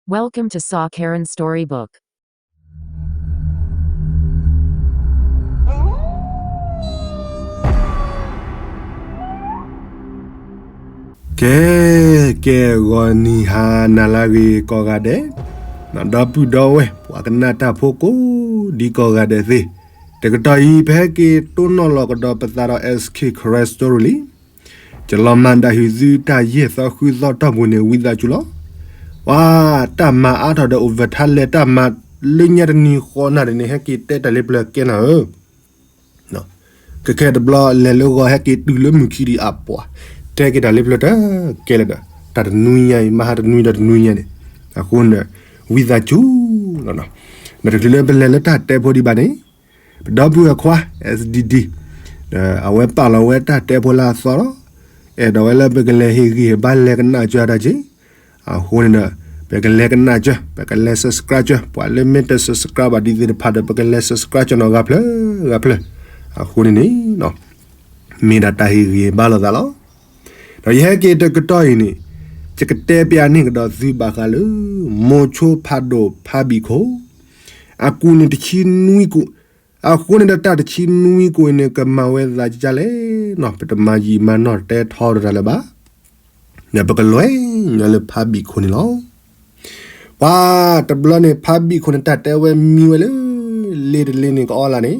Welcome to Saw Karen Storybook. ကဲ ကဲ ဂီၤနံၤဟါနၤလၢအဂ့ၤကိးဂၤဒဲး, ဒီပုၢ်ဒီဝဲၢ် ပှၤကနၣ်တၢ်ဖိကိးဒံကိးဂၤဒဲးသ့ၣ်, တကတီၢ်အံၤ ပဟဲက့ၤတိၢ်နီၣ်လီၤကဒီးပသးဒီး S K Karen Story လံ ကလီၤမၤဒၣ်ဟံးသုတၢ်ယဲၢ်သီဃုသီတီၢ်ပူၤန့ၣ် ဝံသးစူၤလီၤ. ပှၤတၢ်မၤအါထီၣ်ဒီး over ထါလဲၤတၢ်မၤလၢညါတနံၤဃီနၤဒ်န့ၣ် ဟဲက့ၤတဲတၢ်လၢပျၢၤကဲနၤဧၢ, ခဲခဲတဘျီလဲၤလၢဂီၤ ဟဲက့ၤတုၤလၢမုၢ်ခံဒံးအပှၤ, တဲက့ၤတၢ်လၢပျၢၤတကဲလၢၤဒီး တၢ်တနွံညါအံၤ မဟါတနွံဒီးတနွံညါန့ၣ်, အဃိန့ၣ် ဝံသးစူၤလီၤ. ဒီးတချုးလၢပလဲၤလၢတၢ်တဲဖိဒံးဘၣ်န့ၣ်, ပဒီပုၢ်ဝဲၢ်ခွါ S D D အဝဲပာ်လီၤဝဲတၢ်တဲဖိလၢအသီလီၤ. အဲၣ်ဒိးဝဲလၢပကလဲၤဟ့ၣ်ဂံၢ်ဟ့ၣ်ဘါလဲၤကနၣ်စၢၤတၢ်က့ၤ, အဃိန့ၣ်ဒီး ပကလဲၤကနၣ်စၢၤ ပကလဲၤ subscribe စၢၤ ပှၤလၢမ့ၢ်တ subscribe ဘၣ်ဒံးသ့ၣ်တဖၣ်ဒီး ပကလဲၤ subscribe စၢၤနီၤ ဂၤဖျၢၣ်ဂၤဖျၢၣ်, အဃိန့ၣ်န့ၣ် မ့ၢ်ဒၣ်တၢ်ဟ့ၣ်ဂံၢ်ဟ့ၣ်ဘါလိာ်သးလီၤ. ဒီးယဟဲက့ၤတကတီၢ်အံၤန့ၣ်, ယကတဲပျးန့ၢ်ကဒီးသုဘၣ်ဃးလၢ မိၤဆိဖးဒိၣ်ဖးဘံၣ်ခိၣ်, အကူၣ်န့ၣ်တဆံနွံကူၣ်, အဃိန့ၣ်ဒီးတၢ်တဆံနွံကူၣ်အံၤန့ၣ် ကမၤဝဲသးဒ်လဲၣ်နီၤ ပတမၤယံာ်မၤနီၢ်တဲထီဒီးတၢ်လၢၤဘၣ်. ဒီးပကလဲၤညီလၢဖးဘံၣ်ခိၣ်န့ၣ်လီၤ. ပှၤတဘျီန့ၣ် ဖးဘံၣ်ခိၣ်န့ၣ် တၢ်တဲဝဲမံဝဲလၢ လ့တလ့န့ၣ်ကအီလၢ်န့ၣ်,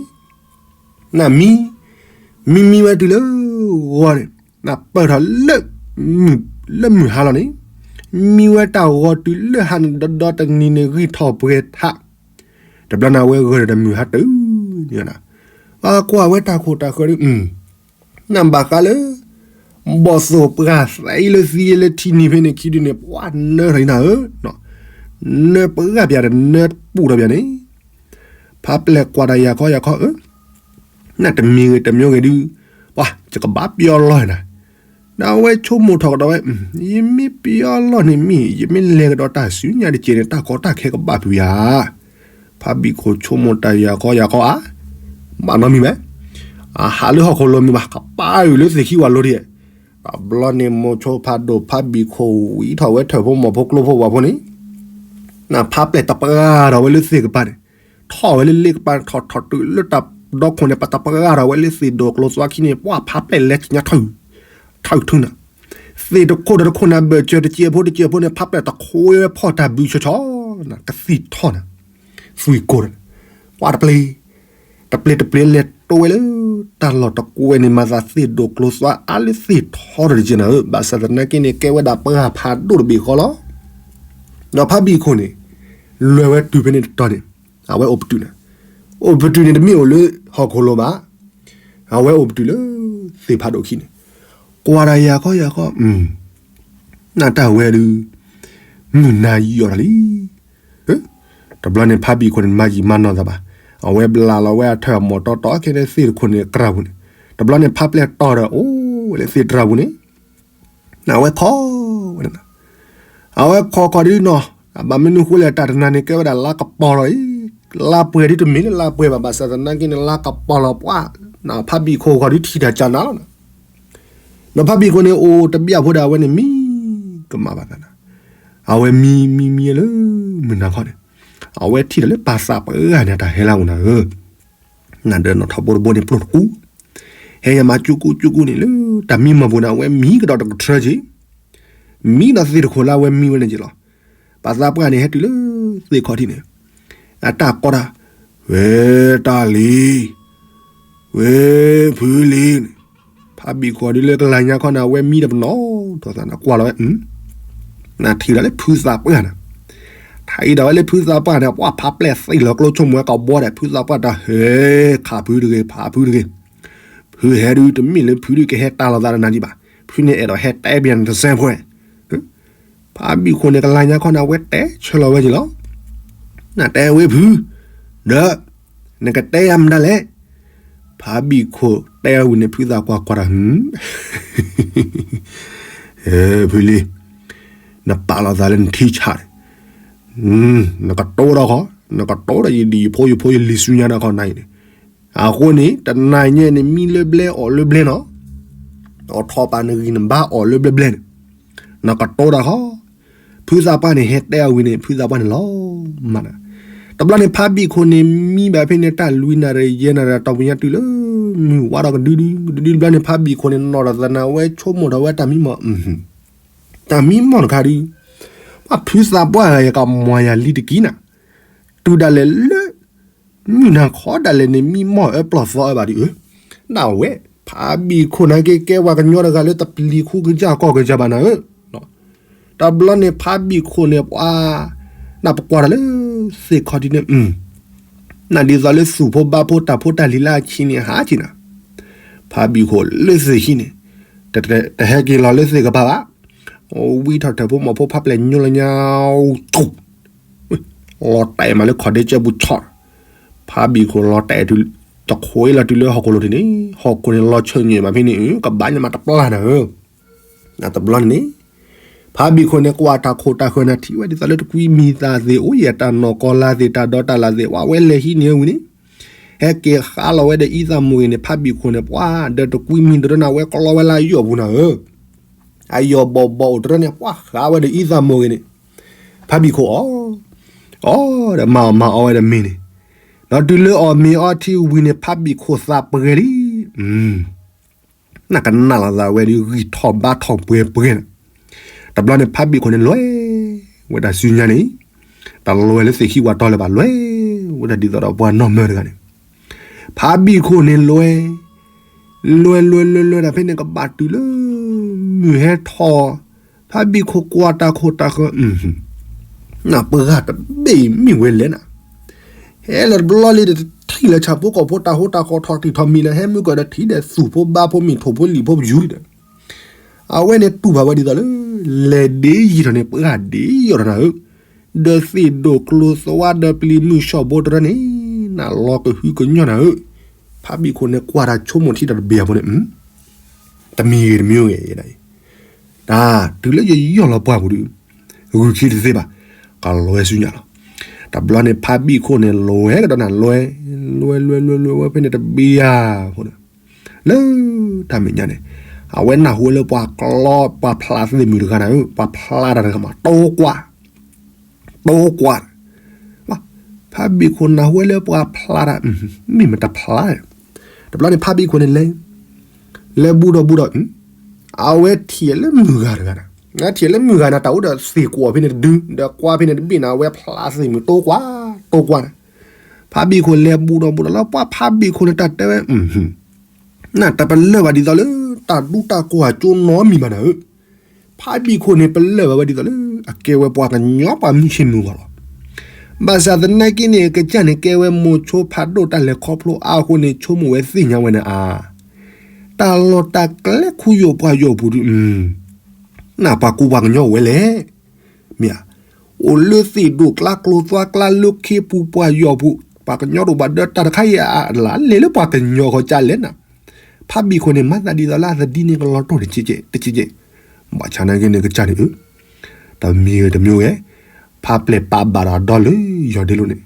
နမံ, မံမံဝဲတုၤလၢဂီၤန့ၣ်, နပၢၢ်ထီၣ်လၢ လၢမုၢ်ဟါလီၤန့ၣ်, မံဝဲတၢ်ဂီၤတုၤလၢဟါန့ၣ် ဒီဒီတနံၤန့ၣ် ဂံၢ်ထီၣ်ပှဲၤထး, တဘျီန့ၣ် အဝဲဂၢၢ်ဒီးမုၢ်ဟါတုၤန့ၣ်, ပှၤကွၢ်ဝဲတၢ်ခိၣ်တၢ်ဃၢၤဒီး နဘၣ်ဃးလၢ ဘီၣ်သိၣ်ပှၢ်သဲအံၤလၢသံလၢထံနံၤဖဲန့ၣ်ခံဒုန့ၣ် ပှၤနၢထီၣ်အံၤနၤဧၢ, နၢပှၢ်ပၠးဒီးနၢပူၣ်ထီၣ်ပၠးန့ၣ်, ဖးပျဲၢ်ကွၢ်တၢ်ယၤခီယၤခီဧၢ, နတမံၤဂ့ၤတမံၤဂ့ၤဒုး, ပှၤယကဘၣ်ပယီၤလီၢ်နၤ, ဒီးအဝဲဆိကမိၣ်ထီၣ်ကဒီးဝဲ, ယမ့ၢ်ပယီၤလီၢ်န့ၣ်မ့ၢ် ယမ့ၢ်လဲၤကဒီးတၢ်စုညါတက့ၢ်န့ၣ် တၢ်ကီတၢ်ခဲကဘၣ်ဖုးယၤ ဖးဘံၣ်ခိၣ်ဆိကမိၣ်တၢ်ယၤခီယၤခီဧါ, ဘၣ်နီတမံၤဘၣ်, အဟးလၢဟီၣ်ခိၣ်လိၤမံၤဘၣ် ကပာ်အုၣ်လၢသ့ၣ်ခံဝၤလိၤဒ်, တဘျီန့ၣ် မိၤဆိဖးဒိၣ်ဖးဘံၣ်ခိၣ်ဝံထီၣ်ဝဲထၢၣ်ဖိမီၤဖိကျိဖိဝၤဖိန့ၣ်, နဖးပျဲၢ်တပှၢ်ထီၣ်ဝဲလၢသ့ၣ်ကပၤန့ၣ်, ထီၣ်ဝဲလၢလ့ကပၤန့ၣ် ထီၣ်ထီၣ်တုၤလၢတၢ်ဒီခိၣ်န့ၣ် ပတပှၢ်ထီၣ်ဝဲလၢသ့ၣ်ဒိၣ်ကျိသွါခံန့ၣ် ပှၤဖးပျဲၢ်လဲၤကညါထီၣ် ထီၣ်ထုနၤ, သ့ၣ်တခိၣ်ဒီးတခိၣ်န့ၣ် ဘၢၣ်စၢၤတစဲးဖိတစဲးဖိန့ၣ် ဖးပျဲၢ်တခိၣ်ဝဲဖီၣ်တၢ်ဘုးဆီဆီ, ကသံၣ်ထီၣ်နၤ, သွံၣ်ကိၢ်ဒီး, ပှၤတပျ့ၤ, တပျ့ၤတပျ့ၤလဲၤတိဝဲလၢ တၢ်လီၢ်တကွဲန့ၣ် မၤသးသ့ၣ်ဒိၣ်ကျိသွါအါလၢသ့ၣ်ထီတက့ၢ်နၤဧၢ, ဘၣ်ဆၣ်သနာ်က့န့ၣ် ကဲဝဲဒၣ်ပှၤဖးဒိၣ်တဘ့ၣ်ဃီလီၤ. ဒီးဖးဘံၣ်ခိၣ်န့ၣ် လဲၤဝဲတုၤဖဲန့ၣ်တတီၤန့ၣ် အဝဲအိၣ်ပတုာ်နၤ, အိၣ်ပတုာ်န့ၣ်တမ့ၢ်အိၣ်လၢဟီၣ်ခိၣ်လိၤဘၣ်, အဝဲအိၣ်ပတုာ်လၢ သ့ၣ်ဖးဒိၣ်ခံန့ၣ်, ကွၢ်တၢ်ယၤခီယၤခီ, နတၢ်ဝဲဒုး မုၢ်နၤယံာ်အီၤတၢ်လံ. တဘျီန့ၣ် ဖးဘံၣ်ခိၣ်န့ၣ် မၤယံာ်မၤနီၢ်သးဘၣ်, အဝဲဘျးလီၤဝဲအထၢၣ်အမီၢ်တီတီခဲန့ၣ်သ့ၣ်တခိၣ်န့ၣ် တြၢ်ပူၤန့ၣ်, တဘျီန့ၣ် ဖးပျဲၢ်တီၢ်ဒီးအိၣ်ဝဲလၢသ့ၣ်တြၢ်ပူၤန့ၣ်, အဝဲခိးဝဲန့ၣ်, အဝဲခိးခိးဒုးနီၤ, ဘၣ်မနုၤဃိလဲၣ် တၢ်တနၤန့ၣ် ကဲဝဲဒၣ်လါကပီၤလီၤအံၤ, လါပှဲၤဒုးတမ့ၢ်လၢလါပှဲၤဘၣ်, ဘၣ်ဆၣ်သနာ်က့န့ၣ် လါကပီၤလီၤပှၤ, ဖးဘံၣ်ခိၣ်ဃီဒုးထံၣ်တၢ်ကၢ်နၤလီၤ. ဒီးဖးဘံၣ်ခိၣ်န့ၣ် အိၣ်တဘျီဖိဒီး အဝဲန့ၣ်မံကမၣ်ဘၣ်သးနၤ, အဝဲမံမံမံလၢမုၢ်နၤခီန့ၣ်, အဝဲထံၣ်ဒီးလၢပှၤသးပှၢ်ဂၤန့ၣ် တၢ်ဟဲလၢအအိၣ်နၤဧၢ, နဒီးနီၣ်ထီၣ်ဘိတဘိန့ၣ် ပျိၢ်တကူ, ဟဲယမၤကၠူကူကၠူကူန့ၣ်လၢ တၢ်မံမီၢ်ပူၤန့ၣ် အဝဲမံကဒီးတကထြၢက့ၤ, မံဒီးသ့ၣ်တခိၣ်လၢအဝဲမံဝဲန့ၣ်က့ၤလီၤ. ပှၤသးပှၢ်န့ၣ် ဟဲတုၤလၢသ့ၣ်ခီၣ်ထံးန့ၣ်, အတၢ်ကိးတၢ်, ဝဲတၢ်လံၤ, ဝဲဖုလံၤန့ၣ်, ဖးဘံၣ်ခိၣ်ဒုးလၢကလၤညါခီန့ၣ် အဝဲမံဒီးပနီၣ်ထီၣ်သးန့ၣ် ကွၢ်လီၤဝဲ, နထံၣ်ဒီးလၢဖုသးပှၢ်န့ၣ်, ထံၣ်ဒီးဝဲလၢဖုသးပှၢ်န့ၣ် ပှၤဖးပျဲၢ်သံလီၤကျိဆိကမိၣ်ဝဲကဘီဒီး ဖုသးပှၢ်တၢ်ဟဲခးဖုတဂ့ၤ ဖးဖုတဂ့ၤ, ဖုဟဲဒုးတမ့ၢ်လၢဖုဒုးကဟဲတၢ်လီၤသးတနၤဒံးဘၣ်, ဖုန့ၣ်အဲၣ်ဒိးဟဲတဲဘၣ်နတစဲးဖိ ဖးဘံၣ်ခိၣ်န့ၣ် ကလၤညါခီန့ၣ် အဝဲတဲဆၢလီၤဝဲက့ၤလီၤ. နတဲဝဲဖု, ဒီး, နကတဲယၤမတၤလဲၣ်. ဖးဘံၣ်ခိၣ်တဲဝံၤန့ၣ် ဖုသးပှၢ်ကွၢ်တၢ်, ဖုလံၤ, နပာ်လီၤသးလၢနထံဆးန့ၣ်, နကတိၤဒီးခီ, နကတိၤဒီးယဒံၣ်ယဖိယဖိယလံၤဆူညါဒီးခီနၤအံၤန့ၣ်, အဃိန့ၣ် တနၤညါန့ၣ် မံလၢဘျဲအီၣ်လၢဘျဲနီၤ, အိၣ်ထီၣ်ပာ်နဂံၢ်နဘါအီၣ်လၢဘျဲဘျဲန့ၣ်, နကတိၤတၢ်ခီ, ဖုသးပှၢ်န့ၣ် ဟဲတဲအဝံၤန့ၣ် ဖုသးပှၢ်န့ၣ်လီၤမၢ်နၤ. တဘျီန့ၣ် ဖါဘံၣ်ခိၣ်န့ၣ် မံဘၣ်ဖဲန့ၣ် တၢ်လွံၢ်နၣ်ရံၣ်ယဲၢ်နၣ်ရံၣ် တီၢ်ပူၤညါတုၤလၢ မုၢ်ဝါထီၣ်ကဒုဒု ကဒုဒုတဘျီန့ၣ် ဖါဘံၣ်ခိၣ်န့ၣ် နီၣ်ထီၣ်သနၢ်ဝဲ ဆိကမိၣ်ထီၣ်ဝဲတၢ်မံမီၢ် တၢ်မံမီၢ်တခါဒု ပှၤဖုသးပှၢ်ဂၤ ယကမၤယၤလံတက့ၢ်နၤ, တုၤဒၣ်လဲာ်လၢ မုၢ်နၤခီဒၣ်လဲာ်န့ၣ် မံမီၢ်အၢပျီၢ်သီအၢဘၣ်ဒုဧၢ, ဒၣ်ဝဲ ဖါဘံၣ်ခိၣ်န့ၣ်က့ ကဲပှၤကညီတဂၤလၢတပျံၤဃူကစၢ်ကီၢ်ကစၢ်ဘၣ်နၤဧၢ. တဘျီန့ၣ် ဖါဘံၣ်ခိၣ်န့ၣ် ပှၤ နပကွၢ်တၢ်လၢ သ့ၣ်ခီၣ်ထံးန့ၣ် နဒ်သိးလၢသူၣ်ဖိဘါဖိတၢ်ဖိတၢ်လံၤလၢအဆံးန့ၣ် ဟးက့ၤနၤ, ဖါဘံၣ်ခိၣ်လၢသ့ၣ်ဟံးန့ၣ် တဟဲက့ၤလီၤလၢသ့ၣ်ကပၤဘၣ်, ဝံထီၣ်ထၢၣ်ဖိမီၤဖိဖါပျဲၢ်ညိလၢညါ လီၤတဲာ်မးလၢခီၣ်ဒ့ကၢပူၤဆီၣ်, ဖါဘံၣ်ခိၣ်လီၤတဲာ် တခိၣ်အ့လီၤတုၤလၢဟီၣ်ခိၣ်လိၤထံးန့ၣ် ဟီၣ်ခိၣ်န့ၣ်လီၤဆၢၣ်ညွဲၣ်မးဖဲန့ၣ် ကဘၣ်ညါမးတပျၢ်နၤဧၢ. တဘျီန့ၣ်န့ၣ် ဖါဘံၣ်ခိၣ်န့ၣ် ကွၢ်တၢ်ခိၣ်တၢ်ဃၢၤန့ၣ် ထံၣ်ဝဲဒ်သိးလၢတကွံမံၤသးသ့ၣ် အိၣ်ယဲၢ်တၢ်နီၢ်ကီၢ်လါသ့ၣ် တၢ်ဒီးတၢ်လၣ်သ့ၣ် ဝဲလဲၤဟံးန့ၢ်ဝံၤန့ၣ် ဟဲက့ၤဃါလီၤဝဲဒီးအံသၣ်မိၢ်ဂ့ၤန့ၣ် ဖါဘံၣ်ခိၣ်န့ၣ် ပှၤဒီးတကွံမံၤတရၢန့ၣ် အဝဲကလီဝဲလၢအယီၢ်ပူၤနၤဧၢ, အယီၢ်ဘီၣ်ဘီၣ်အိၣ်တရၢန့ၣ် ပှၤဃါဝဲဒီးအံသၣ်မိၢ်ဂ့ၤန့ၣ် ဖါဘံၣ်ခိၣ်အီၣ် အီၣ်ဒီးမၤအီၣ်မၤအီဝဲဒီးမ့ၤန့ၣ်, ဒီးတုၤလၢအီၣ်မ့ၤအီထံဝံၤန့ၣ် ဖါဘံၣ်ခိၣ်သးပှဲၤလံ, နကနၣ်လီၤသးဝဲဒီး ဂံၢ်ထီၣ်ဘါထီၣ်ပှဲၤပှဲၤန့ၣ်, တဘျီန့ၣ် ဖါဘံၣ်ခိၣ်န့ၣ်လဲၤဝဲဒၣ်ဆူညါန့ၣ်, တလဲၤလၢသ့ၣ်ခံဝၤတီၤလၢၤဘၣ် လဲၤဝဲဒၣ်ဒ်သိးဒီးပှၤနီၢ်မၢတဂၤန့ၣ်, ဖါဘံၣ်ခိၣ်န့ၣ်လဲၤ လဲၤလဲၤလဲၤလဲၤဒၣ်ဖဲန့ၣ် ကဘၣ်တုၤလၢ မုၢ်ဟဲထီၣ်, ဖါဘံၣ်ခိၣ်ကွၢ်တၢ်ခိၣ်တၢ်ဃၢၤ နပှၤတဘ့ၣ်မ့ၢ်ဝဲလဲၣ်နၤ, ဟဲလီၤတဘျီလံဒီး ထံၣ်လၢဆၣ်ဖိကီၢ်ဖိတၢ်ဟိတၢ်ဃီထီၣ်တံၢ်ထီၣ်မံၤလၢ ဟဲမုၢ်ကီၢ်ဒီးထံၣ်ဒီးသူၣ်ဖိဘါဖိမ့ၤထိၣ်ဖိလံၣ်ဖိပယူၤဒီး အဝဲန့ၣ်တူၢ်ဘၣ်ဝဲဒ်သိးလၢ လဲၤဒ့ယံာ်ထီၣ်န့ၣ် ပှၤဒ့ယံာ်ထီၣ်နၤဧၢ, ဒီးသ့ၣ်ဒိၣ်ကျိၤသွါဒီးပျံၤမုၢ်ဆှီၣ်ဘိတရၢန့ၣ် နလီၤကဟုကညီၢ်နၤဧၢ, ဖါဘံၣ်ခိၣ်န့ၣ်ကွၢ်တၢ်ဆိကမိၣ်ထံတၢ်တဘ့ၣ်အဖိန့ၣ် တမံၤဂ့ၤတမံၤဂ့ၤ, တၢ်တုၤလၢယယီၢ်လီၤပှၢ်ပူၤဒီး ဂုာ်ခံတသ့ဘၣ်, ကလဲၤဆူညါလီၤ. တဘျီန့ၣ် ဖါဘံၣ်ခိၣ်န့ၣ်လဲၤကဒီးနၤလဲၤ, လဲၤလဲၤလဲၤလဲၤဝဲဖဲန့ၣ်တဘ့ၣ်ဧါဖိန့ၣ်, လၢတၢ်မဲာ်ညါန့ၣ် အဝဲနၢ်ဟူဝဲလၢပှၤကျီ ပှၤဖျးသ့ၣ်မုၣ်တဂၤနၤဧၢ, ပှၤဖျးတၢ်တဂၤမး တိကွၢ် တိကွၢ်, ဖါဘံၣ်ခိၣ်နၢ်ဟူဝဲလၢပှၤဖျးတၢ်, မ့ၢ်မတဖျး, တဘျီန့ၣ် ဖါဘံၣ်ခိၣ်န့ၣ်လဲၤ, လဲၤဘူးဒီးဘူးဒီး, အဝဲထံၣ်လၢမုၢ်ဂၤတဂၤနၤ, ထံၣ်လၢမုၢ်ဂၤနၤ တၢ်အိၣ်ဒီးသ့ၣ်ကွီၢ်ဖဲန့ၣ်တဒု, ဒီးကွၢ်ဖဲန့ၣ်တဘ့ၣ်နၤ အဝဲဖျးသ့ၣ်မုၣ်တိကွၢ်, တိကွၢ်နၤ, ဖါဘံၣ်ခိၣ်လဲၤဘူးဒီးဘူးဒီးလၢပှၤဖါဘံၣ်ခိၣ်န့ၣ် တၢ်တဲဝဲ နတပလၢၢ်ဘၣ်ဒ်သိးလၢ တၢ်ဒူတၢ်ကိၢ်အကၠိနီတမံၤဘၣ်နၤဧၢ, ဖါဘံၣ်ခိၣ်န့ၣ် ပလၢၢ်ဘၣ်ဝဲဒ်သိးလၢ အကဲဝဲပှၤကညီပှၤမုၢ်ဆ့ၣ်မုၢ်ဂီၤလီၤ. ဘၣ်ဆၣ်သနာ်က့န့ၣ် ကစၢ်န့ၣ်ကဲဝဲမိၤဆိဖးဒိၣ်တၢ်လဲၤခီဖျိအါအဃိန့ၣ် ဆိကမိၣ်ဝဲသ့ၣ်ညါဝဲန့ၣ်ဧါ, တၢ်လီၢ်တၢ်ကျဲခူယိာ်ပှၤယိာ်ပူၤဒုး နပှၤကူပှၤကညီအိၣ်ဝဲလဲၣ်, မ့ၢ်ဧါ, အိၣ်လၢသ့ၣ်ဒိၣ်ကျါကျိၤသွါကျါလၢခ့ပူၤပှၤယိာ်ပူၤ, ပှၤကညီတအိၣ်ဘၣ်ဒီးတၢ်တခါအံၤအလၢ်လဲၤလၢပှၤကညီဃီကလဲၣ်နၤ, ဖါဘံၣ်ခိၣ်န့ၣ် မၤသးဒ်သိးလၢအသဒံန့ၣ်ကလီၤတိၢ်တကဲးကဲး, ဘၣ်ဆၣ်နာ်က့န့ၣ် ကစၢ်န့ၣ်ဧၢ, တမံၤဂ့ၤတမံၤဂ့ၤ, ဖါပျဲၢ်ပာ်ဘၣ်ဒီးဒီလၢယီၢ်ဒ့လိာ်န့ၣ်,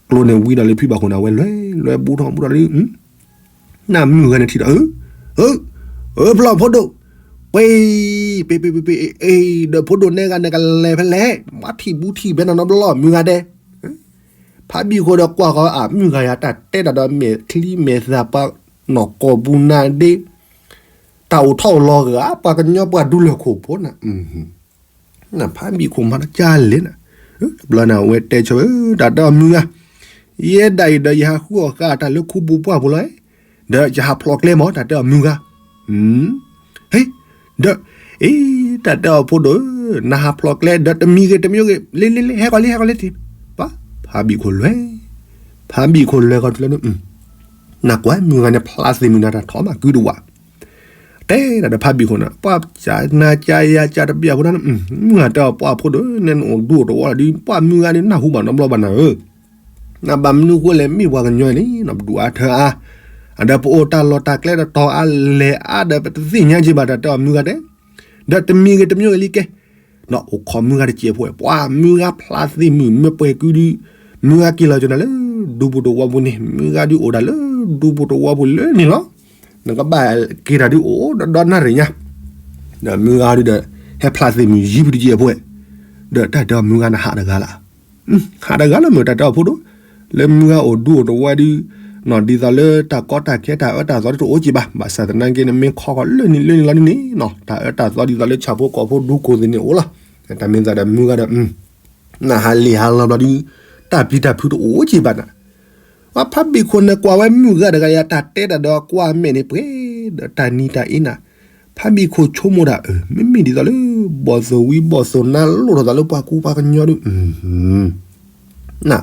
ကျိန့ၣ်ဝံဒီးလၢဖံဘၣ်ခိၣ်န့ၣ် အဝဲလဲၤ, လဲၤဘူးထီၣ်ဘူးထီၣ်လၢ နမုၢ်ဂၤန့ၣ်ထံၣ်ဒီး ဧၢ, ဧၢ, ဧၢ ပျီၢ်ဖိဒိၣ်, ပ့ၤ, ပ့ၤ ပ့ၤ ပ့ၤ ပ့ၤ အ့ၣ် ဒီးဖိဒိၣ်နဲဂၤန့ၣ်ကလဲၤဖဲလဲၣ်, ဘၣ်ထံၣ်ဘူးထံၣ်ဖဲနနီတဘျီ မုၢ်ဂၤဒဲး, ဖါဘံၣ်ခိၣ်ဒီးကွၢ်ဃီအမုၢ်ဂၤယၤတၢ်တဲတၢ်ဒီးမဲာ်ချံမဲာ်သၣ်ပှၤနီၢ်ကီၢ်ပူၤနၤဒ့, တၢ်အိၣ်ထီၣ်အိၣ်လီၤဂၤ ပှၤကညီပှၤဒူလၢၢ်ခိၣ်ဖိနၤ နဖါဘံၣ်ခိၣ်မၤတၢ်ကလဲၣ်နၤ, တဘျီန့ၣ် အဝဲတဲဆိဝဲ တၢ်တဲအီၤမုၢ်ဂၤ, ယဲဒၣ်အံၤဒီးယဟးဃုအီၣ်ဃာ်တၢ်လၢခူပူၤပှၢ်ပူၤလီၤ, ဒီးယဟးဖျိးကျဲမး တၢ်တဲအီၤမုၢ်ဂၤ, ဟ့, ဒီး, အ့ တၢ်တဲအီၤဖိဒိၣ်ဧၢ, နဟးဖျိးကျဲဒီးတမံၤဂ့ၤတမံၤဂ့ၤ လ့လ့လ့ ဟဲကီးလံ ဟဲကီးလံတံၢ်, ပှၤ, ဖါဘံၣ်ခိၣ်လဲၤ, ဖါဘံၣ်ခိၣ်လဲၤကီးတုၤလၢန့ၣ်, နကွၢ်မုၢ်ဂၤန့ၣ် ဖျါသ့ၣ်မုၢ်နၤတၢ်ထီၣ်မးကုတဝး တဲဒၣ်ဒီးဖါဘံၣ်ခိၣ်န့ၣ် ပှၤကနၤကနၤယၤကနၤတဘျီဖိဒၣ်န့ၣ်, မုၢ်ဂၤတဲအီၤပှၤဖိဒိၣ် နဲနအိၣ်ဒူအိၣ်တဝီလီၤဒီး ပှၤမုၢ်ဂၤန့ၣ်နၢ်ဟူဘၣ်နီတဘျီဘၣ်နၤဧၢ, နဘၣ်မနုၤဃိလဲၣ် မ့ၢ်ပှၤကညီန့ၣ် နပဒုးအါထၢအါ, အဒီးပအိၣ်တၢ်လီၢ်တၢ်ကျဲတတီၤအါလဲၣ်အါဒီးပတသ့ၣ်ညါက့ၤဘၣ်တၢ်တဲအီၤမုၢ်ဂၤတဲ, ဒီးတမံၤဂ့ၤတမံၤဂ့ၤလံကဲ အိၣ်ခိးမုၢ်ဂၤတစဲးဖိဝဲ ပှၤမုၢ်ဂၤဖျါသ့ၣ်မုၢ် မ့ၢ်ပှဲၤကုဒု, မုၢ်ဂၤက့ၤလီၤကၠိနၤလၢ ဒူပူၤတဝီပူၤန့ၣ် မုၢ်ဂၤဒုးအိၣ်ဒၣ်လၢ ဒူပူၤတဝီပူၤလၢန့ၣ်လီၤ, နကဘၣ်က့ၤတၢ်ဒုးအိၣ်ဒီးဒီနၣ်ရံၣ်ညါ, ဒီးမုၢ်ဂၤဒုးဒီး ဟဲဖျါသ့ၣ်မုၢ်ယံၤပူၤတစဲးဖိဝဲ, ဒီးတၢ်တဲအီၤမုၢ်ဂၤန့ၣ်ဟးတဂၤလၢ်, ဟးတဂၤလၢ်မုၢ်တၢ်တဲအီၤဖိဒိၣ်, လၢမုၢ်ဂၤအိၣ်ဒူအိၣ်တဝီဒုး, နီၢ်ဒ်သိးလၢတၢ်ကီတၢ်ခဲတၢ်အၢတၢ်သီဒ်တအိၣ်က့ဘၣ်, ဘၣ်ဆၣ်သနာ်က့န့ၣ်မ့ၢ်ခီဃီလၢနံၤလၢနံၤလီၤဒ်န့ၣ်နီၤ, တၢ်အၢတၢ်သီဒ်သိးလၢဆၣ်ဖိကီၢ်ဖိဒူကိၢ်သ့ၣ်န့ၣ်အိၣ်လီၤ, တၢ်မ့ၢ်သးဒီးမုၢ်ဂၤဒီး နဟးလံာ်ဟးလီၤဘျီဒုး, တၢ်ပျံၤတၢ်ဖုးတအိၣ်က့ဘၣ်နၤ, ပှၤဖးဘံၣ်ခိၣ်န့ၣ်ကွၢ်ဝဲမုၢ်ဂၤတဂၤယၤတၢ်တဲတၢ်ဒီးကွၢ်မဲာ်န့ၣ်ပှဲၤ, ဒီးတၢ်နံၤတၢ်အ့နၤ, ဖးဘံၣ်ခိၣ်ဆိကမိၣ်ဒၣ်အၢ မ့မ့ၢ်ဒ်သိးလၢ ဘီၣ်သိၣ်ဝံၤဘီၣ်သိၣ်နါလိၣ်ထီၣ်သးလၢပှၤကူပှၤကညီဒုး, န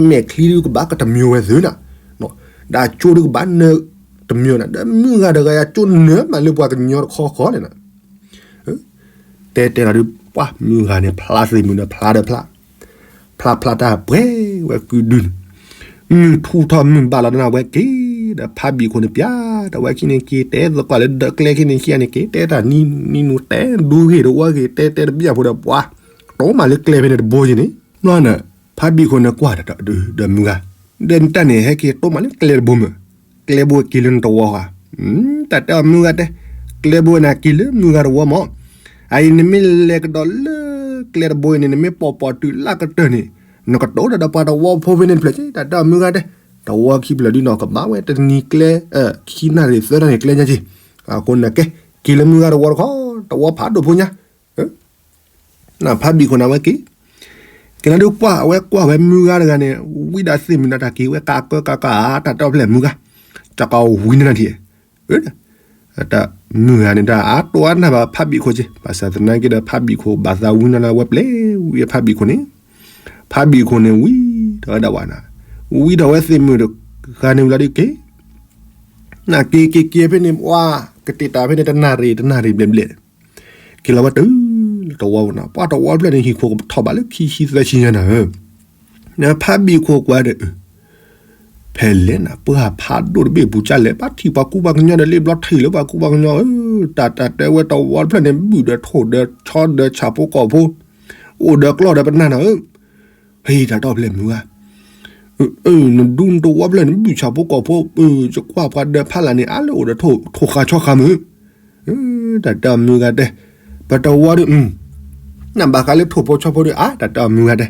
မဲာ်ချံဒုးကဘၣ်ကတမံၤဝဲသုနၤ, ဒီးအကၠိဒုးကဘၣ်နၢၤတမံၤနၤ, ဒီးမုၢ်ဂၤတဂၤယၤကၠိနၢၤမးလၢပှၤကညီတခီဃီန့ၣ်နၤ တဲတဲလီၤဒုး ပှၤမုၢ်ဂၤန့ၣ်ဖျါသ့ၣ်မုၢ်ဒီးဖျါဒီးဖျါ, ဖျါဖျါတၢ်ပှဲၤဝဲကုဒုန့ၣ်, မုၢ်ထူၣ်ထီၣ်မုၢ်ဘၣ်လီၤဒီးနၤဝဲက့ၤ, ဒီးဖးဘံၣ်ခိၣ်န့ၣ်ပျဲ, ဒီးဝဲခံန့ၣ်က့ၤတဲသကိးလၢဒၢးကျဲခံန့ၣ်ခံဂၤန့ၣ်က့ၤတဲတၢ်နံၤနံၤနူၤတဲဒူဂ့ၢ်တဝီဂ့ၢ်တဲတဲတဘျီဖိဒီးပှၤ, တိမးလၢကျဲဖဲန့ၣ်တဘိယံၤန့ၣ်, ဘျီန့ၣ်, ဖးဘံၣ်ခိၣ်န့ၣ်ကွၢ်ဒီး, ဒီးမုၢ်ဂၤ, ဒီးနတၢ်န့ၣ်ဟဲက့ၤတိမးလၢကျဲတဘိမး, ကျဲဘိက့ၤလၢနတဝီဃီ, တၢ်တဲအီၤမုၢ်ဂၤတဲ, ကျဲဘိန့ၣ်က့ၤလၢမုၢ်ဂၤတဝီမး, အအံၤနမ့ၢ်လဲၤကဒီးလၢကျဲတဘိအံၤန့ၣ် နမ့ၢ်ပိာ်ပိာ်တုၤလၢကတၢၢ်န့ၣ်, နကတိၤတၢ်ဒီးပှၤတဝီဖိဖဲန့ၣ်တဖျၢၣ်က့ၤ, တၢ်တဲအီၤမုၢ်ဂၤတဲ, တဝီခံဖျၢၣ်ဒုးနီၢ်ကဘၣ်ဝဲတနံၤကျဲ, ခံနၣ်ရံၣ်သၢနၣ်ရံၣ်ကျဲညါက့ၤ, အဃိန့ၣ်ကဲ, က့ၤလၢမုၢ်ဂၤတဝီတခီ, တဝီဖးဒိၣ်ဖိညါ နဖးဘံၣ်ခိၣ်န့ၣ်ဝဲက့ၤ, ကဲနဒုးကွၢ်အဝဲကွၢ်ဝဲမုၢ်ဂၤတဂၤန့ၣ်, ဝံဒၣ်သ့ၣ်မုၢ်နၤတၢ်က့ၤဝဲကးကၢကးကး, တၢ်တဲအီၤဖဲလဲၣ်မုၢ်ဂၤ, ကၠီကဝံနနၤထံၣ်, တၢ်မုၢ်ဂၤန့ၣ်တၢ်အါတိအါနၢ်ဘၣ်ဖးဘံၣ်ခိၣ်က့ၤ, ဘၣ်ဆၣ်သနာ်က့ဒီးဖးဘံၣ်ခိၣ်ဘၣ်သးဝံနၤလၢဝဲပျဲဝံဖးဘံၣ်ခိၣ်န့ၣ်, ဖးဘံၣ်ခိၣ်န့ၣ်ဝံထီၣ်ဝဲဒၣ်ဝဲနၤ, ဝံထီၣ်ဝဲသ့ၣ်မုၢ်တဂၤန့ၣ်ဝံၤလီၤဒုးက့ၤ နက့ၤက့ၤက့ၤဖဲန့ၣ် ပှၤကတဲာ်တၢ်ဖဲန့ၣ် တနၣ်ရံၣ်တနၣ်ရံၣ်ဘျဲၣ်ဘျဲၣ်, က့ၤလီၤဝဲတုၤလၢတဝီပူၤနၤ, ပှၤတဝီတဖျၢၣ်န့ၣ် ဟံၣ်ခိၣ်ထီၣ်ဘးလၢခံဆံသၢဆံညါနၤဧၢ, နဖးဘံၣ်ခိၣ်ကွၢ်ဒီး, ဖဲလဲၣ်နၤ ပှၤဖးဒိၣ်တဘ့ၣ်ပူၤကၢ်လဲၣ် ဘၣ်ထံၣ်ပှၤကူပှၤကညီဒီးလ့ဘျီထံၣ်လၢပှၤကူပှၤကညီဧၢ, တၢ်တၢ်တဲဝဲတဝီတဖျၢၣ်န့ၣ် ဘုၣ်ဒီးထိၣ်ဒီးဆီဒီးဆၣ်ဖိကီၢ်ဖိ, အိၣ်ဒီးကျီၢ်ဒီးပနၢ်နၤဧၢ, ဟဲတၢ်တဲအီၤဖဲလဲၣ်မုၢ်ဂၤ နဒူနတဝီဖျၢၣ်န့ၣ် ဘုၣ်ဆၣ်ဖိကီၢ်ဖိ, ယကွၢ်ပှၤဒီးဖးလၢ်န့ၣ် အါလၢအိၣ်ဒီးထိၣ်ဃာ်ဆီဃာ်မုၢ်, တၢ်တဲအီၤမုၢ်ဂၤတဲ, ပတဝီဒီး, နဘၣ်ဃးလၢထိၣ်ဖိဆီဖိဒီး အါ တၢ်တဲအီၤမုၢ်ဂၤတဲ,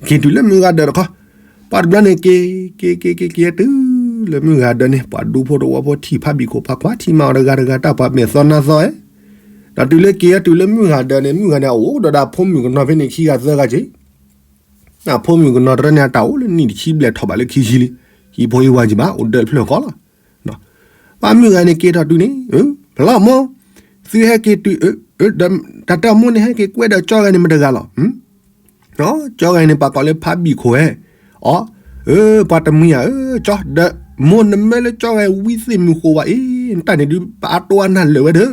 က့ၤတုၤလၢမုၢ်ဂၤဒၢးတခီ, ပှၤတဘျီန့ၣ်က့ၤ, က့ၤက့ၤက့ၤက့ၤတုၤလၢမုၢ်ဂၤဒၢးန့ၣ် ပှၤဒူဖိတဝီဖိထံၣ်ဖးဘံၣ်ခိၣ် ဖးကွၢ်ထံၣ်မၤအီၤတဂၤတဂၤ တၢ်ပှၤမဲာ်သီနါသီဧဲ, ဒီးတုၤလၢက့ၤတုၤလၢမုၢ်ဂၤဒၢးန့ၣ် မုၢ်ဂၤန့ၣ် အအိၣ်ဒီးဒၣ်ဖိမုၣ်ကနီၤဖဲန့ၣ်ခံဂၤသၢဂၤက့ၤ အဖိမုၣ်ကနီၤတရၢန့ၣ် အတၢ်အိၣ်လၢနံၣ်တဆံဘျဲၣ်ထီၣ်ဘးလၢခံဆံလံ, ဟံၣ်ဖိဟံၣ်ဝါကံဘၣ် အိၣ်ဒၢးတဖျၢၣ်ဃီလီၤ. ပှၤမုၢ်ဂၤန့ၣ်က့ၤထီၣ်တုၤန့ၣ်, ဖျီမ့ၢ်, သုဟဲက့ၤတုၤ, တၢ်တၢ်မိၢ်န့ၣ် ဟဲက့ၤကွဲဒီးကၠီဂၤန့ၣ်မတဂၤလီၤ. ကၠီဂၤန့ၣ် ပှၤကိးလၢဖးဘံၣ်ခိၣ်ဧဲ, အီ, ပှၤတမှံၤဧါ, ကၠီဒီး, မိၢ်နမ့ၢ်လၢကၠီဂၤဝံသ့ၣ်မုၢ်ဃိးဝဲအံၤ, နတၢ်န့ၣ်ဒုး ပအါတိအါနၢ်လၢာ်ဝဲဒီး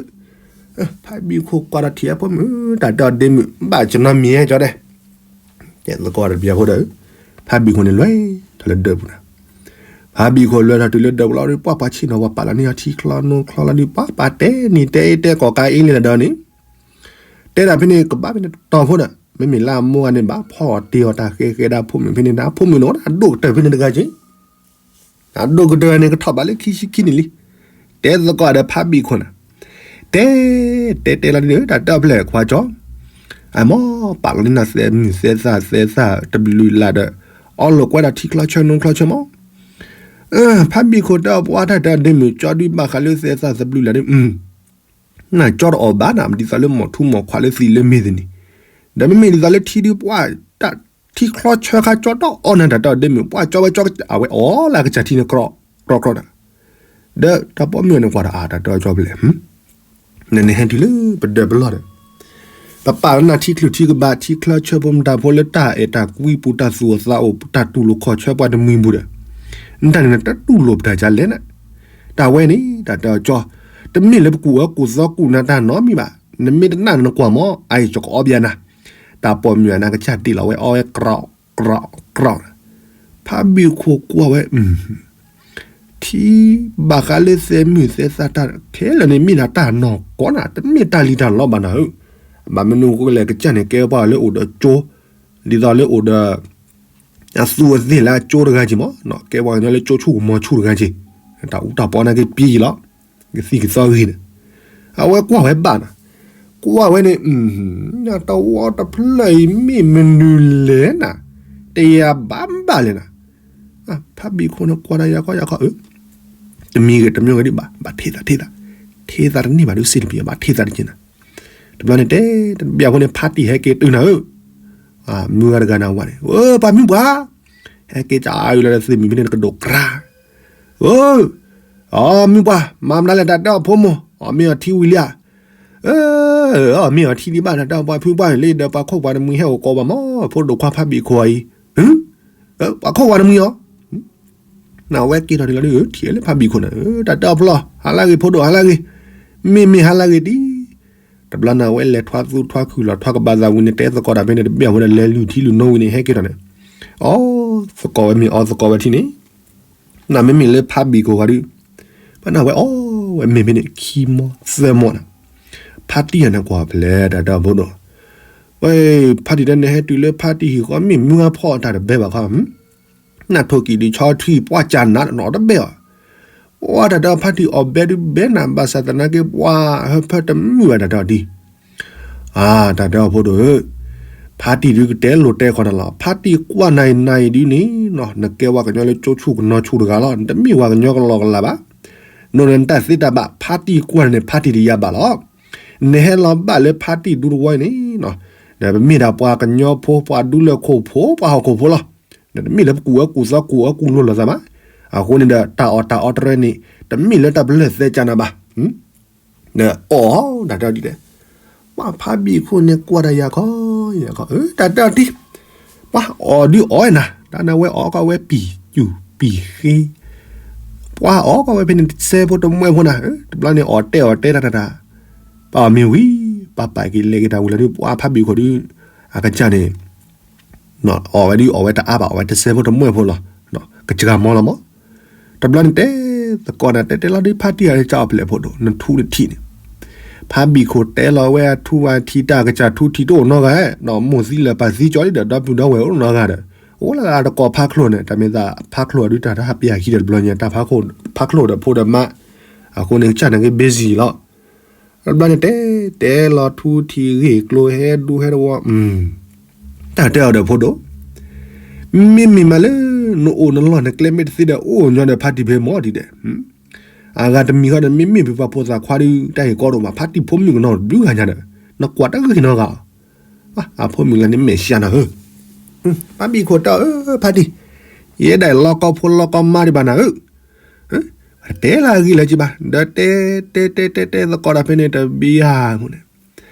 ဖးဘံၣ်ခိၣ်ကွၢ်ဒီးထံၣ်အဖိမုၣ်, တၢ်တဲအီၤဒ့မုၣ် ဘၣ်ကနီၤမံၤဟဲကၠီတဲ, တဲသကိးတဘျီဖိဒီး, ဖးဘံၣ်ခိၣ်န့ၣ်လွဲၤ, ထီၣ်လၢဒၢးပူၤနၤ, ဖးဘံၣ်ခိၣ်လွဲၤထီၣ်တုၤလၢဒၢးပူၤလီၤဒီး ပှၤပှၤဆ့ၣ်နီၤပှၤပာ်လီၤန့ၢ်အီၤထံချီနိချီလီၤဒီး ပှၤပာ်တဲနံၤတဲအ့တဲကိးကးအ့လံနၤဒီးန့ၣ်, တဲဒၣ်ဖဲန့ၣ် ကဘၣ်ဖဲန့ၣ်တတီၤဖိဒီး မ့မ့ၢ်လၢအမိၢ်ဂၤန့ၣ် ဘၣ်ဖီၣ်တ့ၢ်အီၤတၢ်ဃဲဃဲဒၣ်ဖိမုၣ်ဖဲန့ၣ် နဖိမုၣ်န့ၣ် အဒိၣ်ကတၢၢ်ဖဲန့ၣ်တဂၤက့ အဒိၣ်ကတၢၢ်န့ၣ် ကထီၣ်ဘးလၢခံဆံခံန့ၣ်လံ. တဲသကိးဒီးဖးဘံၣ်ခိၣ်နၤ, တဲ, တဲတဲလီၤဒ်န့ၣ် တၢ်တဲအီၤဖဲလဲၣ်ခွါကၠီ, အမိၢ်ပာ်လီၤန့ၢ်နၤသဲမုၢ်သဲသၣ်သဲသၣ်တဘျုးလၢ်ဒီး အီၣ်လိာ်ကွဲဒီးထံချီဆၢနိချီဆၢမး. ဖးဘံၣ်ခိၣ်တဲအီၤပှၤတၢ်တဲဒ့မုၣ်ကၠီဒုးဘၣ်ဃးလၢသဲသၣ်သဘျုးလၢ်ဒီး နကၠီတအီၣ်ဘၣ်နၤ ဒ်သိးလၢမိၢ်ထူမိၢ်ခွါလၢသံလၢမ့ၢ်သ့ၣ်န့ၣ်, ဒီးမ့မ့ၢ်ဒ်သိးလၢထံဒုးပှၤတၢ်ထံချီဆၢခါကၠီတအီၣ်နၤ တၢ်တဲအီၤဒ့မုၣ် ပှၤကၠီဝဲကၠီအဝဲအီၣ်လၢကစၢ်ထံန့ၣ် ကြီကြီနၤ, ဒီးတၢ်ပိာ်မုၣ်န့ၣ်ကွၢ်ဒီး အါတၢ်တဲအီၤကၠီဖဲလဲၣ် နန့ၣ်ဟဲတုၤလၢပဒၢးပလီၢ်ဒီး ပပာ်လီၤနၤထံချုးထံကဘး ထံချၢဆၢဖိမတၤဖိလၢတၢ်အဲၣ်တၢ်ကွံပူၤ တၢ်သူၣ်အိၣ်သးအိၣ် တၢ်တူၢ်လိာ်ခီၣ်ဆၢပှၤတမှံၤပူၤဒီး နတၢ်န့ၣ်နတတူၢ်လိာ်ပတၢ်ကလဲၣ်နၤ, တၢ်ဝဲန့ၣ် တၢ်တဲအီၤကၠီ, တမ့ၢ်လၢပကူၣ်အၢကူၣ်သီကူၣ်နၤတၢ်နီတမံၤဘၣ်, နမ့ၢ်တနာ်နကွၢ်မး အအံၤယကအီၣ်ဘၣ်နၤ, တၢ်ပိာ်မုၣ်အနၢ်ကစၢ်ဒ့ၣ်လီၤဝဲအီၣ်ဝဲကြီကြီ, ဖးဘံၣ်ခိၣ်ကွၢ်ဝဲ ထံဘၣ်ဃးလၢသဲမုၢ်သဲသၣ်တၢ်ခဲလၢာ်န့ၣ် မ့ၢ်ဒၣ်တၢ်နီၢ်ကီၢ်နၤ တမ့ၢ်တၢ်လံၤတၢ်လီဘၣ်နၤဧၢ, ဘၣ်မနုၤဃိလဲၣ် ကစၢ်န့ၣ်ကဲပှၤလၢအိၣ်ဒီးကၠိ, ဒ်သိးလၢအိၣ်ဒီး အသူးအသ့ၣ်လၢအကၠိတဂၤက့ၤမး, ကဲပှၤကညီလၢကၠိဆူၣ်ကမီၤဆူၣ်တဂၤက့ၤ, တၢ်အူတၢ်ပီနာ်က့ပျံၤယံၤလီၤ, ကသံၣ်ကသီဂ့ၤန့ၣ်, အဝဲကွၢ်ဝဲဘၣ်နၤ, ကွၢ်ဝဲန့ၣ်, တဝီတဖျၢၣ်အံၤမ့ၢ်မနုၤလဲၣ်နၤ, တယၤဘၣ်ဘၣ်လဲၣ်နၤ. ဖးဘံၣ်ခိၣ်န့ၣ်ကွၢ်ဒီးယၤခီယၤခီ, တမံၤဂ့ၤတမံၤဂ့ၤဒံးဘၣ်, ဘၣ်ထံၣ်သးထံၣ်သး, ထံၣ်သးတန့ၢ်ဘၣ်ဒုးစ့ၢ်တပံၤ ဘၣ်ထံၣ်သးတက့ၢ်နၤ. တဘျီန့ၣ်တဲ, တဘျီအဃိန့ၣ် ဖါတံၢ်ဟဲက့ၤတုၤနၤဧၢ, မုၢ်ဂၤတဂၤနၤဝဲန့ၣ်, ပှၤမုၢ်ပှၢ်, ဟဲက့ၤကၢ်အံၤလၢသုးမုၢ်ဖဲန့ၣ်ကဒိးကြၢး, အၢ, အီ မုၢ်ပှၢ်, မၤမနုၤလဲၣ် တၢ်တဲအီၤဖိမီၤ, အီ မ့ၢ်အီထံဝံၤလံဧါ. အၢ, အီ မ့ၢ်အီထံဒံးဘၣ် တၢ်တဲအီၤပှၤဖုပှၢ်လံဒီး ပှၤခိၣ်ပှၤနမှံဟဲအိၣ်ကိးဘၣ်မီၤ, ဖိဒိၣ်ခွါဖးဘံၣ်ခိၣ်အံၤ, ပှၤခိၣ်ပှၤနမှံအီၤ, နဝဲက့ၤထီၣ်ဒံးလီၤဒုး ထံၣ်လၢဖးဘံၣ်ခိၣ်န့ၣ်, တၢ်တဲအီၤဖျီ, ဟးလၢဂ့ၤဖိဒိၣ် ဟးလၢဂ့ၤ, မ့မ့ၢ်ဟးလၢဂ့ၤဒံး. တဘျီန့ၣ် အဝဲလဲၤထွါသူထွါခုၣ်လီၤထွါကဘၣ်သးဝံၤန့ၣ် တဲသကိးတၢ်ဖဲန့ၣ် တဘ့ၣ်အဃိန့ၣ် လဲၤလုၢ်ထံလုၢ်နိဝံၤန့ၣ် ဟဲက့ၤထီၣ်န့ၣ်, အီသကိးဝဲမ့ၢ်အီသကိးဝဲထံန့ၣ်, နမ့မ့ၢ်လၢဖးဘံၣ်ခိၣ်ဂီၤဒုး, ဘၣ်နဝဲအီဝဲမ့ၢ်ဖဲန့ၣ် ခံမီသၢမီနၤ, ဖါတံၢ်အန့ၣ်ကွၢ်ဖဲလဲၣ် တၢ်တဲအီၤဖိဒိၣ်, ဝဲ, ဖါတံၢ်တဲန့ၣ် ဟဲတုၤလၢဖါတံၢ်ဟံၣ်ဃီ မ့ၢ်မုၢ်အဖီအတၢ်တဘဲဘၣ်ခီ နထိၣ်ကံၣ်ဒုးဆီထံပှၢ်ကၢ်နးနီတဘဲအီၤ, ပှၤတၢ်တဲအီၤဖါတံၢ်အီၣ်ဘဲဒုးဘဲနၤ ဘၣ်ဆၣ်သနာ်က့ ပှၤဟၢဖၢတမုာ်ဘၣ်တၢ်တဲအီၤဒံး, အါ တၢ်တဲအီၤဖိဒိၣ်ဧၢ, ဖါတံၢ်ဒုးကတဲလိာ်တဲခီနၤလီၤ, ဖါတံၢ်ကွၢ်နၤအံၤနၤအံၤဒုးန့ၣ်, နကဲဝဲကညီလၢကၠိဆူၣ်ကနီၤဆူၣ်တဂၤလီၤ, နတမ့ၢ်ဝဲကညီကလီကလီဘၣ်, နအိၣ်န့ၣ်နတၢ်သ့တၢ်ဘၣ် ဖါတံၢ်ကွၢ်န့ၣ် ဖါတံၢ်တယၤဘၣ်လီၤ, နဟဲလီၤဘၣ်လၢဖါတံၢ်ဒူတဝီအံၤန့ၣ်, နပမ့ၢ်ဒၣ်ပှၤကညီဖိ ပှၤဒူလၢၢ်ခိၣ်ဖိ ပှၤဟီၣ်ခိၣ်ဖိလီၤ, နတမ့ၢ်လၢပကူၣ်ဝဲကူၣ်သီကူၣ်အၢကူၣ်လိာ်လိာ်သးဘၣ်, အဃိန့ၣ်ဒီး တၢ်အီၣ်တၢ်အီတရဲန့ၣ် တမ့ၢ်လၢတၢ်ပလၢၢ်သဲကၢ်နၤဘၣ်, ဒီးအီၣ်တၢ်တဲအီၤဒ်လဲၣ်, ပှၤဖးဘံၣ်ခိၣ်န့ၣ်ကွၢ်တၢ်ယၤခီ, ယၤခီ, တၢ်တဲအီၤဒ်, ပှၤအီၣ်ဒုးအီၣ်နၤ, တၢ်နဝဲအီၣ်ကီးဝဲပံာ်စူၣ်ပံာ်ဃ့, ပှၤအီၣ်ကီးဝဲဖဲန့ၣ်တစဲဖိတမှဲဖိနၤ, တဘျီန့ၣ်အီၣ်တဲအီၣ်တဲတၢ်တၢ်တၢ်, ပှၤအီၣ်မ့ၢ်ဝံၤ, ပှၤပာ်က့ၤလဲၤက့ၤတၢ်ဝံၤလီၤဒုး ပှၤဖးဘံၣ်ခိၣ်ဒုး, အကစၢ်န့ၣ် အီၣ်ဝဲဒုးအီၣ်ဝဲတအါဘၣ် အီၣ်ဝဲတစဲဖိတမှဲဖိလီၤ, ကစှၤမီလီၤမီ, တဘျီန့ၣ်တဲ, သကိးနၤတဲတဲလီၤဒုး ဖါတံၢ်အကစၢ်အီၣ်ဖျဲၣ်ဖိဒိၣ် နထူနထံၣ်န့ၣ်, ဖးဘံၣ်ခိၣ်တဲလီၤဝဲအထူအထံတၢ်ကစၢ်ထူထံတအိၣ်နီတဂၤ, ဒီးမိၢ်သံလၢၤပၢ်သံကၠီလံဒီး ဒီပုၢ်ဒီဝဲၢ်အိၣ်နီတဂၤဒီး, အိၣ်လၢအတကိးဖးချိၣ်န့ၣ် တၢ်မ့ၢ်သးဖးချိၣ်အဒုးတၢ်တဟးပယၤခံဒီးတဘျီညါ တၢ်ဖးချိၣ်ဒီးဖိဒီးမါ, အဃိန့ၣ်ကစၢ်န့ၣ်က့ busy လီၤ တဘျီန့ၣ်တဲ, တဲလီၤထူထံဂ့ၢ်ကျိၤဟဲဒူဟဲတဝီ, တၢ်တဲအီၤဒီးဖိဒိၣ်, မ့မ့ၢ်မးလၢ နအိၣ်နလီၢ်နကျဲမ့ၢ်တသ့ဒီး အိၣ်ညီဒီးဖါတံၢ်ဖဲမီဒ်ဒဲး, အဂၤတမံၤဃီဒီး မ့မ့ၢ်ပှၤဖိသၣ်ခွါဒုး တၢ်ဂ့ၢ်ကီဒိၣ်မး ဖါတံၢ်ဖိမုၣ်ကနီၤတဘျုးဂၤညါဒီး နကွၢ်တဂ့ၤနီတဂၤ, အဖိမုၣ်လၢန့ၣ်မဲာ်ဆှးနၤဧၢ, ဖါဘံၣ်ခိၣ်တဲအီၤ ဖါတံၢ်, ယဲဒၣ်လီၢ်ကီဖိလီၢ်ကီမါဒံးဘၣ်နၤဧၢ တဲလၢအဂ့ၢ်လၢက့ဘၣ် ဒီးတဲတဲတဲတဲတဲသကိးတၢ်ဖဲန့ၣ်တဘျီဧါအဃိန့ၣ်,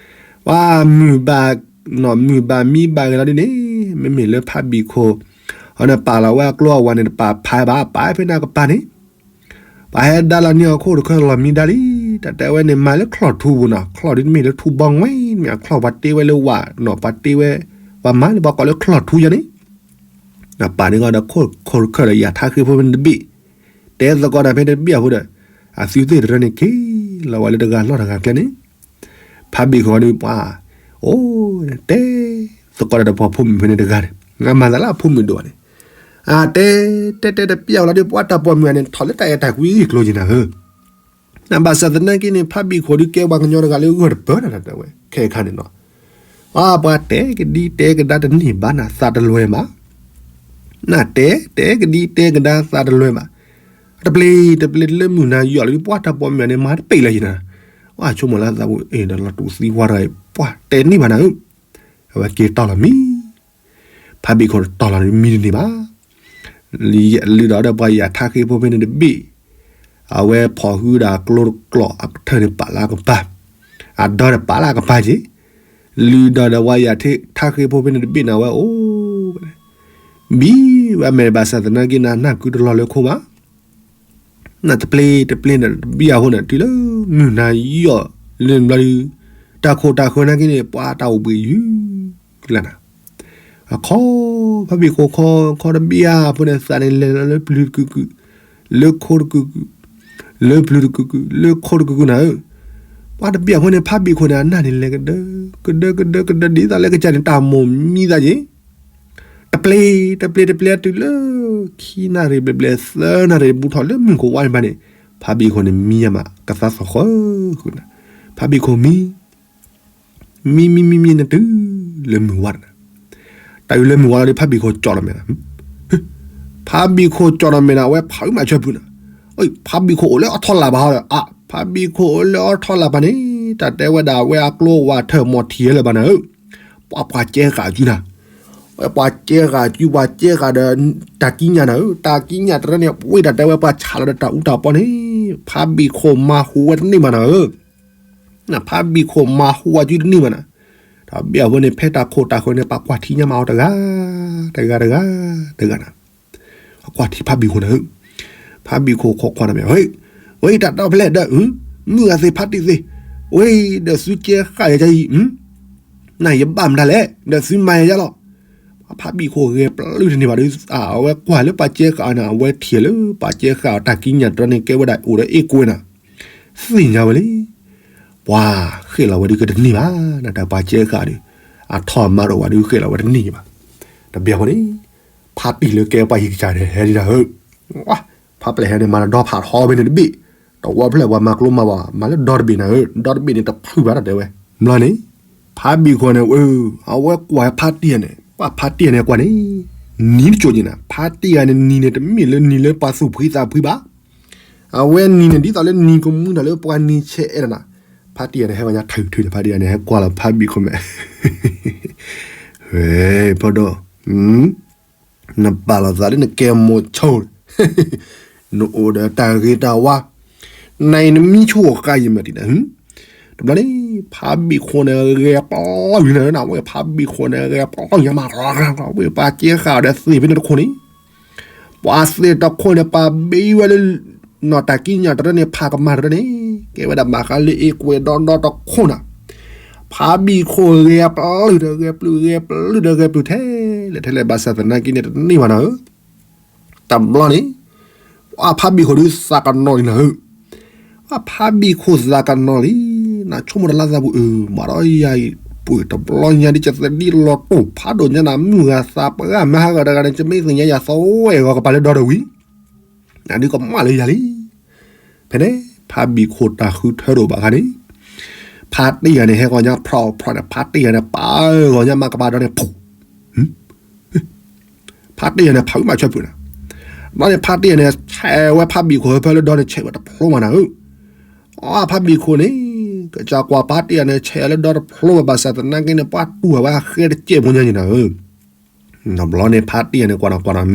ပှၤမုၢ်ဘၣ်, နီၢ်မုၢ်ဘၣ်မံဘၣ်ဂ့ၤလီၤဒ်န့ၣ်, မ့မ့ၢ်လၢဖးဘံၣ်ခိၣ်, အန့ၣ်ပာ်လီၤဝဲအကျိအဝၤန့ၣ် တပာ်ဖးဘၣ် ပာ်ဖဲန့ၣ်အကပၤန့ၣ်, ပှၤဟဲဒါလီၤန့ၢ်အခိၣ်တခၢၣ်လီၤမံဒါလံ, တၢ်တဲဝဲန့ၣ် မၤလၢချီၣ်ထူပူၤနီၤ, ချီၣ်ဒ်တမ့ၢ်လၢထူဘီငွဲၣ် မ့ၢ်အချီၣ်ပှၤတ့ဝဲလၢဝၣ်နီၤ ပှၤတ့ဝဲ, ပှၤမၤန့ၣ် ပှၤကိးလၢချီၣ်ထူယါန့ၣ် ပာ်န့ၢ်ဂီၤဒီးခိၣ်တခၢၣ်ဒီးယၤထါဃ့ဖိဖဲန့ၣ်တဘ့ၣ်, တဲသကိးတၢ်ဖဲန့ၣ်တဘ့ၣ်အဃိဒီး, အသုသ့ၣ်တရၢန့ၣ်က့ၤလီၤဝဲလၢတဂၤလီၢ်တဂၤကျဲန့ၣ်, ဖးဘံၣ်ခိၣ်ဒုးပှၤ, အိၣ်, တဲသကိးတၢ်ဒီးပှၤဖိမုၣ်ဖဲန့ၣ်တဂၤန့ၣ် မၤသးလၢအဖိမုၣ်ဒိၣ်ဘၣ်န့ၣ်, အတဲ, တဲတဲတပျၢ်ဝဲလီၤဒုး ပှၤတၢ်ပိာ်မုၣ်န့ၣ် ထီၣ်လၢတၢ်အဲၣ်တၢ်ကွံဂ့ၢ်ကျိၤက့ၤနၤဧၢ နဘၣ်ဆၣ်သနာ်က့န့ၣ် ဖးဘံၣ်ခိၣ်ဒုးကဲပှၤကညီတဂၤလၢဂၢၢ်တပၢၢ်နၤတၢ်တဲဝဲ ခဲခါန့ၣ်နီၤ, အပှၤတဲကဒံတဲကဒါတန့ၢ်ဘၣ်နၤ သးတလွဲဘၣ်, နတဲတဲကဒံတဲကဒါသးတလွဲဘၣ်, တပျ့ၤတပျ့ၤတလၢမုၢ်နၤယီၢ်လၢပှၤတၢ်ပိာ်မုၣ်န့ၣ် မၤတပ့ၢ်လၢယနၤ, အဆိကမိၣ်လၢသးအိၣ်အ့ၣ်ဒီးလီၤတူာ်သံဝါတဂၤအံၤ ပှၤတဲန့ၢ်ဘၣ်နၤဧၢ, အဝဲက့ၤတီၢ်လီၤမံ ဖးဘံၣ်ခိၣ်တီၢ်လီၤမံတန့ၢ်ဘၣ်, လုၢ်ဒီးဒီးပှၤယၤထါဃ့ဖိဖဲန့ၣ်တဘ့ၣ်, အဝဲဖီၣ်ဟုဒီးအကျိတကျိာ် အကထၢၣ်န့ၣ်ပာ်လၢအကပၤ, အဒီဒီးပာ်လၢအကပၤက့ၤ, လုၢ်ဒီးဒီးပှၤယၤထါဃ့ဖိဖဲန့ၣ်တဘ့ၣ်န့ၣ် အဝဲအိၣ်ဝဲ, ဘံဝဲမဲာ်ဘၣ်ဆၣ်သနာ်က့နၤ နၢ်ကုတလီၤလၢခိဘၣ် နတပျ့ၤတပျ့ၤန့ၣ် တဘံၣ်အဃိန့ၣ် တုၤလၢမုၢ်နၤယီၢ်လၢဘျီဒုး တၢ်ခိၣ်တၢ်ဃၢၤနာ်က့န့ၣ် ပှၤတၢ်အိၣ်ဘှံးယုၢ်လၢနၤ, အခီ ဖးဘံၣ်ခိၣ်ခီ ခီတဘံၣ်ဧါဖိန့ၣ် သးန့ၣ်လဲၤလီၤလၢပျုၤတကုာ်ကုာ်, လၢခိတကုာ်ကုာ်, လၢပျုၤတကုာ်ကုာ်, လၢခိတကုာ်ကုာ်နၤဧၢ, ပှၤတဘံၣ်အဃိန့ၣ် ဖးဘံၣ်ခိၣ်န့ၣ် အနၢ်န့ၣ်လဲၤကဒၢ, ကဒၢကဒၢကဒၢဒ်သိးလၢကစၢ်န့ၣ် တၢ်မိၣ်မံသးက့ၤ တပျ့ၤတပျ့ၤတပျ့ၤတုၤလၢ ခံနၣ်ရံၣ်ဘျဲၣ်ဘျဲၣ်သၢနၣ်ရံၣ်ဘူးထီၣ်လၢမုၢ်ကဝါန့ၣ်ဘၣ်န့ၣ်, ဖးဘံၣ်ခိၣ်န့ၣ်မံယါမး ကသးသီၣ်ဃၢဃုာ်နၤ, ဖးဘံၣ်ခိၣ်မံ, မံမံမံမံနတုၤလၢမုၢ်ဝါတနၤ, တၢ်အုၣ်လၢမုၢ်ဝါလီၤဒီး ဖါဘံၣ်ခိၣ်ကၠီၣ်နီၣ်မဲာ်နၤ, ဖါဘံၣ်ခိၣ်ကၠီၣ်နီၣ်မဲာ်နၤ အဝဲဖးအုၣ်မးဆၢဖုနၤ, ဖါဘံၣ်ခိၣ်အိၣ်လၢအီထီၣ်လၢ်ဘၣ်ဟီဒီး အါ ဖါဘံၣ်ခိၣ်အိၣ်လၢအီထီၣ်လၢ်ဘၣ်န့ၣ် တၢ်တဲဝဲဒၣ်အဝဲအကျိဝးထၢၣ်မီၢ်ထံးလၢၤဘၣ်နၤဧၢ, ပှၤပှၤကဲဃာ်အစုနၤ, ဝဲပှၤကဲဃာ်အစု ပှၤကဲဃာ်ဒီး တၢ်ကံးညာ်နၤဧၢ, တၢ်ကံးညာ်တရၢန့ၣ် ဝ့ၢ်တၢ်တဲဝဲပှၤဆးလီၤဒီးတၢ်အူတၢ်ပီန့ၣ် ဖါဘံၣ်ခိၣ်မၤဟူးဝဲတန့ၢ်ဘၣ်နၤဧၢ ဖါဘံၣ်ခိၣ်မၤဟူးဝဲစုတန့ၢ်ဘၣ်နၤ, တၢ်ဘၣ်အဃိန့ၣ် ဖဲတၢ်ခိၣ်တၢ်ဃၢၤန့ၣ် ပှၤကွၢ်ထံညါမးအီၤတဂၤ, တဂၤတဂၤ, တဂၤနၤ, အကွၢ်ထံဖါဘံၣ်ခိၣ်နၤဧၢ, ဖါဘံၣ်ခိၣ်ခိးကွၢ်နၤမ့ၢ်, ဝဲတၢ်တီဖဲလဲၣ်ဒီး, မုၢ်ဂၤသ့ၣ်ဖါတံၢ်သ့ၣ်, ဝဲဒီးသုကဲဃာ်ယၤအံၤ, နယဘၣ်မတၤလဲၣ် ဒီးသုမၤယၤလီၤ ဖါဘံၣ်ခိၣ်ဂဲၤပျုၢ်တန့ၢ်ဘၣ်ဒီး အဝဲကွၢ်လၢပှၤကဲဃာ်အီၤန့ၣ် အဝဲထံၣ်လၢပှၤကဲဃာ်အီၤတၢ်ကံးညာ်တရၢန့ၣ် ကဲဝဲဒၣ်အိၣ်ဒီးအ့ၣ်ကွဲနၤ, သ့ၣ်ညါဝဲလံ, ပှၤဃဲၣ်လီၤဝဲဒုးကတန့ၢ်ဘၣ်, နတၢ်ပှၤကဲဃာ်ဒီး အထီၣ်မၤဒီးဝဲဒုးဃဲၣ်လီၤဝဲတန့ၢ်ဘၣ်, တဘျီဃီန့ၣ် ဖါတံၢ်လၢကဲပှၤဟံၣ်ကစၢ်န့ၣ် ဟဲဒ်နၤဧၢ, ဖါပျဲၢ်ဟဲန့ၣ်မၤတၢ်ဒီဖးထီဘ့န့ၣ်တဘ့ၣ်, တဝီဖျၢၣ်ပှၤမၤကျိမၤဝါ မၤလၢဒီတဘ့ၣ်နၤဧၢ, ဒီတဘ့ၣ်န့ၣ်တဖုဘၣ်တၢ်တဲဝဲ, ဘျီန့ၣ် ဖါဘံၣ်ခိၣ်န့ၣ် အဝဲကွၢ်ဖါတံၢ်န့ၣ် ပှၤဖါတံၢ်န့ၣ်ကွၢ်န့ၣ်, နံၤတကၠိၣ်က့ၤနၤ ဖါတံၢ်ဂၤန့ၣ်နံၤန့ၣ် တမ့ၢ်လၢနံၤလၢပှၤသူၣ်ဖှံသးဖှံဘၣ်, အဝဲနံၤန့ၣ် ဒ်သိးလၢနံၤကမူဒီးလၢပှၤနံၤဆဲးအဲၣ်ဒိးနၤ, ဖါတံၢ်ဂၤန့ၣ် ဟဲဝဲညါထုးထုးန့ၣ် ဖါတံၢ်ဂၤန့ၣ် ဟဲကွၢ်လီၤဖါဘံၣ်ခိၣ်မဲာ် ဝဲ ဖိဒိၣ်, နပာ်လီၤသးလၢနကဲမိၢ်ဆိ, နအိၣ်ဒီးတၢ်ဂ့ၤတၢ်ဝါ, နအံၤနမံဆိဃာ်ယံၤမးတံၢ်နၤ, တဘျီန့ၣ် ဖါဘံၣ်ခိၣ်န့ၣ်ဂဲၤပျီယံၤနၤဧၢ, ဝဲဖါဘံၣ်ခိၣ်န့ၣ်ဂဲၤပျီယံၤမး, ဝဲပှၤကဲဃာ်ဒီးသ့ၣ်ဖဲန့ၣ်တခိၣ်န့ၣ် ပှၤသ့ၣ်တခိၣ်န့ၣ် ပှၤဘ့ဝဲလၢ နီၢ်တၢ်ကံးညာ်တရၢန့ၣ် ဖးကမၤတရၢန့ၣ် ကဲဝဲဒၣ်ဘၣ်ဃးလၢအ့ၣ်ကွဲဒီဒီတခိၣ်နၤ, ဖါဘံၣ်ခိၣ်ဂဲၤပျုၢ်ဒီးဂဲၤပျုၢ် ဂဲၤပျုၢ်ဒီးဂဲၤပျုၢ်ထဲလဲၣ်ထဲလဲၣ် ဘၣ်ဆၣ်သနာ်က့န့ၣ် တန့ၢ်ဘၣ်နၤဧၢ, တဘျီန့ၣ် ပှၤဖါဘံၣ်ခိၣ်ဒုးသးကနီၤလံနၤဧၢ, ပှၤဖါဘံၣ်ခိၣ်သးကနီၤလံ, နဆိကမိၣ်တလါသးပူၤအၢ မၤဒီးယၤအံၤ ပှၤတဘျီညါဒ်ကသဒံးလီၤတိၢ်ဖးဒိၣ်ညါနၤ မုၢ်ဂၤသးပှၢ်မ့ၢ်ဟးဂီၤတဂၤန့ၣ် ကမ့ၢ်သ့ၣ်ညါယၤသဝဲဂီၤကပၤလၢဒီတဝံၤ နဒုးကမၣ်လၢယၤလံ. ဖဲန့ၣ် ဖါဘံၣ်ခိၣ်တၢ်ဃုထၢတအိၣ်ဘၣ်ခါန့ၣ် ဖါတံၢ်ဂၤန့ၣ် ဟဲဂီၤညါဖြီဖြီန့ၣ် ဖါတံၢ်ဂၤန့ၣ် ပာ်ဂီၤညါမးကပၤဒီးန့ၣ် ဖူ ဖါတံၢ်ဂၤန့ၣ် ဖးအုၣ်မးဆၢဖုးနၤ, ဘျီန့ၣ် ဖါတံၢ်ဂၤန့ၣ် ဆဲးဝဲဖါဘံၣ်ခိၣ်ဖဲလၢဒီန့ၣ် ဆဲးဝဲတဖျိမးနၤဧၢ, အဖါဘံၣ်ခိၣ်န့ၣ် ကစၢ်ကွၢ်ဖါတံၢ်ဂၤန့ၣ် ဆဲးလၢဒီတဖျိဘၣ် ဘၣ်ဆၣ်သနာ်က့န့ၣ် ပှၤတူၢ်ဝဲဃဲတကဲးဖိညါန့ၣ်နၤဧၢ တဘျီန့ၣ် ဖါတံၢ်ဂၤန့ၣ် ကွၢ်နၤကွၢ်နၤ,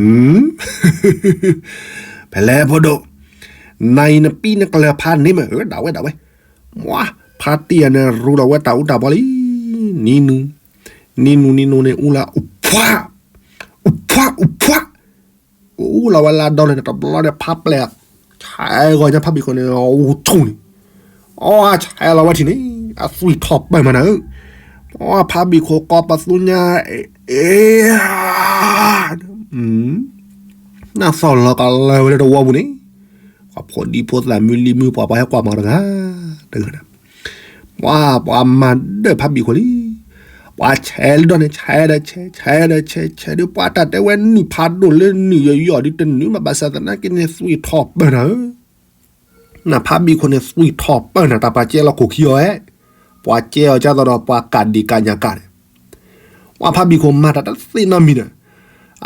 ဖဲလဲၣ်ဖိဒိၣ်, နအံၤနပံနကျၢၤဖါန့ၣ်မ့ၢ် ဒၣ်ဝဲဒၣ်ဝဲ, မ့ၢ် ဖါတံၢ်ဂၤန့ၣ် ရူလီၤဝဲတၢ်အူတၢ်ပီလံ, နံၤနူၤ, နံၤနူၤနံၤနူၤန့ၣ် အူလၢအူဖှး, အူဖှးအူဖှး, အူလီၤဝဲလၢဒီလၢန့ၣ် တဘျီန့ၣ် ဖါပျဲၢ် ဆဲးဂီၤညါဖါဘံၣ်ခိၣ်န့ၣ် အူဆူၣ်န့ၣ် အီ ဆဲးလီၤဝဲထံၣ်န့ၣ် အသွံၣ်ထီၣ်ပၢၢ်မးနၤဧၢ, အီ ဖါဘံၣ်ခိၣ်ကီပသူညါ အ့ နၢ်သီၣ်လီၤကလၢၤဝဲလၢတဝီပူၤန့ၣ်, ပှၤဖိဒံဖိသၣ်မုၢ်လံၤမုၢ်ပှၢ် ပှၤဟဲကွၢ်မၤတဂၤ, တဂၤ, ပှၤ ပှၤမၤဒၢၣ်ဖါဘံၣ်ခိၣ်လံ, ပှၤဆဲးလၢဒီန့ၣ် ဆဲးဒီးဆဲး ဆဲးဒီးဆဲး ဆဲးဒီး ပှၤတၢ်တဲဝဲနုာ်ဖးဒိၣ်လၢနုာ်ယီၤယီၤဒုးတနုာ်မး ဘၣ်ဆၣ်သနာ်က့န့ၣ် သွံၣ်ထီၣ်ပၢၢ်နၤဧၢ နဖါဘံၣ်ခိၣ်န့ၣ် သွံၣ်ထီၣ်ပၢၢ်နၤ တၢ်ပှၤကဲလီၤခိၣ်ခံအီၤဧဲ, ပှၤကဲအီၤကၢ်သိးဒီးပှၤကးဒံးကးညၣ်ကးန့ၣ်, ပှၤဖါဘံၣ်ခိၣ်မၤတၢ်တသ့နီတမံၤဒီး,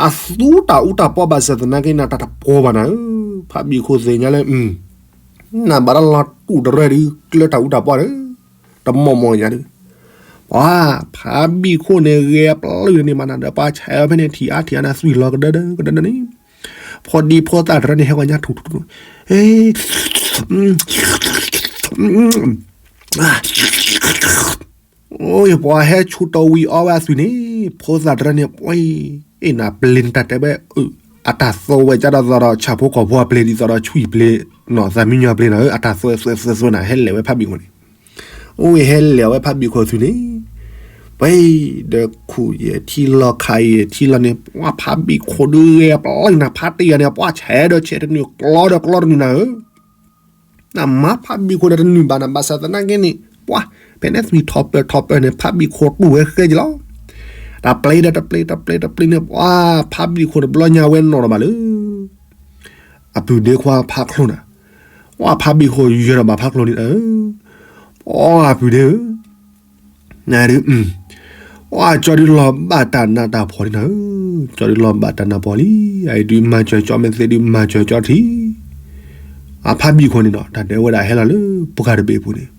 အသူတၢ်အူတၢ်ပီဘၣ်ဆၣ်သနာ်က့န့ၣ် တၢ်တပှီၤဘၣ်နၤဧၢ, ဖါဘံၣ်ခိၣ်သ့ၣ်ညါလၢ နဘၣ်တၢ်လီၤတူၢ်တရၢဒီးကျၢၤတၢ်အူတၢ်ပီဒီး, တမီၢ်မီၢ်ညါဒီး, ပှၤဖါဘံၣ်ခိၣ်န့ၣ်ဂဲၤပျုၢ်န့ၣ်မးနၤဒီး ပှၤဆဲးအီၤဖဲန့ၣ် ထံၣ်အါထံၣ်အါနၤ သွံၣ်လီၤကဒၢဒၢကဒၢဒၢန့ၣ် ဖိဒံဖိသၣ်တရၢန့ၣ် ဟဲဂီၤညါထူၣ်ထူၣ်ထူၣ်, အိၣ် ပှၤဟဲဆူတဝံၤအီဝဲအသွံၣ်န့ၣ် ဖိသၣ်တရၢန့ၣ် ပှၤ အ့ၣ်နၤပျ့ၤနတၢ်တဲဝဲ အတၢ်သိဝဲကၢ်ဒီးသိးဒီး ဆၣ်ဖိကီၢ်ဖိအပျ့ၤဒ်သိးဒီး ဆွံၣ်ပျ့ၤ နီၢ်သးမံညီၤပျ့ၤနၤဧၢ အတၢ်သိသွဲသွဲသွဲနၤ ဟဲလဲၤဝဲဖါဘံၣ်ခိၣ်န့ၣ် အိၣ်ဝဲဟဲလဲၤဝဲဖါဘံၣ်ခိၣ်သွံၣ်န့ၣ်, ပှၤဒီးခူၣ်ယဲၢ်ထံလီၤခးယဲၢ်ထံလီၤန့ၣ် ပှၤဖါဘံၣ်ခိၣ်ဒုးဂဲၤပျုၢ်နၤ ဖါတံၢ်ဂၤန့ၣ် ပှၤဆဲးဒီးဆဲးတနုာ်ကျီဒီးကျီတနုာ်နၤဧၢ, နမၤဖါဘံၣ်ခိၣ်ဒီးတနုာ်ဘၣ်နၤ ဘၣ်ဆၣ်သနာ်က့န့ၣ် ပှၤ ဖဲန့ၣ်သွံၣ်ထီၣ်ပၢၢ်ထီၣ်ပၢၢ်န့ၣ် ဖါဘံၣ်ခိၣ်တူၢ်ဝဲဃဲက့ၤလီၤ, တၢ်ပျ့ၤဒီးတပျ့ၤ တပျ့ၤတပျ့ၤန့ၣ် ပှၤ ဖါဘံၣ်ခိၣ်တဘျီညါဝဲနီၣ်ဒီးဘၣ်လၢ အပုၢ်ဒ့ခွါဖးချိၣ်နၤ, ပှၤဖါဘံၣ်ခိၣ်ယၢၤဒီးဘၣ်ဖးချိၣ်န့ၣ်, ပှၤအပုၢ်ဒ့ဧၢ, နဒုး, အကၠီဒုးလီၤဘၣ်တၢ်နးတၢ်ဖှီၣ်လံနၤဧၢ, ကၠီဒုးလီၤဘၣ်တၢ်နးဖှီၣ်လံ, အအံၤဒုးမၤစၢၤကၠီ မ့ၢ်သ့ဒုးမၤစၢၤကၠီထံ, အဖါဘံၣ်ခိၣ်န့ၣ်ဒီး တၢ်တဲဝဲဒၣ်ဟဲလီၤလၢပှၢ်တဘ့ၣ်အပူၤန့ၣ်,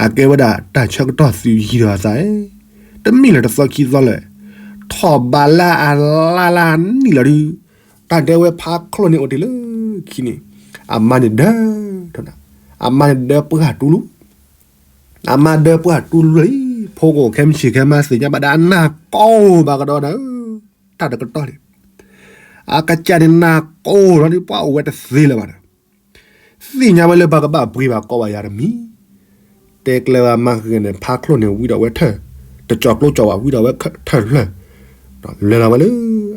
အကဲဝဲဒၣ်တၢ်ဆၢကတီၢ်သုးယံၤဒီးအသး, တမ့ၢ်လၢတသီခံသီလၢၤ, ထီၣ်ဘးလၢအလါလၢနံၣ်လီၤဒုး, တၢ်တဲဝဲဖါချိၣ်န့ၣ်အိၣ်တ့ၢ်လၢခံန့ၣ်, အမါန့ၣ်ဒၢ, အမါန့ၣ်ဒၢပှၢ်တူလူ, အမါဒၢပှၢ်တူလူလံ, ဖိကအိၣ်ခဲမုၢ်ဆ့ၣ်ခဲမုၢ်သ့ၣ်ညါဘၣ်ဒၣ်အနၢ်ကိၢ်ဘၣ်ကဒီးနၤဧၢ, တၢ်တကတီၢ်န့ၣ်, အကစၢ်န့ၣ်နၢ်ကိၢ်လီၤဒုး ပှၤအိၣ်ဝဲတသ့လၢၤဘၣ်ဒီး, သ့ၣ်ညါဝဲလၢပှၤကဘၣ်ပှ့ၤဘၣ်ကိးဘၣ်ယၤတမံၤ, တဲကျဲဝဲမါဃဲၤန့ၣ် ဖါချိၣ်န့ၣ်ဝံဒီးဝဲထၢၣ်, တကၠီၤကျိကၠီၤဝဲ ဝံဒီးဝဲထၢၣ်လၢ, လဲၤလီၤဝဲလၢ,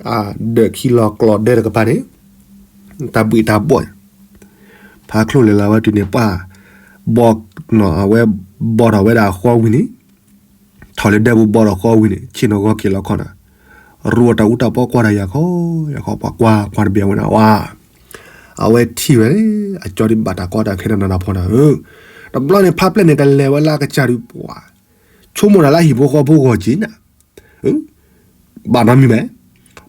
အဒၢးခံလီၤကျီၤဒၢတကပၤန့ၣ်, တၢ်ဘှံးတၢ်ဘှီၣ်, ဖါချိၣ်လဲၤလီၤဝဲတုၤန့ၣ် ပှၢ်, ဘီ, အဝဲ, ဘီထီၣ်ဝဲဒၣ်အဃီဝံၤန့ၣ်, ထီၣ်လၢဒၢးပူၤဘီထီၣ်ဃီဝံၤန့ၣ် ဆ့ၣ်နီၤဂီၤက့ၤလီၤခီနၤ, ရူအတၢ်အူတၢ်ပီကွၢ်တၢ်ယၤခီ, ယၤခီပှၤကွၢ်ကွၢ်တဘ့ၣ်ဝဲနၤဝါ, အဝဲထံၣ်ဝဲ, အကၠီဒုးဘၣ်တၢ်ကီတၢ်ခဲတၢ်နးတၢ်ဖှီၣ်နၤဧၢ, တဘျီန့ၣ် ဖါပျဲၢ်န့ၣ်ကလဲၤဝဲလၢအကစၢ်ဒုးပှၤ, ဆိကမိၣ်တၢ်လၢဟံၣ်ဖိဃီဖိဂီၢ်က့ၤနၤ ဘၣ်နီတမံၤဘၣ်,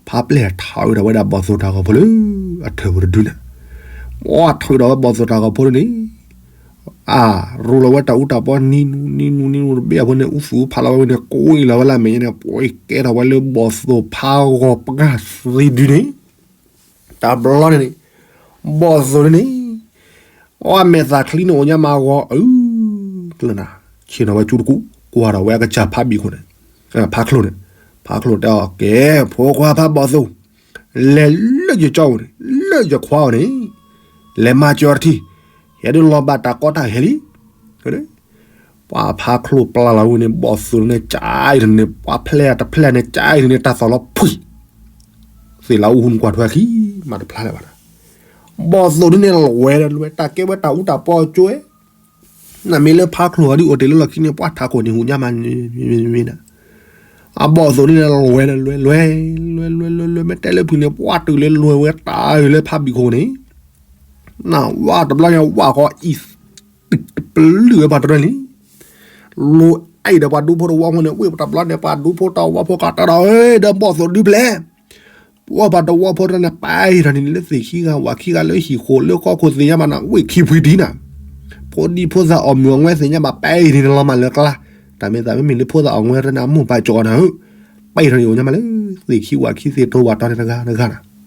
ဖါပျဲၢ်ထီၣ်ဝဲဒီးဝဲဒၣ်ဘီၣ်သိၣ်တၢ်ဂီၤဖိလၢ, အထၢၣ်ပူၤတဒုနၤ, ပှၤထီၣ်ဝဲဒီးဝဲဘီၣ်သိၣ်တၢ်ဂီၤဖိဒ်န့ၣ်, အ, ရူလီၤဝဲတၢ်အူတၢ်ပီနံၤနံၤနံၤနံၤတဘ့ၣ်အဖိန့ၣ် အူသူၣ်အူဖးလီၤဝဲန့ၣ် ကိးအံၤလီၤဝဲလၢအမဲာ်ညါန့ၣ် ပှၤကဲထီၣ်ဝဲလၢဘီၣ်သိၣ်ဖါဂီၤပှၢ်သ့ဒုန့ၣ်, တဘျီန့ၣ်န့ၣ်, ဘီၣ်သိၣ်ဒုန့ၣ် အီၣ်အမဲာ်သးချံန့ၣ်အိၣ်ညါမးဂီၤအု, ကျၢနၤ, ဆ့ၣ်နီၤဝဲကၠူတကူး ကွၢ်ထီၣ်ဝဲအကစၢ်ဖါဘံၣ်ခိၣ်န့ၣ်, ဖါချိၣ်န့ၣ်, ဖါချိၣ်တဲအီၤ ကဲ, ဖိခွါဖါဘီၣ်သိၣ်, လဲၤလၢယကၠီအိၣ်န့ၣ် လၢယခွါအိၣ်န့ၣ်, လဲၤမၤစၢၤအီၤတထံၣ်, ဟဲဒုးလီၤဘၣ်တၢ်ကီတၢ်ခဲလံ ပှၤဖါချိၣ်ပျၢ်လီၤဝဲန့ၣ် ဘီၣ်သိၣ်န့ၣ် ကၠါအံၤန့ၣ် ပှၤဖျဲၣ်တဖျဲၣ်န့ၣ် ကၠါအံၤန့ၣ် တၢ်သီၣ်လီၤဖှံ, သ့ၣ်လၢအူဟူနကွၢ်ထွဲခံ, မၤတဖျါလၢၤဘၣ်ဒီး, ဘီၣ်သိၣ်ဒုန့ၣ်လွဲဒီးလွဲ တၢ်ကဲဝဲတၢ်အူတၢ်ပီအကၠိဝဲ, နမ့ၢ်လၢဖါချိၣ်အီၤဒုအိၣ်တ့ၢ်လၢလီၢ်ခံန့ၣ် ပှၤထးခိၣ်န့ၣ်ဟူညါမး, မ့ၢ်နၤ အဘီၣ်သိၣ်ဒုန့ၣ်လွဲဒီးလွဲ လွဲ လွဲ လွဲ လွဲ မ့ၢ်တဲလၢဖုန့ၣ် ပှၤတုၤလၢလွဲဝဲတၢ်လၢဖါဘံၣ်ခိၣ်န့ၣ်, နဝဲတဘျီညါဝဲဃီအံၤ, တပလုာ်ဝဲပှၤတရၢလံ, လိၤအံၤဒီးပှၤဒူဖိတဝီဖိန့ၣ် ဝ့ၢ်တဘျီန့ၣ် ပှၤဒူဖိတဝီဖိကတၢၢ်ဒီး ဒီးဘီၣ်သိၣ်ဒုဖျဲၣ် ပှၤပှၤတဝီဖိတၢ်န့ၣ် ပာ်အံၤထီၣ်န့ၣ် လၢသ့ၣ်ခံဂၤဝၤခံဂၤလၢဟံၣ်ဃိးလၢဃီခိၣ်သ့ၣ်ညါဘၣ်နၤ ဝ့ၢ်ခံဖှံဒံနၤ, ဖိဒံဖိသၣ်အီၣ်မုၢ်အီၣ်ငွဲသ့ၣ်ညါဘၣ် ပာ်အံၤန့ၣ်လီၤမးလၢကျါ, တၢ်မ့ၢ်သးမ့မ့ၢ်လၢဖိသၣ်အီၣ်ငွဲတၢ်န့ၣ် အမိၢ်ပၢ်ကၠီအီၤနၤဧၢ, ပာ်အံၤထီၣ်န့ၣ်အိၣ်ညါမး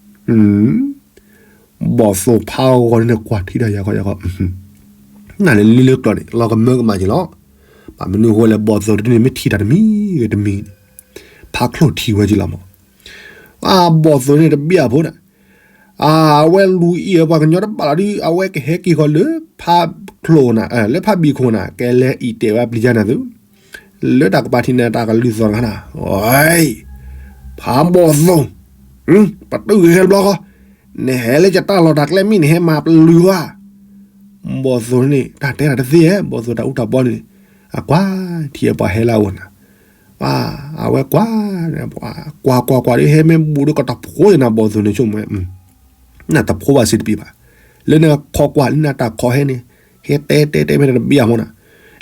လၢ သ့ၣ်ခံဝၤခံသ့ၣ်တြိဝၤတီၤန့ၣ်တဂၤတဂၤနၤ, ဘီၣ်သိၣ်ဖးဂီၤန့ၣ်ကွၢ်ထံတၢ်ယၤခီယၤခီ နလဲၤလံလၢကျီၢ်န့ၣ် လီၤကမၢကမၣ်က့ၤလီၤ, ဘၣ်မနုၤအဃိလဲၣ် ဘီၣ်သိၣ်ဒုန့ၣ် မ့ၢ်ထံၣ်တၢ်တမံၤဂ့ၤတမံၤန့ၣ်, ဖးချိၣ်ထံၣ်ဝဲက့ၤလီၤမး, အဘီၣ်သိၣ်န့ၣ်တဘျုးဖိန့ၣ်, အဝဲလူၤအံၤပှၤကညီတဘၣ်လီၤဒုး အဝဲကဟဲက့ၤဃီၤလၢဖးချိၣ်နၤ လၢဖးဘံၣ်ခိၣ်နၤ ကလဲၤအံၤတဲာ်ဝဲပျံၤယါနၤသု, လၢတၢ်ကပၤထံၣ်န့ၣ် တၢ်ကလုၢ်သီၣ်တခါနၤ, ဖးဘီၣ်သိၣ်, ပတုာ်က့ၤဟဲတဘျီဃီ, နဟဲလၢယတၢ်လီၢ်တၢ်ကျဲမ့ၢ်နဟဲမၤပျုၤဝဲ ဘီၣ်သိၣ်န့ၣ် တၢ်တဲတၢ်တသ့ဧါ ဘီၣ်သိၣ်တၢ်အူတၢ်ပီန့ၣ်, အကွၢ်ထံၣ်အပှၤဟဲလၢအအိၣ်နၤ, အဝဲကွၢ်, ကွၢ်ကွၢ်ကွၢ်ဒီးဟဲမ့ၢ်ဘူးဒီးကတၢၢ်ဖိယနၤ ဘီၣ်သိၣ်န့ၣ်ဆိကမိၣ်ဝဲ, နတၢၢ်ဖိဘၣ်စ့တပံၤဘၣ်, လၢန့ၣ်ခီကွၢ်လၢနတၢ်ခီဟဲန့ၣ်, ဟဲတဲတဲတဲမ့ၢ်တဘျုးဖိနၤ,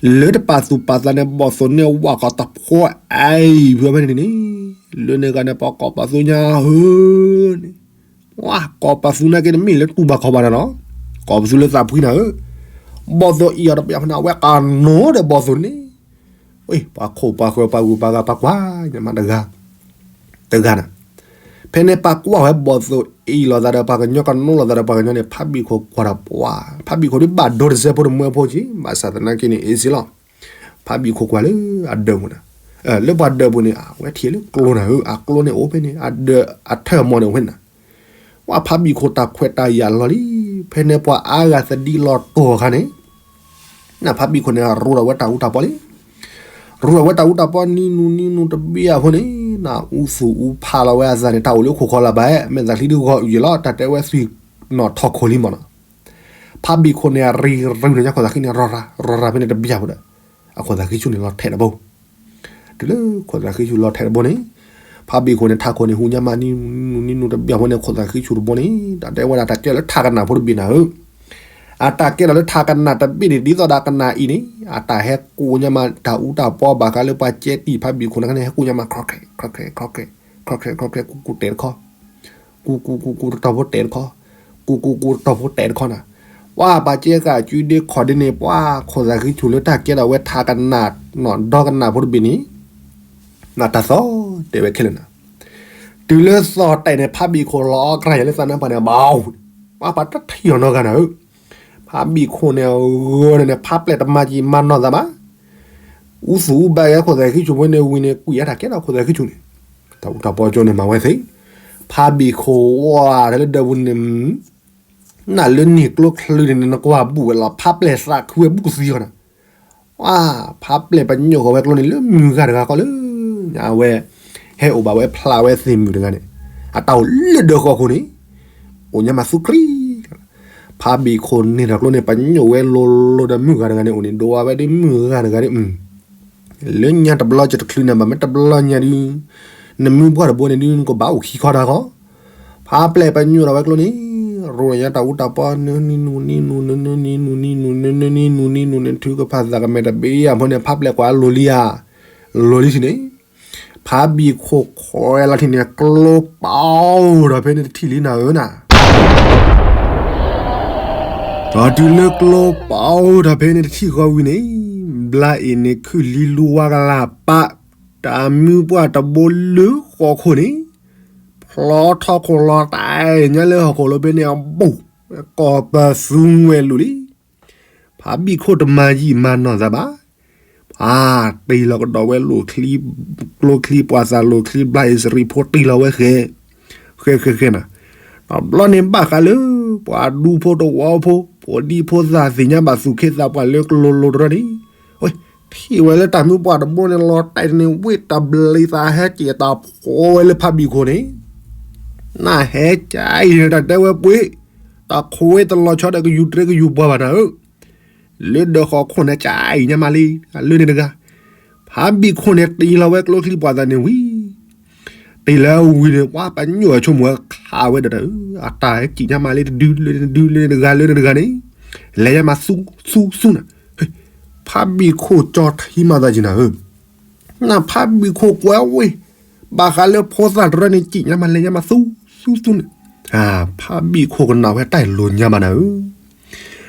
လၢတပာ်သူၣ်ပာ်သးန့ၣ် ဘီၣ်သိၣ်န့ၣ်ဝဲကီၢ်တၢၢ်ဖိအံၤဖဲဖဲန့ၣ်န့ၣ်, လၢန့ၣ်ဂၤန့ၣ် ပှၤကိးပသူညါဧၢန့ၣ် ဝဲ, ကိးပသူနာ်က့တမ့ၢ်လၢတူၢ်ဘၣ်ခီၣ်ဘၣ်နၤနီၤ, ကိးပသူလၢသးဖှံနၤဧၢ, ဘီၣ်သိၣ်အံၤအီၤတဘျုးဖိန့ၣ် အဝဲကနိဒီးဘီၣ်သိၣ်န့ၣ်, ပှၤခိၣ်ပှၤဃၢၤပှၤဂုၤပှၤဂၤပှၤကွၢ်ညါမးတဂၤ, တဂၤနၤ, ဖဲန့ၣ်ပှၤကွၢ်ဝဲဘီၣ်သိၣ်အံၤလိာ်သးဒီးပှၤကညီကနိလိာ်သးဒီးပှၤကညီန့ၣ် ဖးဘံၣ်ခိၣ်ကွၢ်ဒီးပှၤ, ဖးဘံၣ်ခိၣ်ဒုးဘၣ်ဒိတစဲးဖိတမှဲဖိက့ၤ ဘၣ်ဆၣ်သနာ်က့န့ၣ် အ့ၣ်စ့လီၤ ဖးဘံၣ်ခိၣ်ကွၢ်လၢအဒၢးပူၤန့ၣ်, လၢပှၤဒၢးပူၤန့ၣ် အဝဲထံၣ်လၢကျိနၤဧၢ, အကျိန့ၣ်အိၣ်ဖဲန့ၣ် အဒၢးအထၢၣ်မီၤန့ၣ်အိၣ်ဖဲန့ၣ်နၤ, ဝဲဖးဘံၣ်ခိၣ်တၢ်ခွဲးတၢ်ယာ်လီၤလံ, ဖဲန့ၣ်ပှၤအါဂၤသဒံးလီၤတိၢ်အခါန့ၣ်, နဖးဘံၣ်ခိၣ်န့ၣ် ရူဒီးဝဲတၢ်အူတၢ်ပီလံ, ရူဒီးဝဲတၢ်အူတၢ်ပီနံၤနူၤနံၤနူၤတဘျုးဖိန့ၣ်, နအူသူၣ်အူဖးလီၤဝဲအသးန့ၣ် တၢ်အိၣ်လၢခိၣ်ခီလၢၤဘၣ်, မဲာ်သးချံဒုးဂီၤအုၣ်ယဲၢ်လီၤ တၢ်တဲဝဲသွံၣ်နီၣ်ထီၣ်ခိၣ်လံမးနီၤ ဖးဘံၣ်ခိၣ်န့ၣ် အရံၣ်ရူၤန့ၣ် ခိၣ်သးဃံန့ၣ် ရီၤရၤ ရီၤရၤဖဲန့ၣ်တဘျုးဖိဒီး, အခိၣ်သးဃံဆူၣ်န့ၣ်လီၤထဲးတဘိ, တုၤလၢခိၣ်သးဃံဆူၣ်လီၤထဲးတဘိန့ၣ်, ဖးဘံၣ်ခိၣ်န့ၣ် ထးခိၣ်န့ၣ်ဟူညါမး နံၤနူၤနံၤနူၤတဘျုးဖိန့ၣ် ခိၣ်သးဃံဆူၣ်တဘိန့ၣ် တၢ်တဲဝဲဒၣ်တၢ်ကဲလၢထးကနၣ်ဖိတဘ့ၣ်နၤဧၢ, အတၢ်ကဲထီၣ်လၢထးကနၣ်တဘ့ၣ်န့ၣ် ဒ်သိးဒီးကနၣ်အံၤန့ၣ် အတၢ်ဟဲကိးညါမးတၢ်အူတၢ်ပီဘၣ်ဃးလၢပှၤကဲတံာ်ဖးဘံၣ်ခိၣ်န့ၣ် ဟဲကိးညါမး ခီၣ်ခရဲး ခီၣ်ခရဲး ခီၣ်ခရဲး ခီၣ်ခရဲး ကူကူတဲာ်တခီ ကူကူကူကူတတီၢ်ဖိတဲာ်တခီ ကူကူကူတတီၢ်ဖိတဲာ်တခီနၤ, ပှၤပာ်ကဲဃာ်ကၠူဒ့ခီၣ်ဒ့န့ၣ် ပှၤခိၣ်သၣ်ဃံဆူၣ်လၢတၢ်ကဲထီၣ်ဝဲထးကနၣ် နီၢ်ဒီကနၣ်ဖိတဘ့ၣ်န့ၣ် နတၢ်သီၣ်တဲာ်ဝဲခဲလၢာ်နၤ, တုၤလၢသီၣ်တဲာ်န့ၣ် ဖးဘံၣ်ခိၣ်လီၤအီၣ်ကြၢးယၤလၢသးနါပှၢ်န့ၣ် ဘၣ် ပှၤပာ်တထံၣ်အီၤနီတဂၤနၤဧၢ, ဖးဘံၣ်ခိၣ်န့ၣ်ဂီၤန့ၣ်န့ၣ် ဖးပျဲၢ်တမၤကံမၤနီၢ်သးဘၣ်, အူသူၣ်အူဘၣ်ဂဲခိၣ်သၣ်ဃံဆူၣ်ဖိန့ၣ်ဝံၤန့ၣ် ကွံာ်အတၢ်ကဲထီၣ်ခိၣ်သၣ်ဃံဆူၣ်န့ၣ်, တၢ်အူတၢ်ပီကၠိန့ၣ်မၤဝဲသ့, ဖးဘံၣ်ခိၣ်ဝဲတၢ်လၢဒၢးပူၤန့ၣ် နလၢန့ၢ်ကျိချံန့ၣ် နကွၢ်ဘူၣ်ဝဲလီၤ ဖးပျဲၢ်သးခုဝဲဘူးကသံအီၤနၤ, ဖးပျဲၢ်ပညိၣ်ဃီၤဝဲကျိန့ၣ် လၢမုၢ်ဂၤတဂၤဃီလၢ အဝဲ ဟဲအိၣ်ဘၣ်ဝဲဖျါဝဲသ့ၣ်မုၣ်တဂၤန့ၣ် အတၢ်အိၣ်လၢဒၢးဃီခိၣ်န့ၣ် အိၣ်ညါမးသူကြံ, ဖးဘံၣ်ခိၣ်န့ၢ်ထီၣ်ကျိန့ၣ် ပညိၣ်ဝဲလိၤလိၤဒီးမုၢ်ဂၤတဂၤန့ၣ် အိၣ်န့ၣ်ဒိးဝဲဒ်မုၢ်ဂၤတဂၤန့ၣ် လၢညါတဘျီကတချုးနၤဘၣ် မ့ၢ်တဘျီညါဒုး နမုၢ်ပှၢ်တဘိန့ၣ်ဒုး နကဘၣ်အိၣ်ခံခီတၢ်ဃီ, ဖးပျဲၢ်ပညိၣ်ထီၣ်ဝဲကျိန့ၣ် ရိၣ်ညါတၢ်အူတၢ်ပီ နနံနူနံနူ နနနံနူနံနူ နနနံနူနံနူန့ၣ် ထုကဖၣ်သးကမဲာ်တဘ့ၣ်ယၤဖိန့ၣ် ဖးပျဲၢ်ကွၢ်လိၤလံဧါ, လိၤလံထံၣ်န့ၣ်, ဖးဘံၣ်ခိၣ်ခွဲးလီၤထံၣ်န့ၣ် ကျိပာ်အိၣ်ဒီးဖဲန့ၣ်တထံၣ်လံနၤဧၢနၤ ဒီးတုၤလၢကျိပာ်အိၣ်ဒီးဖဲန့ၣ်တထံၣ်ဃီဝံၤန့ၣ်, ဘျါအ့ၣ်န့ၣ်ခုၣ်လံလူဝါကလၢ်ပာ်, တၢ်မုၢ်ပှၢ်တဘိလၢဃီခိၣ်န့ၣ်, ဖျီထီၣ်ခိၣ်လီၤတၢ်ညါလၢဟီၣ်ခိၣ်လီၤဖဲန့ၣ်အဘူး, ကီၢ်ပသူငွဲၣ်လိာ်လံ ဖးဘံၣ်ခိၣ်တမၤယံာ်မၤနီၢ်သးဘၣ်, ပှၤတ့ၢ်လီၤကဒီးဝဲလိာ်ချံ, ကျိချံပှၤသးလိာ်ချံဘျါအ့ၣ်စရံဖိတ့ၢ်လီၤဝဲဃဲ, ဃဲဃဲဃဲနၤ, တဘျီန့ၣ်ဘၣ်ဃးလၢ ပှၤဒူဖိတဝီဖိ ဖိဒံဖိသၣ်သ့ၣ်ညါဘၣ်သူၣ်က့သးပှၢ်လၢကျိလိၤတရၢန့ၣ်, ထံၣ်ဝဲလၢတၢ်မုၢ်ပှၢ်တဘိန့ၣ်လီၤတဲာ်န့ၣ် ဝ့ၢ်တဘျံးသးဟဲက့ၤတၢ်ဖိဝဲလၢဖးဘံၣ်ခိၣ်န့ၣ် နဟဲကၠအံၤတၢ်တဲဝဲပှ့ၤ, တၢ်ခိၣ်ဝဲတလီၤဆီဒီးကယူၤတြဲကယူၤပှၤဘၣ်နၤဧၢ, လၢဒၢးဃီခိၣ်န့ၣ်ကၠအံၤညါမးလံ, လၢန့ၣ်တဂၤ, ဖးဘံၣ်ခိၣ်န့ၣ်တ့ၢ်လီၤဝဲကျိချံပှၤသးန့ၣ်ဝံၤ, တ့ၢ်လၢဝံၤန့ၣ် ပှၤပညိၣ်အဆိကမိၣ်ဝဲခးဝဲဒီးတၢ်, အတၢ်ဟဲကံၣ်ညါမးလံတဒုလၢန့ၣ်တဒုလၢန့ၣ်တဂၤလၢန့ၣ်တဂၤန့ၣ်, လဲၤညါမးသူသူသူနၤ, ဖးဘံၣ်ခိၣ်ကၠီထံမၤသးက့ၤနၤဧၢ နဖးဘံၣ်ခိၣ်ကွဲဝ့ၢ်, ဘၣ်ဃးလၢဖိသၣ်တရၢန့ၣ် ကံၣ်ညါမးလဲၤညါမးသူသူသူန့ၣ်, ဖးဘံၣ်ခိၣ်ကနၣ်ဝဲတၢ်လိၤညါမးနၤဧၢ,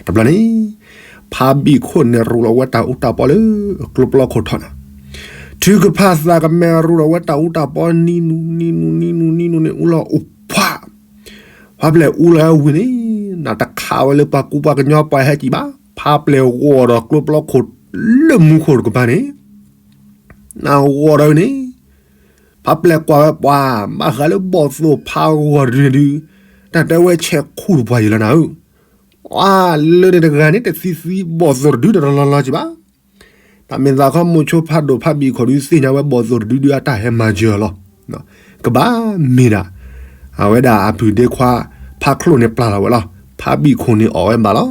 တဘျီန့ၣ်, ဖးဘံၣ်ခိၣ်န့ၣ်ရူးလီၤဝဲတၢ်အူတၢ်ပီလၢကျိပျီခိၣ်ထီၣ်နၤ, ထုကဖၣ်သးကမဲာ်ရူးလီၤဝဲတၢ်အူတၢ်ပီနံနူနံနူနံနူနံနူန့ၣ် အူလီၤအိၣ်ဖး ဖးပျဲၢ်အူလီၤဝံၤန့ၣ်, နတခးဝဲလၢပှၤကူပှၤကညီပှၤဟဲကံၣ်ဘၣ်, ဖးပျဲၢ်ဂီၤဒီးကျိပျီခိၣ်လၢမူခိၣ်တကပၤန့ၣ်, နဂီၤဒီးန့ၣ်, ဖးပျဲၢ်ကွၢ်ဝဲပှၤ, ဘၣ်ဃးလၢဘီၣ်သိၣ်ဖးဂီၤတဒုန့ၣ်ဒု, တၢ်တဲဝဲဆဲးခူၣ်တပှၢ်ယံၤလီၤနၤဧၢ, ပှၤလၢန့ၣ်တဂၤန့ၣ် တသံသံဘီၣ်သိၣ်တဒုဒီးတလီၤလီၤက့ၤဘၣ် တၢ်မ့ၢ်သးခီမိၤဆိဖးဒိၣ်ဖးဘံၣ်ခိၣ်ဒုးသ့ၣ်ညါဝဲဘီၣ်သိၣ်တဒုဒုးအတၢ်ဟဲမၤစၢၤအီၤလီၤ. ကဘၣ်မ့ၢ်ဒၣ်, အဝဲဒၣ်အပုၢ်ဒ့ခွါ, ဖးချိၣ်န့ၣ်ပျၢ်လီၤဝဲလီၤ. ဖးဘံၣ်ခိၣ်န့ၣ်အီၣ်ဝဲဘၣ်လီ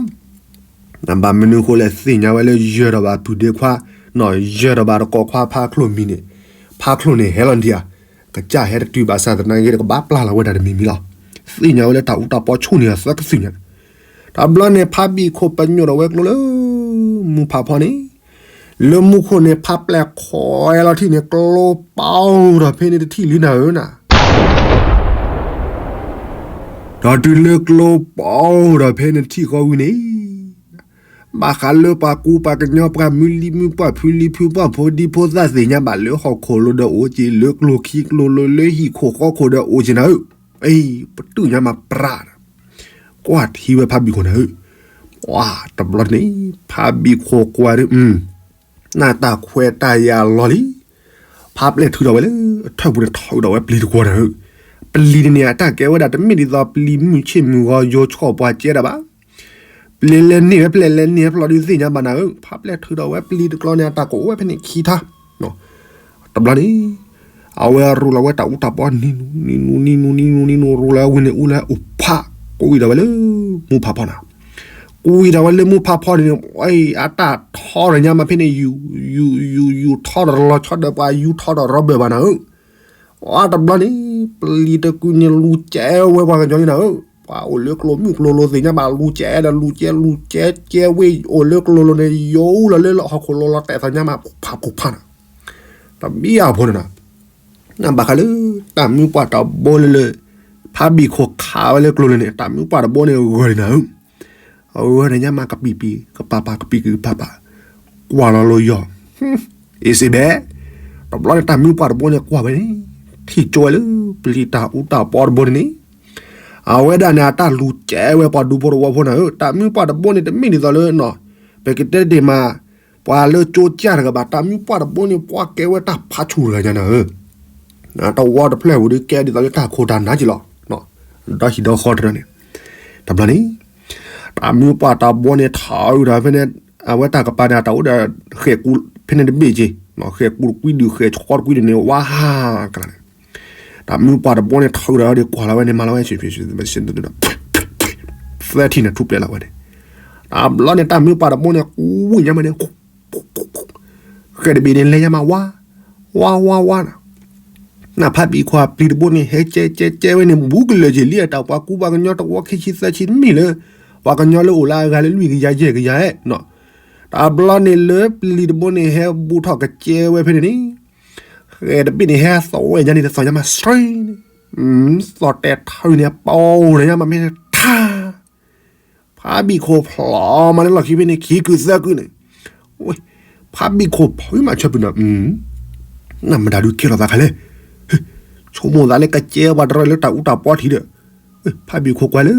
ၤ. ဘၣ်မနုၤဃိလဲၣ်သ့ၣ်ညါဝဲလၢယၢၤဒီးဘၣ်ပုၢ်ဒ့ခွါ, ယၢၤဒီးဘၣ်တကိးခွါဖးချိၣ်မံၤန့ၣ်, ဖးချိၣ်န့ၣ်ဟဲလီၤနထံၣ်ဧါ, ကစၢ်ဟဲတတုၤဘၣ်ဆၣ်သနာ်က့ ကဘၣ်ပျၢ်လီၤဝဲဒၣ်တမံၤမံၤလီၤ. သ့ၣ်ညါဝဲလၢတၢ်အူတၢ်ပီဆိၣ်န့ၣ်အသးကသုၣ်ညါ တဘျီန့ၣ် ဖးဘံၣ်ခိၣ်ပညိၣ်ဒီးဝဲကျိလၢ မူဖးဖီန့ၣ်, လၢမူခိၣ်န့ၣ် ဖးပျဲၢ်ခွဲးလီၤထံၣ်န့ၣ် ကျိပီဒီးဖဲန့ၣ်တထံၣ်လံနၤဧၢနၤ. ဒီးတုၤလၢကျိပီဒီးဖဲန့ၣ်တထံၣ်ဃီဝံၤန့ၣ်, ဘၣ်ဃးလၢပှၤကူပှၤကညီပှၤမုၢ်လံမုၢ်ပှၢ်ဖုလံဖုပှၢ်ဖိဒံဖိသၣ်သ့ၣ်ညါဘၣ်လၢဟီၣ်ခိၣ်လိၤဒီးအိၣ်က့ၤ လၢကျိၢ်ခံကျိၢ်လိၤလၢဟံၣ်ခိၣ်ဃီခိၣ်ဒီးအိၣ်က့ၤနၤဧၢ, အ့ ပတုာ်ညါမးပြး ကွၢ်ထံဝဲဖးဘံၣ်ခိၣ်နၤဧၢ, တဘျီန့ၣ်, ဖးဘံၣ်ခိၣ်ကွၢ်ဒ်, နၢ်တၢ်ခွဲးတၢ်ယာ်လီၤလံ. ဖးပျဲၢ်ထုးထီၣ်ဝဲလၢအထၢၣ်ပူၤန့ၣ် ထီၣ်ဝဲဒီးဝဲပျံၤတကွီၢ်နၤဧၢ, ပျံၤန့ၣ်န့ၣ် အတၢ်ကဲဝဲဒၣ်တမ့ၢ်ဒ်သိးပျံၤမုၢ်ဆ့ၣ်မုၢ်ဂီၤယိၤဆှီၣ်ပှၤကဲဒၣ်ဘၣ် ပျံၤလဲၤန့ၢ်ဝဲဖျဲၣ်လဲၤန့ၢ်ဝဲဖျီၣ်ဒုးသ့ၣ်ညါဘၣ်နၤဧၢ, ဖးပျဲၢ်ထုးထီၣ်ဝဲပျံၤတကျီန့ၣ် အတၢ်ကအိၣ်ဝဲဖဲန့ၣ်ခံထါ, တဘျီန့ၣ်, အဝဲရူးလီၤဝဲတၢ်အူတၢ်ပီနံနူ, နံနူ, နံနူ, နံနူ, နံနူ ရူးလီၤဝဲဝံၤန့ၣ် အူလၢအအိၣ်ဖး, ကွံာ်ဒီးဝဲလၢမူဖးဖီနၤ, ကွံာ်ဒီးဝဲလၢမူဖးဖီန့ၣ်, အတၢ်ထီဒီးညါမးဖဲန့ၣ် ယူၤ, ယူၤ, ယူၤ, ယူၤထီဒီးလီၤဆီဒီးပှၤယူၤထီဒီးရီဘၢၣ်ဘၣ်နၤဧၢ, အတဘျီန့ၣ်, ပျံၤတကုန့ၣ်လူၤကဲဝဲပှၤကညီန့ၣ်နၤဧၢ ပှၤအိၣ်လၢကျိမုၢ်ကျိလိၤသ့ၣ်ညါဘၣ် လူၤကဲဒီးလူၤကဲလူၤကဲကဲဝ့ၢ်အိၣ်လၢကျိလိၤန့ၣ် ယိလီၤလၢဟီၣ်ခိၣ်လိၤလီၤတဲာ်သးညါမး ဖးဖူဖးနီၤ တမံၤအဖိန့ၣ်နီၤ နဘၣ်ဃးလၢ တၢ်မုၢ်ပှၢ်တဘိလၢလၢ ဖးဘံၣ်ခိၣ်ခးဝဲလၢကျိလၢန့ၣ် တၢ်မုၢ်ပှၢ်တဘိန့ၣ်ဂၢၢ်န့ၣ်နၤဧၢ, အဂၢၢ်န့ၣ်ညါမးကပံာ်ပံာ်ကပၤပၤ ကပံာ်ကပၤပၤ, ကွၢ်လီၤလိာ်ယီၤ, အ့စ့ဘဲ, တဘျီန့ၣ်တၢ်မုၢ်ပှၢ်တဘိန့ၣ်ကွၢ်ဝဲန့ၣ်, ထံၣ်ကၠိဝဲလၢ ပျံၤတၢ်အူတၢ်ပီတဘိန့ၣ်န့ၣ်, အဝဲဒၣ်န့ၣ် အတၢ်လူၤကဲဝဲပှၤဒူဖိတဝီဖိနၤဧၢ, တၢ်မုၢ်ပှၢ်တဘိန့ၣ် တမ့ၢ်ဒ်သိးလၢနီၤ, ပကတဲတ့ၢ်မး ပှၤလၢကၠိကၢ်တဂၤဘၣ်, တၢ်မုၢ်ပှၢ်တဘိန့ၣ် ပှၤကဲဝဲတၢ်ဖးဆူၣ်တဂၤညါနၤဧၢ, တဝီတဖျၢၣ်ပူၤဒီးကဲဒ်သိးလၢတၢ်ခိၣ်တၢ်နါက့လီၤ, ဒီဟံၣ်ဒီဃီတရၢန့ၣ်, တဘျီန့ၣ်, တၢ်မုၢ်ပှၢ်တဘိန့ၣ် ထီၣ်အုးဒီးဖဲန့ၣ်, အဝဲတၢ်ကပၤန့ၣ် အတၢ်အိၣ်ဒီး ဃဲၣ်ကူဖဲန့ၣ်တဘ့ၣ်က့, ဃဲၣ်ကူတကွံဒုး ဃဲၣ်ဆှီတကွံဒုးန့ၣ် ဝါဟးကလၤန့ၣ်, တၢ်မုၢ်ပှၢ်တဘိန့ၣ် ထီၣ်အုးဒီးဒီးကွၢ်လီၤဝဲန့ၣ် မၤလီၤဝဲ သၢထံၣ်န့ၣ်ထူၣ်ပျဲလီၤဝဲန့ၣ်, တဘျီန့ၣ် တၢ်မုၢ်ပှၢ်တဘိန့ၣ် ကူဝံၣ်ညါမးန့ၣ် ဃဲၣ်တဘ့ၣ်န့ၣ် လဲၤညါမး ဝါ, ဝါ ဝါ ဝါနီၤ, နဖးဘံၣ်ခိၣ်အပျံၤတဘိန့ၣ် ဟဲကဲကဲကဲဝဲန့ၣ် ဘူးကလၢာ်က့ၤလံ အတၢ်ပှၤကူပှၤကညီတဝီခံဆံသၢဆံတမ့ၢ်လၢ ပှၤကညီလၢအိၣ်လၢအဂၤလၢလွံၢ်ကယၤယဲၢ်ကယၤဧဲနီၤ, တဘျီန့ၣ်လၢပျံၤတဘိန့ၣ် ဟဲဘူးထီၣ်ကကဲဝဲဖဲန့ၣ်န့ၣ်, ဃဲၣ်တဘ့ၣ်န့ၣ် ဟဲသီၣ်ဝဲညါန့ၣ် တသီၣ်ညါမး စှၤန့ၣ်, သီၣ်တဲာ်ထီၣ်အုးန့ၣ် ပီၤန့ၣ်ညါမး မ့ၢ်ထါ ဖးဘံၣ်ခိၣ်ဖျိးမးလၢလီၢ်ခံဖဲန့ၣ် ခံကုာ်သၢကုာ်န့ၣ်, ဖးဘံၣ်ခိၣ်ဖျိးမးဆၢပူၤနီၤ, နမတၤဒုးကဲထီၣ်သးခါလဲၣ်, ဆိကမိၣ်သးလၢကကဲပှၤတရၢလၢတၢ်အူတၢ်ပီထံဒီး, ဖးဘံၣ်ခိၣ်ကွၢ်လၢ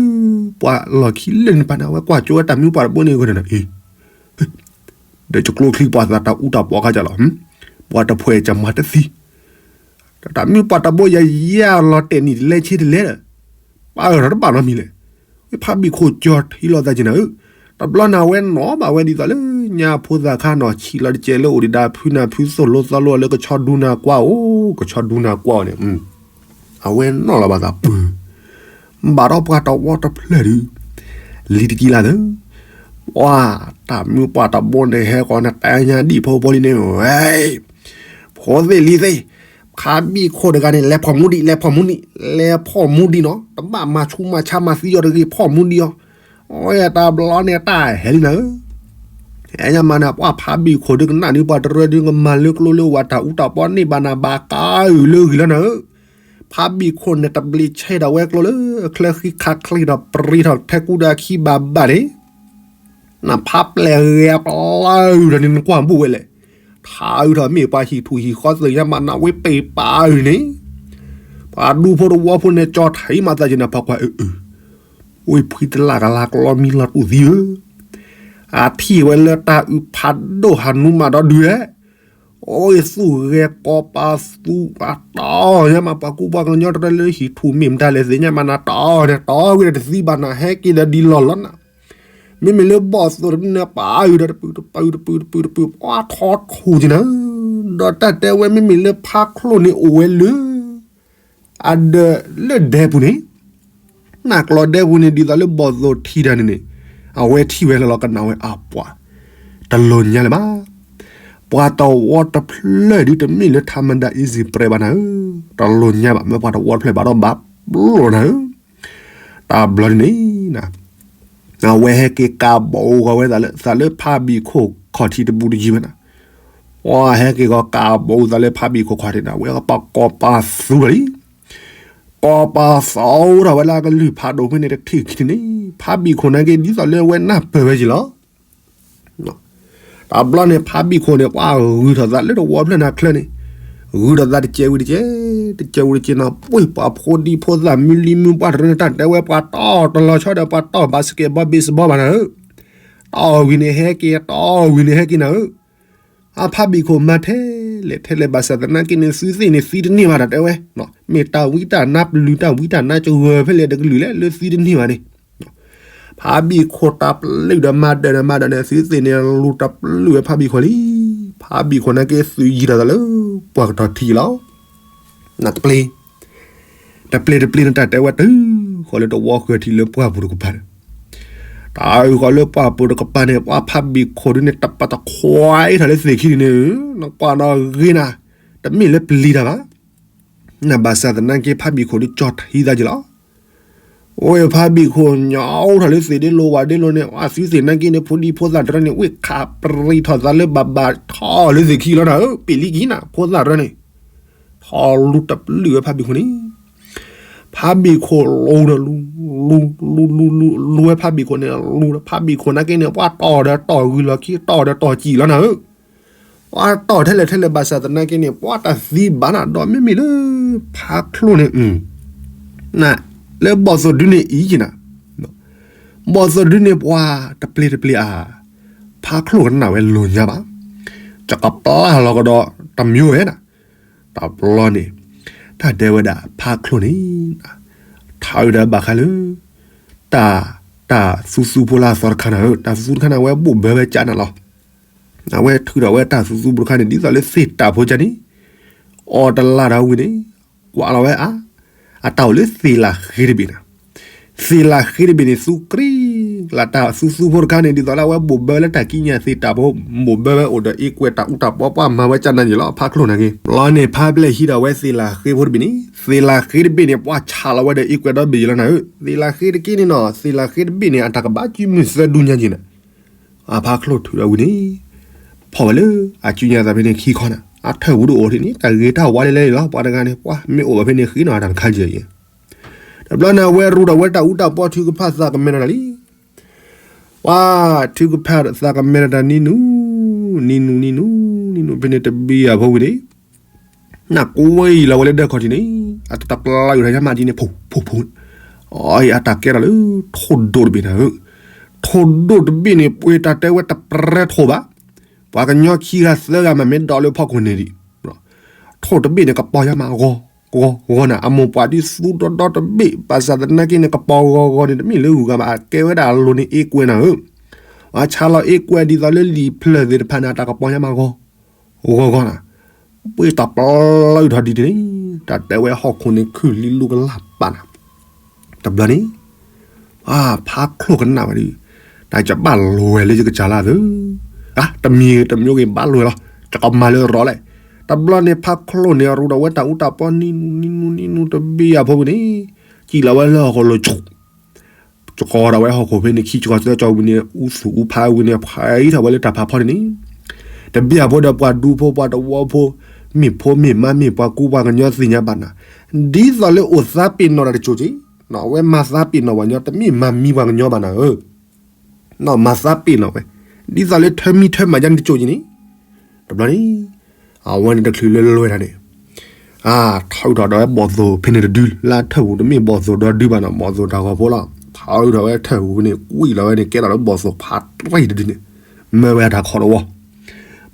ပှၤလီၢ်ခံလၢန့ၣ်ပၤန့ၣ် အဝဲကွၢ်ကၠိဝဲတၢ်မုၢ်ပှၢ်တဘိန့ၣ်ဂီၢ်န့ၣ်နီၤ, အ့ ဒီးယကျိချံပှၤသးတၢ်အူတၢ်ပီခါကလီၤ, ပှၤတဖှဲးကမၤတသံ, တၢ်မုၢ်ပှၢ်တဘိယၤယၤလီၤတဲာ်နံၣ်တလဲဆ့တလဲဒီး, ပၢ်အၢၣ်ထီၣ်တဘၣ်နီတမံၤလဲၣ်, ဖးဘံၣ်ခိၣ်ကၠီထံလီၤသးက့ၤနၤဧၢ, တဘျီန့ၣ်အဝဲနီၣ်ဘၣ်ဝဲဒ်သိးလၢညါဖိသၣ်ခါနီၤ ဆံးလီၤတကဲလၢအိၣ်ဒံးဒၣ်ဖုနၢ်ဖုသိၣ်လိသီလိလၢကဆီဒူနၤကွၢ်အိၣ်, ကဆီဒူနၤကွၢ်အီၤန့ၣ် အဝဲနီၣ်လီၤဘၣ်သးပၢၤ, ဘၣ်ဒီးပှၤတဝီတဖျၢၣ်ဒုး, လံတကံလၢ်သၢ, ပှၤ တၢ်မုၢ်ပှၢ်တဘိန့ၣ် ဟဲဃီၤန့ၣ် တဲညါဒံၣ်ဖိဖိလံန့ၣ်, ဝဲ, ဖိသ့ၣ်လံၤသ့ၣ်, ဖးဘံၣ်ခိၣ်တဂၤန့ၣ် လဲၤဖီၣ်မူဒံး လဲၤဖီၣ်မူဒံး, လဲၤဖီၣ်မူဒံးနီၤ တဘၣ်မၤဆူးမၤဆါမၤသံအီၤတဂ့ၤ ဖီၣ်မူဒံးအီၤ, အဝဲတဘျီန့ၣ်တၢ်ဟဲလံနၤဧၢ ဟဲညါမးန့ၣ် ပှၤဖးဘံၣ်ခိၣ်ဒုးကနၣ်ဒုး ပှၤတရၢဒုးကမၤလၢကျိလၢဝၤတၢ်အူတၢ်ပီန့ၢ်ဘၣ်နၤ ဘၣ်ကါအုၣ်လၢဂံၢ်လီၤနၤဧၢ, ဖးဘံၣ်ခိၣ်န့ၣ် တဘျံးဆဲးဒီးဝဲကျိလၢ ချၢဃံခးချ့ဒီး ပရံးထီၣ်ထဲကူဒီးခံဘၣ်ဘၣ်န့ၣ်, နဖးပျဲၢ်ဂဲၤပျၢ်အုၣ်ဒီးန့ၣ် နကွၢ်ဘူးဝဲလဲၣ်, ထးအုၣ်ထီၣ်မ့ၢ်ပှၤဟံၣ်ထူၣ်ဟံၣ်ဃီသ့ၣ်ညါမးနၤ ဝဲပ့ၢ်ပာ်အုၣ်န့ၣ်, ပှၤဒူဖိတဝီဖိန့ၣ် ကၠီထံမးသးက့ၤနၤ ဖးကွၢ်အုၣ်အုၣ် ဝဲဖှံတလၢ်ကလါကျီမံလီၤတူၢ်သံဧၢ, အထံၣ်ဝဲလၢတၢ်အုၣ်ဖးဒိၣ်ဟးနူမးဒီဒုးဧဲ, အိၣ်သူၣ်ဂဲၤကီးပာ်သူၣ်အတီၢ်ညါမး ပှၤကူပှၤကညီတရၢလၢဟံၣ်ထူၣ်မ့ၢ်မတၤလဲၣ်သ့ၣ်ညါမးနၤ တီၢ်န့ၣ် တီၢ်ဝဲဒီးတသံဘၣ်နၤ ဟဲက့ၤဒီးဒ်လီၢ်လီၤနၤ, မ့မ့ၢ်လၢဘီၣ်သိၣ်တမံၤန့ၣ် ပာ်အုၣ်ဒီးတပုၢ်တပုၢ်တပုၢ်တပုၢ်တပုၢ် ပှၤထီထူၣ်က့ၤနၤဧၢ, ဒီးတၢ်တဲဝဲမ့မ့ၢ်လၢဖးချိၣ်န့ၣ်အိၣ်ဝဲလၢ အဒၢးလၢဒဲပူၤန့ၣ်, နၢ်ကျီဒဲပူၤန့ၣ် ဒ်သိးလၢဘီၣ်သိၣ်ထံတၢ်န့ၣ်န့ၣ်, အဝဲထံၣ်ဝဲလီၤလီၤကနၣ်ဝဲအပှၤ, တလိၤညါလၢၤဘၣ်, ပှၤတဝီတဖျၢၣ်ဒုးတမ့ၢ်လၢ ထးမဒါ easy prey ဘၣ်နၤဧၢ, တလိၤညါဘၣ် မ့ၢ်ပှၤတဝီတဖျၢၣ်ဘၣ်ဒီးဘၣ်ပျိနၤဧၢ, တၢ်ဘျီန့ၣ်န့ၣ် အဝဲဟဲက့ၤကးဘီးဂီၤဝဲသးလၢ သးလၢဖးဘံၣ်ခိၣ်ခီၣ်ထံးတဘူးတယံၤဝဲနၤ, ပှၤဟဲက့ၤကီးကးဘီးသးလၢဖးဘံၣ်ခိၣ်ခီၣ်ထံးန့ၣ် အဝဲကပာ်ကီးပာ်သူၣ်လီၤလံ, ကီးပာ်သူၣ်ထီၣ်ဝဲလၢအကလုၢ်ဖးဒိၣ်ဖဲန့ၣ်တထံၣ်ခံန့ၣ်, ဖးဘံၣ်ခိၣ်နာ်က့ ဒ်သိးလၢအဝဲနၢ်ပၢၢ်ဝဲက့ၤလီၤ တဘျီန့ၣ် ဖးဘံၣ်ခိၣ်န့ၣ် ပှၤဂုၤထီၣ်သးလၢတဝီဖျၢၣ်နၤချၢန့ၣ်, ဂုၤထီၣ်သးတကဲဝံၤတကဲ, တကဲဝံၤတကဲနီၤ ပှ့ၤပှၤဖိဒံဖိသၣ်မုၢ်လံမုၢ်ပှၢ်တရၢန့ၣ် တၢ်တဲဝဲပှၤတီၢ်တလီၤဆီဒီးပှၤတီၢ် basketball baseball ဘၣ်နၤဧၢ, တီၢ်ဝံၤန့ၣ်ဟဲက့ၤ တီၢ်ဝံၤန့ၣ်ဟဲက့ၤနၤဧၢ အဖးဘံၣ်ခိၣ်မၤထဲလဲၣ်ထဲလဲၣ်ဘၣ်ဆၣ်သနာ်က့န့ၣ် သုသ့ၣ်န့ၣ်သံတန့ၢ်ဘၣ်တၢ်တဲဝဲ, မ့ၢ်တၢ်ဝံတၢ်နါပလုၢ်တၢ်ဝံတၢ်နါကဂၢၤဖဲလဲၣ်တကလုာ်လဲၣ် လၢသံတန့ၢ်ဘၣ်န့ၣ်, ဖးဘံၣ်ခိၣ်တၢ်ပလုၢ်ဒီးမၤဒၢးဒီးမၤဒၢးန့ၣ် သုသ့ၣ်န့ၣ်လူၤတပလုၢ်ဝဲဖးဘံၣ်ခိၣ်လံ, ဖးဘံၣ်ခိၣ်နာ်က့သုးယံၤထီၣ်သးလၢ ပှၢ်ကတီၤထံလီၤ နတပျ့ၤ, တပျ့ၤတပျ့ၤန့ၣ် တၢ်တဲဝဲတုၤဃီၤလၢတဝီဃၢၤထံးလၢပှၢ်ပူၤတကပၤန့ၣ်, တၢ်အုၣ်ဃီၤလၢပှၢ်ပူၤတကပၤန့ၣ် ပှၤဖးဘံၣ်ခိၣ်ဒုန့ၣ် တပာ်တခွါအ့ၣ်ထီၣ်လၢသ့ၣ်ခံန့ၣ်န့ၣ်, နကွၢ်နီၣ်ဂ့ၤနၤ, တမ့ၢ်လၢပျံၤတၢ်ဘၣ်, နဘၣ်ဆၣ်သနာ်က့ဖးဘံၣ်ခိၣ်ဒုကၠီထံသးက့ၤလီၤ. ဝဲဖးဘံၣ်ခိၣ်ညီအိၣ်ထီၣ်လၢသ့ၣ်ဒ့လိၤဝၤဒ့လိၤန့ၣ် အသုသ့ၣ်နာ်က့န့ၣ် ဖိဒံဖိသၣ်တရၢန့ၣ် ဝ့ၢ်ခးပြံထီၣ်သးလၢဘၣ်ဘၣ်ထီၣ်လၢသ့ၣ်ခံလီၤနၤဧၢ, ပ့ၣ်လံကံနၤ ဖိသၣ်တရၢန့ၣ် ထီၣ်လူၤတပျုာ်ဝဲဖးဘံၣ်ခိၣ်န့ၣ်, ဖးဘံၣ်ခိၣ်လူၤဒီးလူၤ, လူၤ လူၤ လူၤ လူၤ လူၤဝဲဖးဘံၣ်ခိၣ်န့ၣ် လူၤဒီးဖးဘံၣ်ခိၣ်နာ်က့န့ၣ် ပှၤတီၢ်ဒီးတီၢ်ဂုၤလီၢ်ခံ တီၢ်ဒီးတီၢ်စံၣ်လီၤနၤဧၢ, ပှၤတီၢ်ထဲလဲၣ်ထဲလဲၣ်ဘၣ်ဆၣ်သနာ်က့န့ၣ် ပှၤတသံဘၣ်နၤဒီးမ့မ့ၢ်လၢ ဖးချိၣ်န့ၣ် လၢဘီၣ်သိၣ်ဒုန့ၣ်အံၤက့နၤ, ဘီၣ်သိၣ်ဒုန့ၣ်ပှၤတပျ့ၤတပျ့ၤအါ, ဖးချိၣ်ကနၣ်ဝဲလိာ်ညါဘၣ်, ကကပျၢ်လီၤကဒီးတမံၤဝဲနၤ, တဘျီန့ၣ် တၢ်တဲဝဲဒၣ်ဖးချိၣ်န့ၣ် ထါအုးဒီးဘၣ်ဃးလၢ တၢ် တၢ်သူသူဖိလၢအသီတခါနၤဧၢ, တၢ်သူသူတခါန့ၣ် အဝဲဘိၣ်ဘၢဝဲကၠးနၤလီၤ. အဝဲထုးထီၣ်ဝဲတၢ်သူသူဖိတခါန့ၣ် ဒ်သိးလၢသ့ၣ်တၢ်ဖိကၠးန့ၣ် အီၣ်တလၢ်ဒီးဝံၤန့ၣ် ကွၢ်လီၤဝဲအါ, အတၢ်အိၣ်လၢသ့ၣ်လၢဃ့တဘ့ၣ်နၤ, သ့ၣ်လၢဃ့တဘ့ၣ်န့ၣ် သူကြံလၢတၢ်သူသူဖိတခါန့ၣ် ဒ်သိးလၢအဝဲဘိၣ်ဘၢလၢတၢ်ကံးညာ်သ့ၣ်တၢ်ဖိ ဘိၣ်ဘၢဝဲအိၣ်ဒီးအ့ကွဲးတၢ်အူတၢ်ပီ ပှၤမၤဝဲကၠးနၤယ့ၣ်လီၤ ဖးချိၣ်နၤက့, ဘျီန့ၣ် ဖးပျဲၢ်ဟံးထီၣ်ဝဲသ့ၣ်လၢဃ့ဖိတဘ့ၣ်န့ၣ် သ့ၣ်လၢဃ့တဘ့ၣ်န့ၣ် ပှၤဆးလီၤဝဲဒီးအ့ကွဲးဒီဘ့ၣ်ယ့ၣ်လီၤနၤဧၢ, သ့ၣ်လၢဃ့တက့ၢ်န့ၣ်နီၤ သ့ၣ်လၢဃ့တဘ့ၣ်န့ၣ် အတၢ်ကဘၣ်ကုမုၢ်သၢဒူညါက့နၤ အဖးချိၣ်ထုးဒီးဝံၤန့ၣ် ဖီၣ်ဝဲလၢအကံးညာ်သးဖဲန့ၣ်ခံခီနၤ, အထၢၣ်ပူၤတအိၣ်ထံးန့ၣ် တၢ်ဂ့ၤတၢ်ဝါလဲလဲလီၤ ပှၤတဂၤန့ၣ် ပှၤမ့ၢ်အိၣ်ဘၣ်ဖဲန့ၣ်ဃ့နီၤ အတၢ်တခါကဲယဲ, တဘျီန့ၣ် အဝဲရူးဒီးဝဲတၢ်အူတၢ်ပီထုကဖၣ်သးကမဲထီၣ်တၢ်လံ, ပှၤထုကဖၣ်သးကမဲထီၣ်တၢ်နံၤနူၤ, နံၤနူၤ နံၤနူၤ နံၤနူၤ ဖဲန့ၣ်တဘ့ၣ်အဖိဝံၤန့ၣ် နၢ်ကွံာ်လီၤဝဲလၢဒၢးခီၣ်ထံးန့ၣ် အတပျၢ်ယူၤထီၣ်ယါမးဒ်န့ၣ် ဖိ ဖိ ဖိ အအံၤအတၢ်ကဲထီၣ်လၢ ထိၣ်ဒိၣ်တဘ့ၣ်နၤဧၢ, ထိၣ်ဒိၣ်တဘ့ၣ်န့ၣ် ပှ့ၤတၢ်တဲဝဲတပြဲထိၣ်ဘၣ်, ပှၤကညီခံဂၤသၢဂၤမးမ့ၢ်ဒိးလၢဖီခိၣ်န့ၣ်ဒံး, ထိၣ်တဘ့ၣ်န့ၣ် ကပီၤယါမးဂီၤ ဂီၤ ဂီၤနၤ, အမိၢ်ပှၢ်ဒ်သူဒီဒီတဘ့ၣ် ဘၣ်ဆၣ်သနာ်က့န့ၣ် ကပီၤဂီၤဂီၤန့ၣ် တမ့ၢ်လၢဂုၤဂၤဘၣ် အကဲဝဲဒၣ်အလိၤန့ၣ်အ့ကွဲးနၤဧၢ, ပှၤဆါလီၤအ့ကွဲးဒ်သိးလၢလံာ်ဖျၢၣ်သ့ၣ်တဖၣ်န့ၣ် အတၢ်ကပီၤယါမးဂီၤ ဂီၤဂီၤနၤ, ပှ့ၤတၢ်ပျီယူၤထီၣ်ဒ်န့ၣ်, တၢ်တဲဝဲဟီၣ်ခိၣ်န့ၣ်ခုၣ်လံလူကလၢ်ပာ်နၤ, တဘျီန့ၣ် ဖးချိၣ်ကနၣ်ဝဲဒီး, တၢ်ကဘၣ်လဲၤလၢယကစၢ်လၢသု, တမံၤတမံၤဂ့ၤဘၣ်လဲၤလီၤ, တကမၤလၢရီလဲၣ်, တဘျီန့ၣ် ဖးချိၣ်န့ၣ် ရူးဒီးဝဲတၢ်အူတၢ်ပီနံၤနူၤ နံၤနူၤ နံၤနူၤတဘ့ၣ်အဖိဝံၤန့ၣ်, စံၣ်လီၤဝဲလၢဟီၣ်ခိၣ်လိၤဆူၣ် ကကီၤဒီးဝဲဟီၣ်ခိၣ်ဖဲန့ၣ် ခံကီၤသၢကီၤဝံၤန့ၣ် အူသူၣ်အူဖးဝံၤန့ၣ် ဖှဲးထီၣ်ဝဲလၢတၢ်ဖးဖီန့ၣ်န့ၣ်, တဘ့ၣ်အဖိဒီးပှၤဒူဖိပှၤတဝီဖိ, မ့ၢ်ဖိမ့ၢ်မါမ့ၢ်ပှၤကူပှၤကညီသ့ၣ်ညါဘၣ်နၤ, ဒ်သိးလၢအိၣ်သးပ့ၤနီၣ်တၢ်တစိၤက့ၤ, အဝဲမၤသးပ့ၤနီၣ်ပှၤကညီ တမ့ၢ်မၤမံပှၤကညီဘၣ်နၤဧၢ, မၤသးပ့ၤနီၣ်ဝဲ, ဒ်သိးလၢထၢမံထၢမၤယါန့ၣ်တစိၤက့ၤန့ၣ်, တဘျီန့ၣ် အဝဲန့ၣ်တချုးလၢလွဲၢ်တၢ်န့ၣ် အါ ထီၣ်ထီၣ်ဒီးဝဲဘီၣ်သိၣ်ဖဲန့ၣ်တဒု လၢအထၢၣ်ပူၤတမ့ၢ်ဘီၣ်သိၣ်ဒီဒုဘၣ်နီၤ ဘီၣ်သိၣ်တၢ်ဂီၤဖိလီၤ. ထီၣ်ထီၣ်ဝဲထၢၣ်ပူၤန့ၣ် ကွံာ်လီၤဝဲန့ၣ် ကဲထီၣ်လၢဘီၣ်သိၣ်ဖးတရံၣ်တဒုန့ၣ် မၢဝဲအတၢ်ခီတဝီ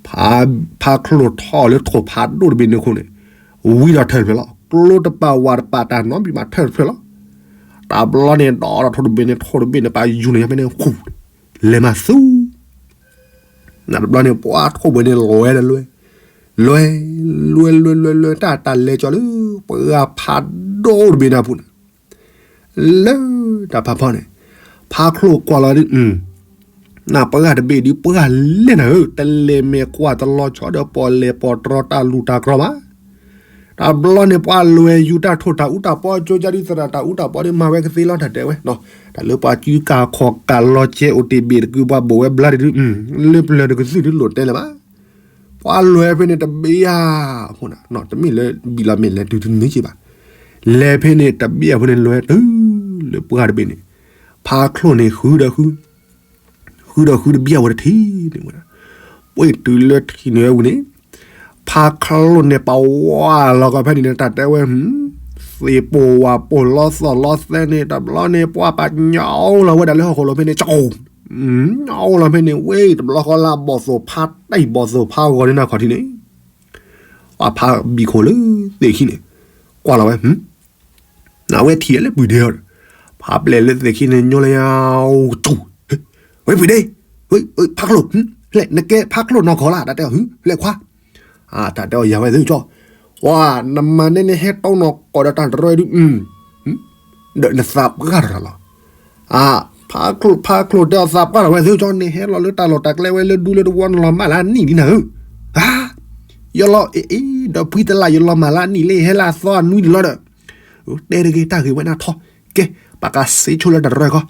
ဖးချိၣ်ထီၣ်လၢထိၣ်ဖးဒိၣ်တဘ့ၣ်န့ၣ်အဃိန့ၣ် ဝံဒီးထၢၣ်တဖျၢၣ်လီၤ. ကျိတပာ်ဝၣ်တပာ်တၢ်နီတဘ့ၣ်ဘၣ် ထၢၣ်တဖျၢၣ်လီၤ. တဘျီန့ၣ် ဒီးထိၣ်တဘ့ၣ်န့ၣ် ထိၣ်တဘ့ၣ်န့ၣ် ပာ်ယူၤန့ၣ် ဖဲန့ၣ် ဃူ လဲၤမၤသူ နတဘျီန့ၣ် ပှၤထိၣ်ဘ့ၣ်န့ၣ် လွဲဒီးလွဲ, လွဲ, လွဲလွဲလွဲလွဲ တၢ်တၢ်လဲၤကၠီလၢ ပှၤဖးဒိၣ်တဘ့ၣ်န့ၣ်အပူၤန့ၣ် လၢတၢ်ဖးဖီန့ၣ် ဖးချိၣ်ကွၢ်လီၤဒုး နပှၤတဘ့ၣ်ဒုး ပှၤလဲၣ်နၤဧၢ, တလဲၤမဲာ်ကွၢ်တလီၤဆီဒီး ပီၣ်လဲၣ်ပီၣ်တြီတၢ်လူၢ်တၢ်ကြီဘၣ်. တဘျီန့ၣ် ပှၤလွဲၤယူၤတၢ်ထိၣ်တၢ်အူတၢ်ပီ ကၠိကၠါဒုး သရၣ်တၢ်အူတၢ်ပီဒုး မၤဝဲကသ့လီၤ တၢ်တဲဝဲ, တၢ်လၢပှၤကၠူကၢ်ခီၣ်ကၢ်လီၤကဲအိၣ်တ့ၢ်ဘ့ၣ်တကု ပှၤဘိၣ်ဝဲဘျါတဒုး လၢပျၢၤတကသုၣ်ဒုးလိၣ်တဲလၢၤဘၣ်. ပှၤလွဲၤဖဲန့ၣ်တဘ့ၣ်ဧါ, အဃိန့ၣ် တမ့ၢ်လၢဘံၣ်လီၤမဲာ်လဲၤတုၤတန့ၢ်က့ဘၣ်. လဲၤဖဲန့ၣ်တဘ့ၣ်အဃိန့ၣ် လွဲၤတုၤလၢပှၤတဘ့ၣ်န့ၣ်, ဖးချိၣ်န့ၣ်ဃုဒီးဃု ဃုဒီးဃုတဘ့ၣ်အဝဲတထံၣ်န့ၣ်ဝဲဒၣ်, ပှ့ၤတုၤလၢထံၣ်န့ၢ်ဝဲဝံၤန့ၣ်, ဖးချိၣ်န့ၣ် ပဝါလီၤကီဖဲန့ၣ်န့ၣ် တၢ်တဲဝဲ, သ့ၣ်ပိၢ်ဝၣ်ပိၢ်လီသီၣ်လီသဲန့ၣ် တဘျီန့ၣ် ပှၤပာ်ညိလီၤဝဲဒၣ်လၢဟီၣ်ခိၣ်လိၤဖဲန့ၣ် ကၠီ ညိလီၤဖဲန့ၣ် ဝဲတဘျီဃီလၢအဘီၣ်သိၣ်ဖးတံၢ်ဘီၣ်သိၣ်ဖးဂီၤန့ၣ်နၤခီၣ်ထံးန့ၣ်, ပှၤဖးဘံၣ်ခိၣ်လၢသ့ၣ်ခံန့ၣ်, ကွၢ်လီၤဝဲ နဝဲထံၣ်လၢပှၤဒဲးအီၤဒီး, ဖးပျဲၢ်လၢသ့ၣ်ခံန့ၣ် ညိလၢယၤ ကၠူ, ဝဲပှၤဒဲး, ဖးချိၣ်, နကဲဖးချိၣ်နီၢ်ကီၢ်လၢ တၢ်တဲအီၤ ဟလဲၤခွါ, တၢ်တဲအီၤယၤဝဲသ့ၣ်ကၠီ, ဝဲ နမၤန့ၢ်နဟဲတီနီၢ်ကီၢ်ဒီးတၢ်တရၢဒုး ဒီးနသးပှၢ်တရၢလီၤ. ဖးချိၣ် ဖးချိၣ်တဲအီၤသးပှၢ်ထီၣ်ဝဲသ့ၣ်ကၠီ နဟဲလီၤလၢတၢ်လီၢ်တၢ်ကျဲဝဲလၢဒူလၢတဝီ နလီၤမၢ်လၢအနံၣ်ဒ်နၤဧၢ, ယလီၤအ့ၣ်အ့ၣ် ဒီးဖှံတလၢ် ယလီၤမၢ်လၢအနံၣ်လၢယဟဲလၢအသီအနွံန့ၣ်လီၤဒီး, တဲတဂ့ၤ တၢ်ဂ့ၢ်ဝဲနၢ်ထီ, ကဲ, ပကစ့ဆိလၢတရၢၢ်ခီ,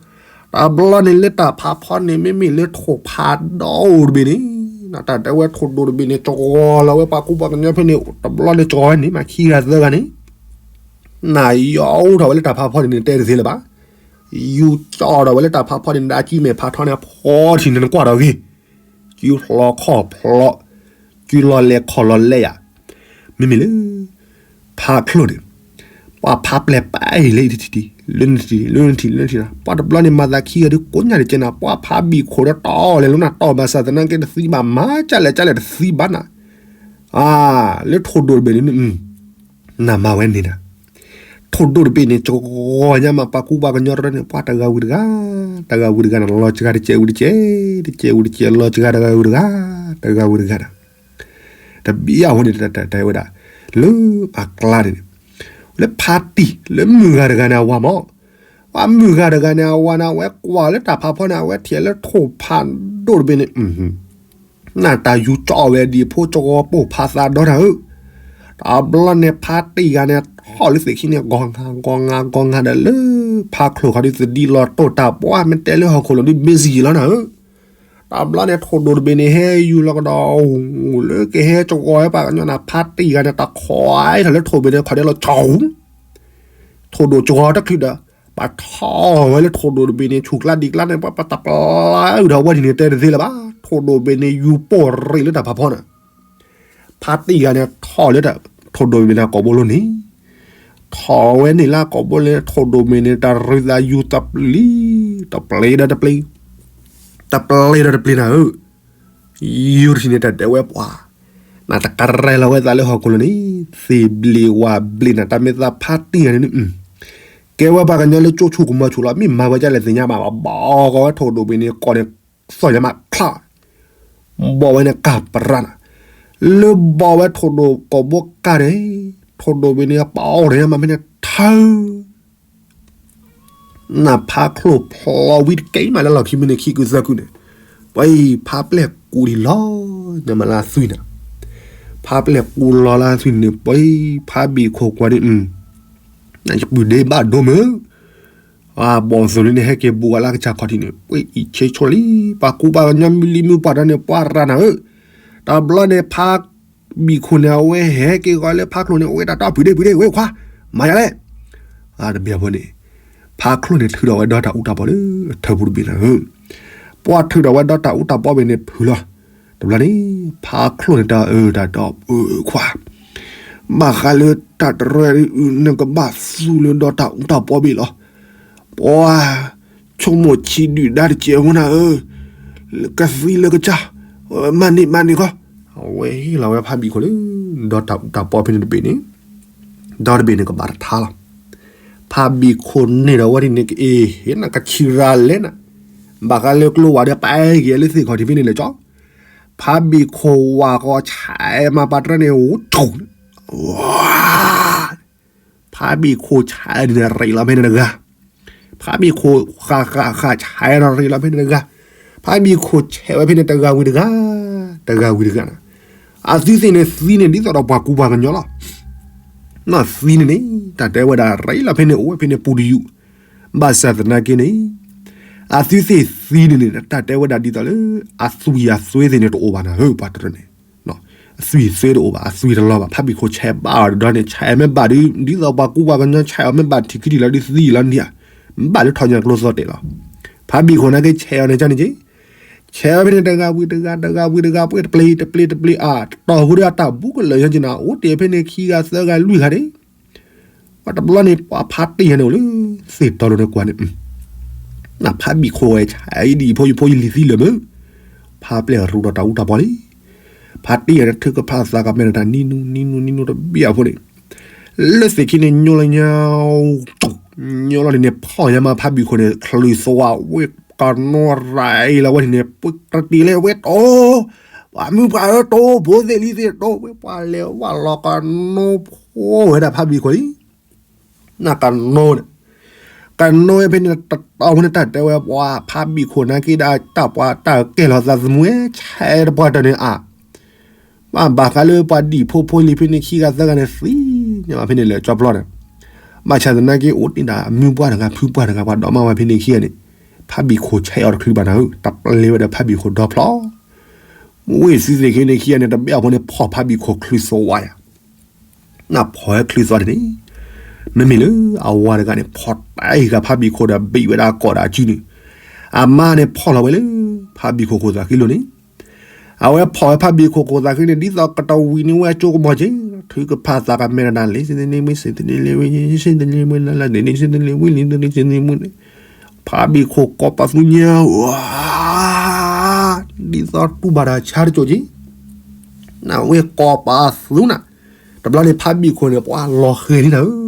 တဘျီန့ၣ်လၢတၢ်ဖးဖီန့ၣ် မ့မ့ၢ်လၢထိၣ်ဖးဒိၣ်တဘ့ၣ်န့ၣ်, တၢ်တဲဝဲထိၣ်ဒိၣ်တဘ့ၣ်န့ၣ် ကဝီၤလီၤဝဲပှၤကူပှၤကညီဖဲန့ၣ် တဘျီန့ၣ်ကဝီၤဝဲန့ၣ် မၤခံဂၤသၢဂၤန့ၣ်, နယီၢ်အိၣ်ထီၣ်ဝဲလၢတၢ်ဖးဖီန့ၣ် နတဲတသ့လၢၤဘၣ်. ယူၤကၠီၣ်ထီၣ်ဝဲလၢတၢ်ဖးဖီန့ၣ် နဒၣ်ကံမဲာ်ဖးထီန့ၣ် ဖီထံၣ်န့ၣ် နကွၢ်ထီၣ်ဂ့ၤ စုဖျီခီၣ်ဖျီ, စုလီၤလဲၤခီၣ်လီၤလဲၤယၤ, မ့မ့ၢ်လၢ ဖးချိၣ်န့ၣ်, ပှၤဖးပျဲၢ်ပာ်အံၤလၢအံၤတထံၣ်တထံၣ်, လၢနထံၣ် လၢနထံၣ် လၢနထံၣ်နၤ, ပှၤတဘျီန့ၣ် မၤသးခံဂၤဒုးကိးညါတကဲနၤ, ပှၤဖးဘံၣ်ခိၣ်ဒီးတီၢ်လဲၤလီၤနၤ, တီၢ်ဘၣ်ဆၣ်သနာ်က့တသံဘၣ်, မၤကၢ်လဲၣ်ကၢ်လဲၣ်တသံဘၣ်နၤ, လၢထိၣ်ဒိၣ်တဘ့ၣ်န့ၣ် နမၤဝဲန့ၣ်နၤ, ထိၣ်ဒိၣ်တဘ့ၣ်န့ၣ် ကဂီၤညါမး ပှၤကူပှၤကညီတရၢၢ်န့ၣ် ပှၤတဂၤဝံၤတဂၤ, တဂၤဝံၤတဂၤန့ၣ် လီၤစှၤတကဲးဝံၤတကဲး, တကဲးဝံၤတကဲး လီၤစှၤတဂၤဝံၤတဂၤ, တဂၤဝံၤတဂၤန့ၣ်, တဘျီအဃိန့ၣ် တဲဝဲဒၣ်, လၢအကျါန့ၣ်န့ၣ်, လၢဖးတံၢ် လၢမုၢ်ဂၤတဂၤန့ၣ် အဝၤမး, ပှၤမုၢ်ဂၤတဂၤန့ၣ် အဝၤန့ၣ် အဝဲကွၢ်လၢတၢ်ဖးဖီန့ၣ် အဝဲထံၣ်လၢထိၣ်ဖးဒိၣ်တဘ့ၣ်န့ၣ် နတၢ်ယူၤကၠီၣ်ဝဲဒံးဖိကဝီၤပိၢ်ဖးသးဒီတၢ်ဧၢ, တဘျီန့ၣ်ဖးတံၢ်ဂၤန့ၣ် ထီၣ်လၢသ့ၣ်ခံန့ၣ် ဂီၤငါ ဂီၤငါ ဂီၤငါဒီးလၢ ဖးချိၣ်ခီဒုးသဒံးလီၤတိၢ်တၢ်ပှၢ် မ့ၢ်တဲလၢဟီၣ်ခိၣ်လိၤဒုး busy လီၤနၤဧၢ, တဘျီန့ၣ်ထိၣ်ဒိၣ်တဘ့ၣ်န့ၣ် ဟဲယူၤလီၤကဒီး လၢကဟဲကဝီၤဝဲပှၤကညီန့ၣ် ဖးတံၢ်ဂၤန့ၣ် တၢ်ခီအံၤထီၣ်လၢထိၣ်ဘ့ၣ်န့ၣ် ခီဒဲးလီၤကၠီၣ် ထိၣ်ဒိၣ်ကဝီၤတချုးဒီး ပှၤထီၣ်ဝဲလၢထိၣ်ဒိၣ်တဘ့ၣ်န့ၣ် ဆူၣ်ကျါဒံးကျါန့ၣ် ပှၤပတၢ်ပျၢ်အုၣ်ထီၣ်ဝဲဒ်န့ၣ် တဲတသ့လၢၤဘၣ်, ထိၣ်ဒိၣ်ဘ့ၣ်န့ၣ် ယူၤပိၢ်ရ့ၣ်လၢတၢ်ဖးဖီန့ၣ်, ဖးတံၢ်ဂၤန့ၣ်ထီၣ်လၢ ထိၣ်ဒိၣ်ဘ့ၣ်န့ၣ်ကိာ်ဘိလိၤန့ၣ်, ထီၣ်ဝဲန့ၣ်လၢကိာ်ဘိလၢထိၣ်ဒိၣ်ဘ့ၣ်န့ၣ် တၢ်ရ့သးယူၤတပျ့ၤ, တပျ့ၤဒီးတပျ့ၤ, တပျ့ၤဒီးတပျ့ၤနၤဧၢ ယူၤတထံၣ်န့ၣ် တၢ်တဲဝဲပှၤ, နတကရဲလီၤဝဲသးလၢဟီၣ်ခိၣ်လိၤန့ၣ်, သ့ၣ်ဘျ့ဝၣ်ဘျ့နၤ တၢ်မ့ၢ်သးဖးတံၢ်ဂၤန့ၣ်, ကဲဝဲပှၤကညီလၢကၠိဆူၣ်ကမီၤဆူၣ်လီၤ မ့ၢ်မၤဝဲဒ်လဲၣ်သ့ၣ်ညါဘၣ်, ဘီကီးဝဲထိၣ်ဒိၣ်ဘ့ၣ်န့ၣ် ကိာ်န့ၣ် သီၣ်ညါမးချါ, ဘီဝဲန့ၣ်ကၢ်ပရၢ်နၤ, လၢဘီဝဲထိၣ်ဒိၣ်ကိာ်ဘိကၢ်န့ၣ်, ထိၣ်ဒိၣ်ဘ့ၣ်န့ၣ် ပီၣ်ထီၣ်ညါမးဖဲန့ၣ်ထၢ နဖးချိၣ်ဖျီဝံၤတကဲမးလၢလီၢ်ခံမ့ၢ်န့ၣ် ခံကုသၢကုန့ၣ်, ပှၤအံၤဖးပျဲၢ်ကူးဒံးလီၤ, ညါမးလၢအသွံၣ်န့ၣ်, ဖးပျဲၢ်ကူးလီၤလၢအသွံၣ်န့ၣ် ပှၤအံၤဖးဘံၣ်ခိၣ်ကွၢ်န့ၣ်, ယပုၢ်ဒ့ဘၣ်ဒိမုၢ်, ဘီၣ်သိၣ်လံန့ၣ် ဟဲက့ၤဘူးဝဲလၢကစၢ်ခီၣ်ထံးန့ၣ် ပှၤအံၤဆ့ဆိလံ, ပှၤကူပှၤကညီမုၢ်လံမုၢ်ပှၢ်ဒီးန့ၣ် ပှၤရၤနၤဧၢ, တဘျီန့ၣ်ဖး ဘံၣ်ခိၣ်န့ၣ် အဝဲဟဲက့ၤဂီၤလၢဖးချိၣ်န့ၣ် အဝဲတၢ်တီၢ်ဖုးဒ့ဖုးဒ့ဝဲခွါ, မၤယၤလဲၣ်, တဘျီဖိန့ၣ်, ဖးချိၣ်န့ၣ်ထုးထီၣ်ဝဲဒီးတၢ်အူတၢ်ပီၣ်လၢအထၢပူၤတဘ့ၣ်နၤဧၢ, ပှၤထုးထီၣ်ဝဲဒီးတၢ်အူတၢ်ပီၣ်ဘ့ၣ်န့ၣ်ဖုးလီၤ, တဘျီန့ၣ်, ဖးချိၣ်န့ၣ်တၢ်အၢတၢ်တီၢ်ခွါ, ဘၣ်ဃးလၢတၢ်တရၢအံၤ နကဘၣ်သူလၢဒီးတၢ်အူတၢ်ပီၣ်ဘ့ၣ်လီၤ, ပှၤ ဆိကမိၣ်ဆံးဒုၣ်ဒါတစဲးဖိနၤဧၢ, ကသံလၢကစၢ်, မၤန့ၢ်မၤန့ၢ်ခီ, အဝဲဟ့ၣ်လီၤဝဲဖးဘံၣ်ခိၣ်လၢ ဒီးတၢ်အူတၢ်ပီၣ်ဖဲန့ၣ်တဘ့ၣ်န့ၣ်, ဒီတဘ့ၣ်န့ၣ်ကဘၣ်တထါလီၤ, ဖးဘံၣ်ခိၣ်န့ၣ်ဒီးဝဲဒ်န့ၣ်က့ၤ ဟ့ၣ်နၤကဆံးရၤလဲၣ်နၤ, ဘၣ်ဃးလၢကျိဝဲဒီးပာ်က့ၤလၢသ့ၣ်ခီၣ်ထံးဖဲန့ၣ်လဲၣ်ကၠီ, ဖးဘံၣ်ခိၣ်ဝၤဃီဆဲးမၤပာ်တြၢန့ၣ် ဝူၤ, ဖးဘံၣ်ခိၣ်ဆဲးန့ၣ် ရ့းလီၤဖဲန့ၣ်တဂၤ, ဖးဘံၣ်ခိၣ်ဃးဃးဃးဆဲးဒီးရ့းလီၤဖဲန့ၣ်တဂၤ, ဖးဘံၣ်ခိၣ်ဆဲးဝဲဖဲန့ၣ်တဂၤဝံၤတဂၤ, တဂၤဝံၤတဂၤန့ၣ်, အသုသ့ၣ်န့ၣ်သံန့ၣ် ဒ်သိးဒီးပှၤကူပှၤကညီလီၤ, သံန့ၣ်န့ၣ် တၢ်တဲဝဲဒၣ်ရ့းလီၤဖဲန့ၣ်အိၣ်ဝဲဖဲန့ၣ်ပူၤတယုၢ်, ဘၣ်ဆၣ်သနာ်က့န့ၣ်, အသုသ့ၣ်သံန့ၣ်န့ၣ် တၢ်တဲဝဲဒၣ်ဒ်သိးလၢ အသွံၣ်အသွဲသ့ၣ်န့ၣ်တအိၣ်ဘၣ်နၤဧၢ ပှၤတရၢန့ၣ် အသွံၣ်အသွဲတအိၣ်ဘၣ် အသွံၣ်တလီၤဘၣ် ဖးဘံၣ်ခိၣ်ဆဲးဘၣ်အီၤတဒီန့ၣ် ဆဲးမ့ၢ်ဘၣ်ဒီး ဒ်သိးပှၤကူပှၤကညီဆဲးအီၤမ့ၢ်ဘၣ်ထံၣ်ခံထံၣ်လီၤဒုးသံလီၤန့ၣ်ဧါ, ဘၣ်လၢထီၣ်ညါကျိသီၣ်တဲာ်လီၤ, ဖးဘံၣ်ခိၣ်နာ်က့ဆဲးအီၤန့ၣ်ကန့ၣ်က့, ဆဲးအီၤဖဲန့ၣ်တဂၤဝံၤတဂၤ တဂၤဝံၤတဂၤ ပှဲၤတပျ့ၤတပျ့ၤတပျ့ၤအါ တတီၢ်ဖိဒီးအတၢ်ဘူးကလၢာ်ယဲက့နၤ အိၣ်တ့ၢ်ဖဲန့ၣ်ခံဂၤသၢဂၤလွံၢ်ဂၤန့ၣ် ပှၤတဘျီန့ၣ် ပှၤဖးတံၢ်ယၤန့ၣ်အိၣ်လၢ သ့ၣ်တီလိၤန့ၣ်ကွၢ်န့ၣ်, နဖးဘံၣ်ခိၣ်ဝဲဆဲးအံၤဒ်အံၤဖိယဖိယလံၤသံလၢာ်မုၢ်, ဖးပျဲၢ်ရူးဒီးတၢ်အူတၢ်ပီၣ်လံ, ဖးတံၢ်ယၤန့ၣ်ထုကဖၣ်သးကမဲာ်ဒီးတၢ်နံၤနူနံၤနူနံၤနူတဘ့ၣ်အဖိန့ၣ်, လၢသ့ၣ်ခံန့ၣ်ညိလၢညါ, ညိလီၤန့ၣ်န့ၣ် ဖီၣ်ညါမးဖးဘံၣ်ခိၣ်န့ၣ် ချုးသွါဝဲကနိရၤအံၤလီၤဝဲန့ၣ်န့ၣ် ပှၤတတ့ၢ်လၢဝဲတီ ပှၤမုၢ်ပှၤအၢတိ ဖိသ့ၣ်လံၤသ့ၣ်တိ ဝဲပှၤလဲၤဝဲလီၤကနိဖိဝဲဒၣ်ဖးဘံၣ်ခိၣ်လံ, နကနိန့ၣ်, ကနိဝဲဖဲန့ၣ်တတီၢ်ဖိန့ၣ် တၢ်တဲဝဲပှၤဖးဘံၣ်ခိၣ်နာ်က့ဒီး တၢ်ပှၤတၢ်ကဲလီၤသးသမူဝဲ ဆဲးတပှၢ်တၢၢ်န့ၣ်အါ ဘၣ်ဘၣ်ဃးလၢပှၤဒံၣ်ဖိဖိလံၤဖဲန့ၣ်ခံဂၤသၢဂၤန့ၣ်သံ, န့ၣ်ဖဲန့ၣ်လဲၤကၠီပျီန့ၣ်, ဘၣ်ဆၣ်သနာ်က့အိၣ်တ့ၢ်ဒၣ်အမုၢ်ပှၢ်တဂၤဖုပှၢ်တဂၤ ပှၤဒိးမါဝဲဖဲန့ၣ်ခံဂၤန့ၣ်, ဖးဘံၣ်ခိၣ်ဆဲးအီၤတချုးဘၣ်နၤဧၢ, တပျဲဝဲဒီးဖးဘံၣ်ခိၣ်ဒီဖျီ, ဝ့ၢ်သုသ့ၣ်ခဲန့ၣ်ခံဂၤန့ၣ် တဘ့ၣ်အဖိန့ၣ်ဖီၣ်ဖးဘံၣ်ခိၣ်ချုးသီဝါယၤ နဖီၣ်ဝဲချုးသီန့ၣ်, မ့မ့ၢ်လၢအဝၤတဂၤန့ၣ် ဖီၣ်တၢ်အံၤဂၤဖးဘံၣ်ခိၣ်ဒီးဘံၣ်ဝဲဒၣ်အကိာ်ဒီးအစုန့ၣ်, အမါန့ၣ်ဖီၣ်လီၤဝဲလၢ ဖးဘံၣ်ခိၣ်ခိၣ်သးဃံလိၤန့ၣ်, အဝဲဖီၣ်ဝဲဖးဘံၣ်ခိၣ်ခိၣ်သးဃံန့ၣ် ဒ်သိးကတဝံၤန့ၢ်ဝဲအကၠိကမီၤက့ၤ, ထုကဖၣ်သးကမဲာ်တဒၣ်လံ စ့တန့ၢ်မ့ၢ် စ့တန့ၢ်လံဝဲ စ့တန့ၢ်မ့ၢ်လၢလၢန့ၣ် စ့တန့ၢ်ဝံၤလံ စ့တန့ၢ်မ့ၢ်န့ၣ်, ဖးဘံၣ်ခိၣ်ကိးပသူညါဧါ ဒ်သိးတူၢ်ဘၣ်တၢ်ဆါတကၠိၣ်က့ၤ, နဝဲကိးပသူနၤ, တဘျီန့ၣ်ဖးဘံၣ်ခိၣ်န့ၣ် ပှၤလီၤဃဲၤလံနၤ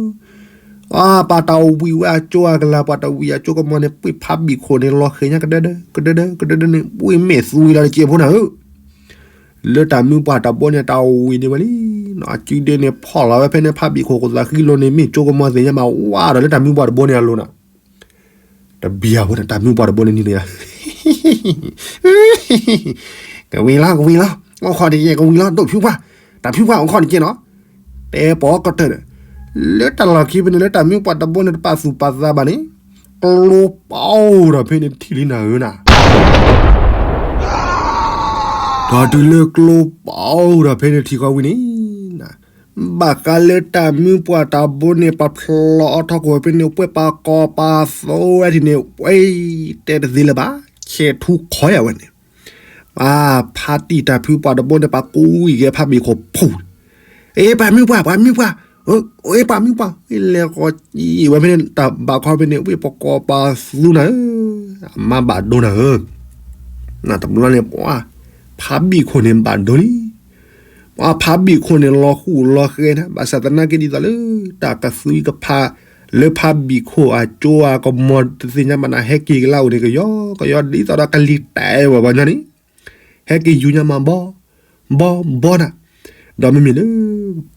ဧၢ, ပှၤတဝံၤဝဲအကၠိအကလၤ ပှၤတဝံၤအကၠိကမီၤန့ၣ် ပှ့ၤဖးဘံၣ်ခိၣ်န့ၣ်လီၤဃဲၤညါကဒၢဒၢ ကဒၢဒၢ ကဒၢဒၢန့ၣ် ပှ့ၤမဲာ်သွံလီၤတကဲးဖိနၤဧၢ လၢတၢ်မုၢ်ပှၢ်တဘိန့ၣ် တၢ်ဝံၤန့ၢ်ဝဲလံ, အစုဒ့န့ၣ်ဖီၣ်လီၤဝဲဖဲန့ၣ် ဖးဘံၣ်ခိၣ်ခိၣ်သးဃံလိၤန့ၣ် မ့ၢ်ကၠိကမီၤသ့ၣ်ညါမးဝါဒီးလၢတၢ်မုၢ်ပှၢ်တဘိန့ၣ်အလိၤနၤ, တဘံၣ်အဖိန့ၣ် တၢ်မုၢ်ပှၢ်တဘိန့ၣ်န့ၣ် ကဝံၤလီၤ ကဝံၤလီၤ အိၣ်ခိးတကဲးကဝံၤလီၤ ဒိၣ်ဖုပှၢ်, တၢ်ဖုပှၢ်အိၣ်ခိးတကဲးနီၤ, တဲပိာ်ကတၢၢ်ဒီး, လၢတၢ်လီၢ်ခံဖဲန့ၣ် လၢတၢ်မုၢ်ပှၢ်တဘိန့ၣ် တပာ်သူၣ်ပာ်သးဘၣ်န့ၣ်, ကျိပအိၣ်ဒီးဖဲန့ၣ်ထံၣ်လံနၤဧၢနၤ ဒီးတုၤလၢကျိပအိၣ်ဒီးဖဲန့ၣ်ထံၣ်ဃီဝံၤန့ၣ်, ဘၣ်ဃးလၢတၢ်မုၢ်ပှၢ်တၢ်ဘိန့ၣ် ပှၤဖျိးအီထီၣ်ကွံာ်ဝဲဖဲန့ၣ် ပှဲၤပာ်ကီၤပာ်သိဝဲထံၣ်န့ၣ် ဝဲတဲတသ့လၢၤဘၣ်, ဆဲးထူခီယၤဝဲန့ၣ်, ပှၤဖါတံၢ်တၢ်ဖုပှၢ်တဘိန့ၣ် ပှၤကူဝံၤက့ၤဖးဘံၣ်ခိၣ်ဖူး, အ့ ပှၤမုၢ်ပှၢ် ပှၤမုၢ်ပှၢ်, အ့ ပှၤမုၢ်ပှၢ် လဲၤဃီၤကံဝဲဖဲန့ၣ် တၢ်ဘၣ်ခီဖဲန့ၣ် ဝ့ၢ်ပကိးပသူနၤဧၢ, အမါဘၣ်ဒိနၤဧၢ နတဘျီန့ၣ် ပှၤဖးဘံၣ်ခိၣ်န့ၣ်ဘၣ်ဒိလံ, ပှၤဖးဘံၣ်ခိၣ်န့ၣ်လီၤဃူလီၤဃဲၤနၤ ဘၣ်ဆၣ်သနာ်က့ဒ်သိးလၢ တၢ်ကသွံကဖး လၢဖးဘံၣ်ခိၣ်အကၠိအကမီၤတသ့ၣ်ညါဘၣ်နၤ ဟဲက့ၤကလါအိၣ်န့ၣ် ကယီကယီဒ်သိးဒီးကလံၤတဲာ်ဝဲပှၤညီန့ၣ်, ဟဲက့ၤယူၤညါမးဘီ ဘီဘီနၤ, ဒီးမ့မ့ၢ်လၢ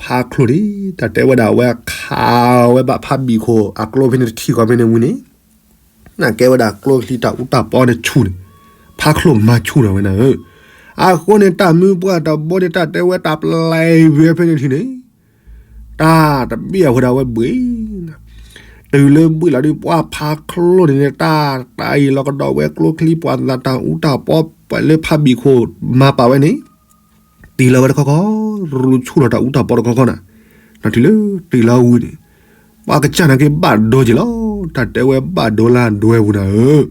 ဖးချိၣ်န့ၣ် တၢ်တဲဝဲဒၣ်ဝဲခးဝဲဘၣ်ဖးဘံၣ်ခိၣ်အကျိဖဲန့ၣ်တထံၣ်ဃီဖဲန့ၣ်ဝံၤန့ၣ် နကဲဝဲဒၣ်ကျိချံတၢ်အူတၢ်ပီန့ၣ်ဆူၣ်န့ၣ်, ဖးချိၣ်မၤဆူၣ်နၤဝဲနၤဧၢ, အဃိန့ၣ် တၢ်မုၢ်ပှၢ်တဘိန့ၣ် တၢ်တဲဝဲတၢ်ပျဲဝဲဖဲန့ၣ်ထံၣ်န့ၣ်, တၢ်တဘ့ၣ်အဝဲဒၣ်ဝဲဘှံးနၤ, တုၤလၢဘှံးလီၤဒုး ပှၤဖးချိၣ်န့ၣ်န့ၣ် တၢ်တၢ်အံၤလီၤကဒီးဝဲကျိချံပှၤသးတၢ်အူတၢ်ပီ ပှၤလၢဖးဘံၣ်ခိၣ်မၤပာ်ဝဲန့ၣ် တ့ၢ်လီၤဝဲတခီခီ, ရူးဆူၣ်လီၤတၢ်အူတၢ်ပီတခီခီနၤ, ဒီးတုၤလၢတ့ၢ်လီၤဝံၤန့ၣ်, ပှၤကစၢ်နာ်က့ဘၣ်ဒိက့ၤလီၤ, တၢ်တဲဝဲဘၣ်ဒိလၢဒွဲပူၤနၤဧၢ,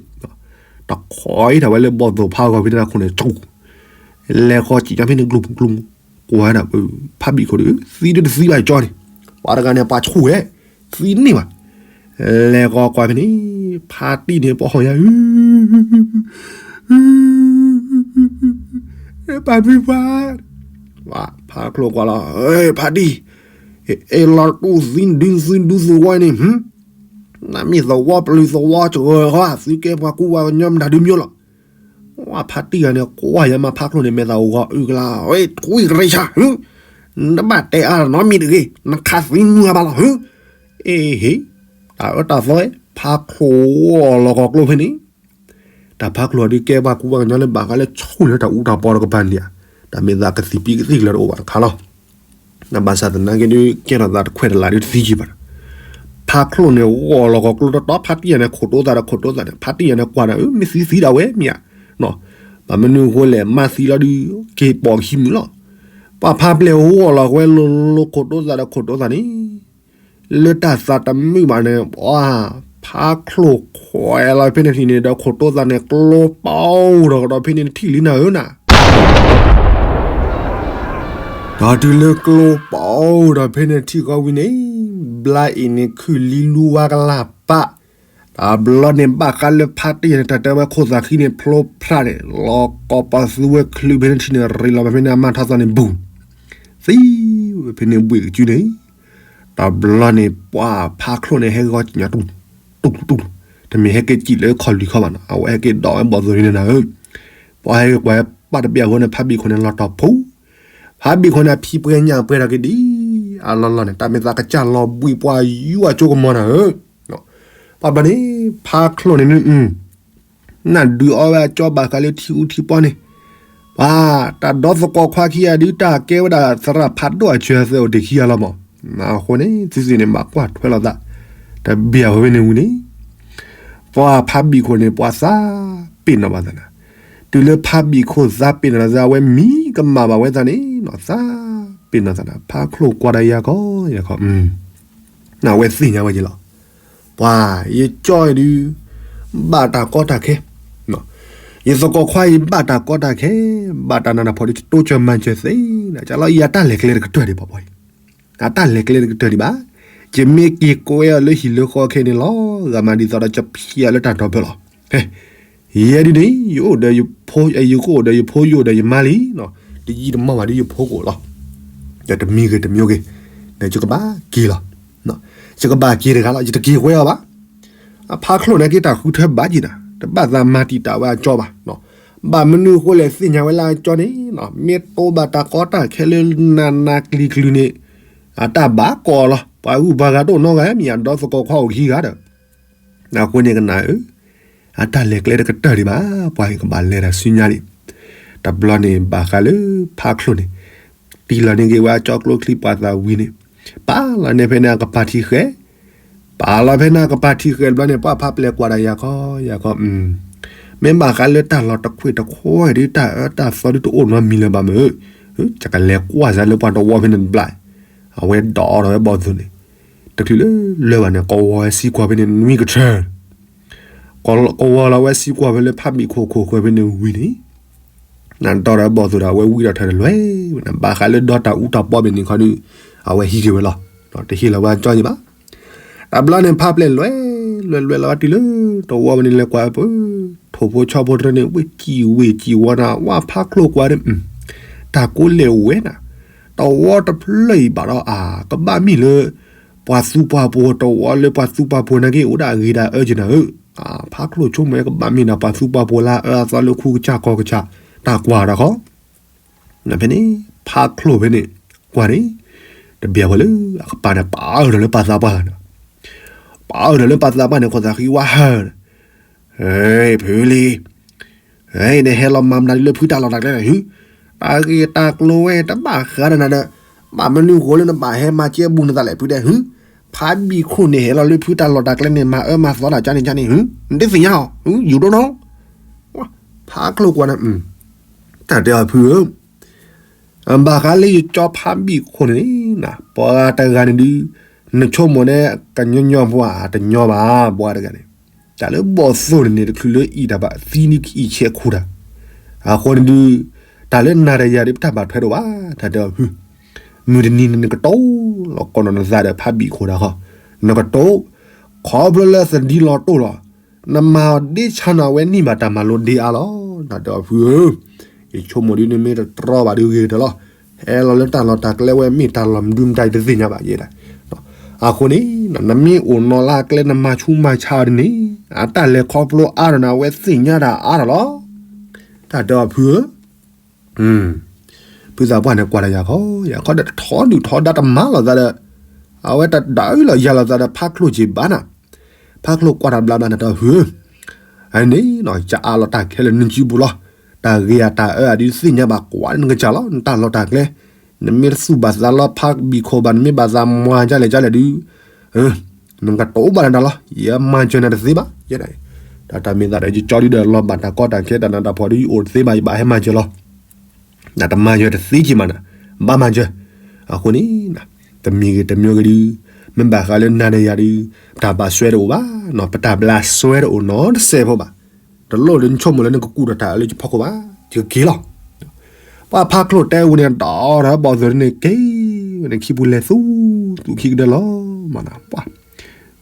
တခီအံၤတၢ်ဝဲလၢဘီၣ်သိၣ်ဖးဂီၤဖဲန့ၣ်တၢ်ခိၣ်န့ၣ်ဆူၣ်, လဲၤဃီၤစံၣ်ညီဖဲန့ၣ်ကျိၤပူၤကျိၤမူၤ, ကွၢ်ဒၣ်ဝဲ, ဖးဘံၣ်ခိၣ်ဒီး သံဒုတသံဘၣ်ကၠီန့ၣ်, ပှၤတဂၤန့ၣ်ပှၤဆူၣ်ဝဲ, သံန့ၢ်ဘၣ်, လဲၤဃီၤကွၢ်ဖဲန့ၣ်, ဖါတံၢ်န့ၣ်ပှၤဟီၣ်ယၤ ပှၤမုၢ်ပှၢ်, ဖးချိၣ်ကွၢ်လီၤ, ဖါတံၢ်, အဲၣ်လီၤတူၢ်သံဒုသံဒုသဝီန့ၣ်, နမ့ၢ်သဝီပျုၤသဝီစှၢၤဃီ သုကဲပှၤကူပှၤကညီမတၤဒုမ့ၢ်လီၤ, ဝဲဖါတံၢ်ဂၤန့ၣ် ကွၢ်ယၤမးဖးချိၣ်န့ၣ် မဲာ်သၣ်အိၣ်ဂီၤအုၣ်ကလါ, ထွံၣ်ကရံဆၣ်, နဘၣ်တဲအါနီတမံၤတဂ့ၤ, နခးသံနွံဂၤဘၣ်လီၤ, အ့ဟ့, တၢ်အၢတၢ်သီ, ဖးချိၣ်ဝီၢ်လီၤကီၤကျိဖဲန့ၣ် တၢ်ဖးချိၣ်ဒုးကဲပှၤကူပှၤကညီလၢဘၣ်ဃးလၢဆူၣ်လၢတၢ်အူတၢ်ပီတကပၤန့ၣ်ဧါ, တၢ်မဲာ်သၣ်ကသံၣ်ပံကသံၣ်လၢတအိၣ်ဘၣ်တခါလီၤ. နဘၣ်ဆၣ်သနာ်က့ဒုး ကဲထီၣ်သးတခွဲးတလးဒုးတသံကံဘၣ်ဒီး, ဖးချိၣ်န့ၣ်ဝီၢ်လီၤကီၤကျိတီတီ ဖါတံၢ်ယၤန့ၣ်ခိၣ်တိသးဒီးခိၣ်တိသးန့ၣ် ဖါတံၢ်ယၤန့ၣ်ကွၢ်ဒီး မ့ၢ်သံသံဒၣ်ဝဲမ့ၢ်ဧါ, ဘၣ်မနုၤအဃိလဲၣ် မၤသံလီၤဒုး က့ၤပိာ်ခံမုၢ်လီၤ. ပှၤဖးပျဲၢ်ဝီၢ်လီၤဝဲလိၤလိၤခိၣ်တိသးဒီးခိၣ်တိသးန့ၣ် လၢတၢ်သးတမုာ်ဘၣ်န့ၣ် ပှၤဖးချိၣ်ခွဲးလီၤဖဲန့ၣ်ထံၣ်န့ၣ်ဒီး ခိၣ်တိသးန့ၣ် ကျိပအိၣ်ဒီးကဒီးဖဲန့ၣ်ထံၣ်လံနၤဧၢနၤ. ဒီးတုၤလၢကျိပအိၣ်ဒီးဖဲန့ၣ်ထံၣ်ဃီဝံၤန့ၣ်, ဘျါအံၤန့ၣ်ခုၣ်လံလူဝါကလၢ်ပၢ်, တဘျီန့ၣ်ဘၣ်ဃးလၢဖါတံၢ်ယၤန့ၣ် တၢ်တဲဝဲခိၣ်သးခံန့ၣ် ဖျိဖျါန့ၣ် လီၤကီၤပသူဝဲချုးဖဲန့ၣ်ထံၣ်န့ၣ် ရ့လီၤဖဲန့ၣ်အမါထီၣ်သီန့ၣ်ဘူး သံဝဲဖဲန့ၣ်ဘှံးကစုန့ၣ်, တဘျီန့ၣ် ပှၤဖးချိၣ်န့ၣ် ဟဲဂီၤစံၣ်ညီၣ်တူၢ်, တူၢ်တူၢ်, တမ့ၢ်ဟဲက့ၤစံၣ်လၢခီၣ်လွံၢ်ခီဘၣ်နီၤ, အဝဲဟဲက့ၤဒိးဝဲဘီၣ်သိၣ်န့ၣ်နၤဧၢ, ပှၤဟဲက့ၤကွၢ်ပၢ်တဘ့ၣ်အဃိန့ၣ် ဖးဘံၣ်ခိၣ်န့ၣ်လီၤတီၤဖူ, ဖးဘံၣ်ခိၣ်န့ၣ် အဖံပှဲၤညၣ်ပှဲၤထီၣ်က့ၤဒ်အလီၢ်လီၢ်န့ၣ် တၢ်မဲာ်သၣ်ကစၢ်လီၤဘှံးပှၤယူၤအကၠိကမီၤနၤဧၢ, ပှၤဘျီန့ၣ် ဖးချိၣ်န့ၣ် နၢ်ဒုးအီဝဲအကၠီဘၣ်ဃးလၢထံအူထံပီန့ၣ်, ပှၤတၢ်ဒီသကိးခွါခံဂၤဒုး တၢ်ကဲဝဲဒၣ်သရၣ်ဖးဒိၣ်အစၢၤအသွဲၣ်အိၣ်တ့ၢ်ခံဂၤလီၤမး, အဃိန့ၣ် သုသ့ၣ်န့ၣ် ဘၣ်ကွၢ်ထွဲလိာ်သး, တဘၣ်အဃိဖဲန့ၣ်ဝံၤန့ၣ် ပှၤဖးဘံၣ်ခိၣ်န့ၣ် ပှၤသးပ့ၤနီၣ်ဘၣ်သးနၤ, တုၤလၢဖးဘံၣ်ခိၣ်သးပ့ၤနီၣ်သး အဝဲမံကမၣ်ဘၣ်ဝဲသးန့ၣ် သးပ့ၤနီၣ်သးနၤ ဖးချိၣ်ကွၢ်ဒီးယၤခီယၤခီ, အဝဲသ့ၣ်ညါဝဲက့ၤလီၤ. ပှၤယကၠီဒုး ဘၣ်တၢ်ကီတၢ်ခဲ, ယသကိးခွါအံၤဘၣ်တၢ်ကီတၢ်ခဲ, ဘၣ်တၢ်နးတၢ်ဖှီၣ်ဒီး ယတိစၢၤမၤစၢၤသ့နၤ, ကလီယတၢ်လဲၤကျဲတကတၢၢ်ဒံးဘၣ်ပှၤအံၤ, အတၢ်လဲၤကျဲတကတၢၢ်ဒံးဘၣ်. ယမ့ၢ်က့ၤကွဲအီၤလၢဟံၣ်လၢဃီခဲန့ၣ်လီၤ, ဂၤမးဒ်သိးဒီး ယဖျဲးလၢတၢ်တီဖၢလီၤ. ဟဲ, ယဲဒ်န့ၣ် ယအိၣ်ဒီးယဖိ, ယကအိၣ်ဒီးယဖိ, ယအိၣ်ဒီးယမါလံ, တယံာ်တမီၢ်ဘၣ်ဒီးယဖိကအိၣ်လီၤ. ဒီးတမံၤဂ့ၤတမံၤဂ့ၤ, ဒီးယကဘၣ်က့ၤလီၤ. ယကဘၣ်က့ၤတဂၤလီၤ, ယတက့ၤကွဲအီၤဘၣ်. အဖးချိၣ်န့ၣ်က့ၤတၢ်ဃုထၢဘၣ်က့ၤနၤ, တဘၣ်သးမၤတံာ်တာ်ဝဲအကၠီဘၣ်. ဘၣ်မနုၤအဃိလဲၣ်သ့ၣ်ညါဝဲလၢအကၠီန့ၣ်, မ့ၢ်တိဘၣ်တၢ်ကီတၢ်ခဲလၢနးနးကျံၤကျံၤန့ၣ်, အတၢ်ဘၣ်ကိးအီၤလီၤ. ပှၤဂုၤပှၤဂၤတအိၣ်နီတဂၤ, မ့ၢ်အဒီသကိးခွါအိၣ်ခံဂၤဒီး အဃိန့ၣ်ကနၣ်ဧၢ, အတၢ်လဲၤကျဲတကတၢၢ်ဒံးဘၣ်, ပှၤကဘၣ်လဲၤတၢ်ဆူညါလံ. တဘျီန့ၣ်ဘၣ်ဃးလၢဖးချိၣ်န့ၣ်, တံၢ်လီၤန့ၢ်က့ၤဝဲအကၠီကျိချံပှၤသးဝံၤန့ၣ်, ပာ်လီၤန့ၢ်ဖဲန့ၣ်အကပၤထံဃဲ, ပာ်လီၤဖဲန့ၣ်အကပၤထံဃဲတဘျီန့ၣ် ပှၤဖးပျဲၢ်ကွၢ်ဒီးယၤခီယၤခီ, မ့ၢ်ဘၣ်ဃးလၢတၢ်လီၢ်တခွ့ၣ်တခွါဒ်တၢ်အၢတၢ်သီဒ်တအိၣ်နီတမံၤလၢၤဘၣ်မ့ၢ်, ယကလဲၤကွၢ်စၢၤလၢပှၤတဝီဖဲန့ၣ်တဘျီ, အဝဲဒိးထီၣ်ဝဲဘီၣ်သိၣ်န့ၣ်, တချုးလၢလၢာ်ဘၣ်န့ၣ် ကဝီၤဝဲစံကွၢ်ဖဲန့ၣ်နွံကထၢ, ကဝီၤလီၤဝဲစံကွၢ်ဖဲလၢဖးဘံၣ်ခိၣ်ခိၣ်ဃၢၤဖဲန့ၣ်ဝံၤန့ၣ်, နဒိးထီၣ်ဝဲဘီၣ်သိၣ်ဒီး အဝဲဝံထီၣ်ထၢၣ်တလွဲၢ်ဝဲန့ၣ်, ဘၣ်ဃးလၢဒီတၢ်အူတၢ်ပီဘ့ၣ်န့ၣ်ခီဒီး, အဝဲဟံးက့ၤဝဲလီၤ. တဟ့ၣ်လီၤဝဲအကၠီယံၤဘၣ်. တဘျီန့ၣ်ဖးပျဲၢ်လွဲၢ်လွဲၢ်လွဲၢ်လီၤဝဲတုၤလၢတဝီဖဲန့ၣ်လဲၤကွၢ်ပၢ, ထိၣ်ဖိဆီဖိတြၢန့ၣ် ဝ့ၢ်စံၣ်ဝ့ၢ်စံၣ်ဝီနၤ, ဝဲဖးချိၣ်ကွၢ်ဒီး, တၢ်ကိးလဲၣ်ဝဲနၤ, တဝီတဖျၢၣ်အံၤဘၣ်ဒီးအါ, ကဘၣ်မ့ၢ်လၢ ပှၤသူပှၤပိၤ, တဝီလၢပှၤသူပှၤပိၤနာ်က့ အိၣ်ဒၣ်ဂ့ၤဒၣ်အၢက့ၤနၤဧၢ, ဖးချိၣ်ဆိကမိၣ်ဝဲကဘၣ်မ့ၢ်ဒၣ်ပှၤသူပှၤပိၤလၢအအၢအသီလၢခူကစၢ်ကီၢ်ကစၢ်, တၢ်ကွၢ်ဒီးခီ ဖဲန့ၣ်, ဖးချိၣ်ဖဲန့ၣ်, ကွၢ်န့ၣ်, တဘၣ်ဝဲလၢအကပၤန့ၣ် ပာ်အၢၣ်ဒီးလၢပှၤသးပှၢ်လီၤ, ပာ်အၢၣ်ဒီးလၢပှၤသးပှၢ်န့ၣ် ခိၣ်သးဃံဝါဟၢၣ်, ဖုလံၤ, နဟဲလီၤမၤမနုၤလၢဖုတၢ်လီၢ်တၢ်ကျဲန့ၣ် ဟု, တၢ်ဂ့ၢ်တၢ်ကျိၤဝဲတဘၣ်ဃးဒီးနၤဒီး, ဘၣ်မနုၤဃိလၢနဘၣ်ဟဲမၤစၢၤဘူးနသးလဲၣ်ဖုဒဲးဟု, ဖးဘံၣ်ခိၣ်န့ၣ်ဟဲလီၤလၢဖုတၢ်လီၢ်တၢ်ကျဲန့ၣ် မၤအၢမၤသီတၢ်ကန့ၣ်ကန့ၣ်ဟု, နတသ့ၣ်ညါအီၤ, ယူၤဒိၣ်နီၤ, ဖးချိၣ်ကွၢ်န့ၣ်, တၢ်တဲအီၤဖုဧၢ ဘၣ်ဃးလၢယကၠီဖးဘံၣ်ခိၣ်န့ၣ်, ပှၤတဂၤန့ၣ်ဒုး, နဆိကမိၣ်န့ၣ် ကညီညီဖိဧါ, တညီဘၣ်, ပှၤတဂၤန့ၣ်, တၢ်လၢဘီၣ်သိၣ်န့ၣ်န့ၣ် တချုးလၢအံၤတၢ်ဘၣ် သံနံၤကအံၤဆဲးခူတၢ်, အဃိန့ၣ်ဒုး, တၢ်လၢနၤဒီးယၤဒုး ပတၢ်ဘၣ်ထွဲတအိၣ်ဘၣ်, တၢ်တဲအီၤဖု, မုၢ်တနံၤန့ၣ် နကတိၤလီၤကိးနီၢ်နသးဒီးဖးဘံၣ်ခိၣ်တၢ်ဃီ, နကတိၤ, ခီဖျိလၢသဒံလီၤတိၢ်လီၤ နမၤအီၤဒ့ဆါန့ၣ် အဝဲန့ၢ်ဘၣ်တၢ်မၤလိဒ့အါလီၤ, တၢ်တဲအီၤဖုဧၢ, ယဆိကမိၣ်ဒုးန့ၣ်မ့ၢ်တတြီဘၣ်ဒုးဂ့ၤကတၢၢ်လီၤ, ဟဲလီၤလၢတၢ်လီၢ်တၢ်ကျဲဝဲမ့ၢ်တၢ်လီၢ်မနုၤမတၤယတသ့ၣ်ညါဘၣ်ယဲဒၣ်, အဃိန့ၣ်, နမ့ၢ်အိၣ်နီၤလၢအကျဲနမၤဆူးမၤဆါအီၤဒ်န့ၣ်, အတၢ်လဲၤခီဖျိအါဒီးန့ၣ် အဝဲသ့ၣ်ညါတၢ်အါထီၣ်လီၤ, တၢ်တဲအီၤဖုဧၢ ဖုသးပှၢ်န့ၣ်ကွၢ်ဒီးယၤခီ, ယၤခီဒီးထီဒုၣ်ထီဒါတမၤလိာ်သးဒီး, အဝဲတဒုးလီၤယၤလိာ်သးဒီး ဖးချိၣ်က့ၤဘၣ်နၤ, ဖးချိၣ်ကွၢ်တၢ်ဘျါဘျါန့ၣ်တဲအီၤဖုဧၢ, အန့ၣ်, ယအးလီၤတၢ်ခဲလၢာ်နစုပူၤလီၤ, တၢ်ဂ့ၤဧါတၢ်အၢဧါဒုးသ့ၣ်ညါဘၣ်ကွၢ်လၢနကစၢ်လီၤ, နတၢ်လီၢ်တၢ်ကျဲ, နမ့ၢ်တသူၣ်ဘၣ်သးလီဖးဘံၣ်ခိၣ်ဘၣ် နမ့ၢ်ဘၣ်သးမၤဒ်လဲၣ်ဒ်လဲၣ်ဒုး နကတိၤဘၣ်နတၢ်လီၤ, ယမၤစၢၤနၤတသ့ဘၣ်, ယဲဒၣ်, တၢ်တၢ်မ့ၢ်သးဒီး ယကၠီဒုးဒီးလီၤဘၣ်တၢ်ကီတၢ်ခဲတၢ်နးတၢ်ဖှီၣ်ဒုး ယအိၣ်တသ့ဘၣ် ယဘၣ်ဟဲမၤစၢၤလီၤ, နတမၤစၢၤတသ့က့ၤမးနၤ, ဘၣ်မၤစၢၤ, အဃိန့ၣ်, တမံၤဂ့ၤတမံၤဂ့ၤဒုး, မ့ၢ်ဘၣ်ဃးလၢနၤဒီးယၤဒုး, ပတၢ်ဘၣ်စွဲတအိၣ်ဘၣ်, ပတၢ်ဘျါစွဲတအိၣ်နီတစဲးဖိဘၣ်, တလိၣ်လၢနဆိကမိၣ်လၢနကကူၣ်ဒီးတၢ်အၢလၢယဖီခိၣ်ဘၣ်, ယကက့ၤလီၤ ပှၤဖးချိၣ်တဲဝံၤန့ၣ် ဒီးဒီးဘီၣ်သိၣ်န့ၣ်က့ၤဝဲန့ၣ် ခံပူၤလဲၤသူ, သူခံကဒၢလီၤမးနၤ, ပှၤ,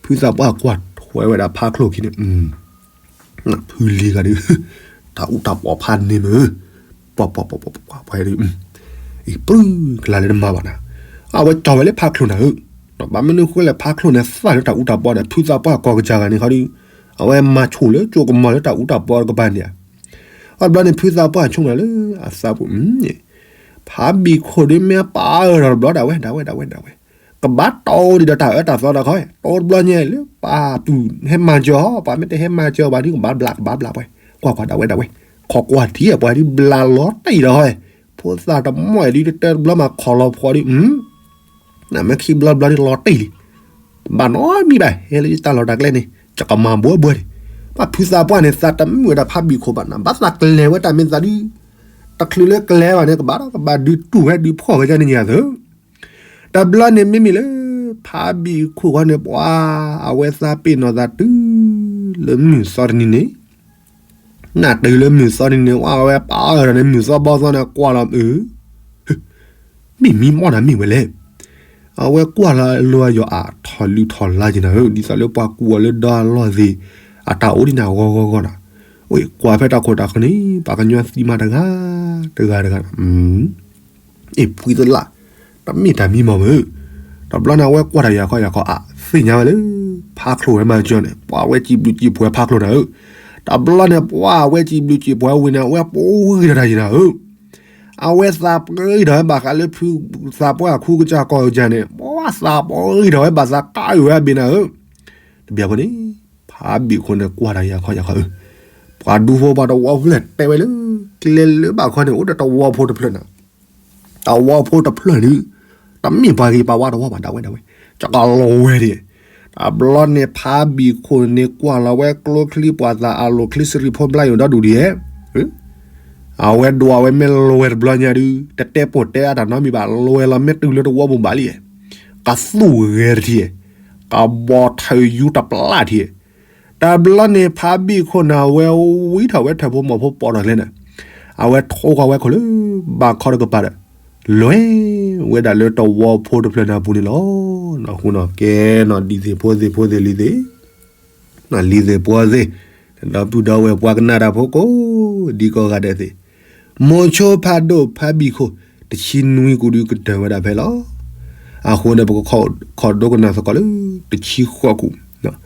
ဖုသးပှၢ်ကွၢ်ထွဲဝဲဒၣ်ဖးချိၣ်ခံန့ၣ်, ဖုလံၤဂၤဒုး, တၢ်အူတၢ်ပီဖးန့ၣ်မ့ၢ်, ပှၤပှၤပှၤပှၤပှၤပှၤဒုး, အံၤပြုၢ်ကလါလၢတမၤဘၣ်နၤ, အဝဲကၠီဝဲလၢဖးချိၣ်နၤဧၢ, ဘၣ်မနုၤဃိလဲၣ်ဖးချိၣ်န့ၣ် သၣ်လၢတၢ်အူတၢ်ပီဒီး ဖုသးပှၢ်ကီၢ်ကစၢ်ဂၤန့ၣ်ခီဒုး, အဝဲမၤဆိၣ်လၢကၠိကမီၤလၢတၢ်အူတၢ်ပီတကပၤန့ၣ်ဧါ အဘျီန့ၣ် ဖုသးပှၢ်ဆိကမိၣ်လၢအသးပူၤန့ၣ်, ဖးဘံၣ်ခိၣ်ဒုးမ့ၢ်ပာ်အၢၣ်ဒီးတဘျီဒၣ်ဝဲ ဒၣ်ဝဲ ဒၣ်ဝဲ ဒၣ်ဝဲ, ကဘၣ်တီဒံးဒီးတၢ်အၢတၢ်သီဒီးခီ, တီတဘျီညါလၢပှၤပုၢ်ဟဲမၤစၢၤအီၤ, ပှၤမ့ၢ်တဟဲမၤစၢၤဘၣ်ဒုး ကဘၣ်ဘျး ကဘၣ်ဘျးပှဲၤ, ကွၢ်ကွၢ်ဒၣ်ဝဲဒၣ်ဝဲ, ခီကွၢ်ထံၣ်ပှၤဒုးဘျးလီၤတံၢ်ဒီးခီ, ဖိသၣ်တမီၢ်အံၤဒုး တတၢတဘျီမးခီလီၤဖှီဒုး, နမ့ၢ်ခံဘျီဘျီဒုးလီၤတံၢ်လံ, ပ ဘၣ်နီတမံၤဘၣ် ဟဲလၢယတၢ်လီၢ်တၢ်ကျဲန့ၣ် ယကမၤဘှီဘှီန့ၣ်, ဘၣ်ဖုသးပှၢ်န့ၣ် သးတမုာ်ဝဲဒၣ်ဖးဘံၣ်ခိၣ်ဘၣ်နၤ ဘၣ်သးကျဲၤဝဲတၢ်မ့ၢ်သးဒု, တချုးလၢကျဲၤဘၣ်န့ၣ် ကဘၣ်ဒီးကဘၣ်ဒုးတူၢ်ဝဲဒုးဖှီၣ်ဝဲဒၣ်န့ၣ်ညါသၢ တဘျီန့ၣ်မ့မ့ၢ်လၢ ဖးဘံၣ်ခိၣ်ဃီန့ၣ် ပှၤအဝဲသးပ့ၤနီၣ်သးတုၤ လၢမုၢ်သီတနံၤန့ၣ်, နတုၤလၢမုၢ်သီတနံၤန့ၣ် ဝဲအဝဲပာ်အီၤဒီးန့ၣ် မုၢ်သီဘီသီန့ၣ် ကွၢ်လီၤအု, မ့ၢ်မံမီၢ်နၤမ့ၢ်ဝဲလဲၣ်, အဝဲကွၢ်လီၤလီၤယီၤအါ ထီၣ်လုၢ်ထီၣ်လါက့ၤနၤဧၢ, ဒ်သိးလၢပှၤကူးအီၤလၢဒီအလီၢ်သ့ၣ် အတၢ်အိၣ်ဒံးန့ၣ်အဂီၢ်ဂီၢ်ဂီၢ်နၤ, ကွၢ်ဖဲတၢ်ခိၣ်တၢ်ဃၢၤန့ၣ် ပှၤကညီသံမးတဂၤ တဂၤတဂၤ အ့ၣ်ဖှံသလၣ်, တမ့ၢ်တၢ်မံမီၢ်မ့ၢ်, တဘျီန့ၣ် အဝဲကွၢ်တၢ်ယၤခီယၤခီအါ သ့ၣ်ညါဝဲလၢ ဖးချိၣ်ဝဲမၤကၠီန့ၣ် ပှၤဝဲစံးဘျုးစံးဖှိၣ်ဝဲဖးချိၣ်နၤဧၢ, တဘျီန့ၣ် ပှၤဝဲစံးဘျုးစံးဖှိၣ်ဝဲဝံၤန့ၣ် အဝဲပှ့ၤထီၣ်တၢ်ယံၤနၤဧၢ, အဝဲသးပှ့ၤထီၣ်ဝဲဘၣ်ဃးလၢဖုသးပှၢ်အခူကစၢ်ကီၢ်ကစၢ်န့ၣ် ပှၤသးပှ့ၤထီၣ်ဝဲဘၣ်သးကးအုၣ်ဝဲအဘ့ၣ်နၤဧၢ, တဘျီဖိန့ၣ် ဖးဘံၣ်ခိၣ်န့ၣ် ကွၢ်တၢ်ယၤခီယၤခီအု, ပှၤဒူဖိပှၤတဝီဖိလဲၣ်တဲဝဲလၢ ကျဲလၢဘၣ်ခီန့ၣ် အိၣ်ဒီးတဝီဖိတဖျၢၣ်နၤ တဝီဖိတဖျၢၣ်ဒုး, တမ့ၢ်ပှၤဂ့ၤပှၤဝါတဝီဘၣ်ဒၣ်ဝဲဒၣ်ဝဲ, ကကလီဝဲဒၣ်, တဘျီန့ၣ် ဖးဘံၣ်ခိၣ်န့ၣ် ကွၢ်လီၤဝဲကျိချံပှၤသးအလိၤချံစရံဖိဘျါယိၣ်ဒီဒူၣ်ဒံးဧဲ, အဝဲဒွးဝဲမ့ၢ်လွဲၢ်တဘျီညါဒုး တတဲပိာ်တဲအတၢ်နီတမံၤဘၣ် လွဲၢ်လီၤမ့ၢ်တုၤလၢတဝီပူၤဘၣ်လံ, ကသူၣ်ဂဲၤတထံၣ်, ကဘီထၢယူတပျၢ်ထံၣ် တဘျီန့ၣ် ဖးဘံၣ်ခိၣ်န့ၣ် အဝဲဝံထီၣ်ဝဲထၢၣ်ဖိမီၢ်ဖိပိာ်ထီၣ်ကျဲန့ၣ်, အဝဲထိဃီၤဝဲခိၣ်လၢ ဘၣ်ခီတကပၤဒီး လွဲၢ်ဝဲဒၣ်လၢတဝီဖိတဖျၢၣ်န့ၣ်အပူၤန့ၣ်လီၤ. အဃိန့ၣ် ကဲန့ၣ် ဒ်သ့ၣ်ဖိသ့ၣ်ဖိသ့ၣ်လံၤသ့ၣ်, လံၤသ့ၣ်ဖိသ့ၣ်, ဒီပုၢ်ဒီဝဲၢ်ပှၤကနၣ်တၢ်ဖိကိး ဒံကိးဂၤဒဲးသ့ၣ်, မိၤဆိဖးဒိၣ်ဖးဘံၣ်ခိၣ် တဆံနွံကဒီးကတၢၢ်ဝဲဒၣ်ဖဲလီၤ. အဃိန့ၣ် ပကခိးဒိကနၣ်သကိးလၢ တဆံဃိးကူာ်,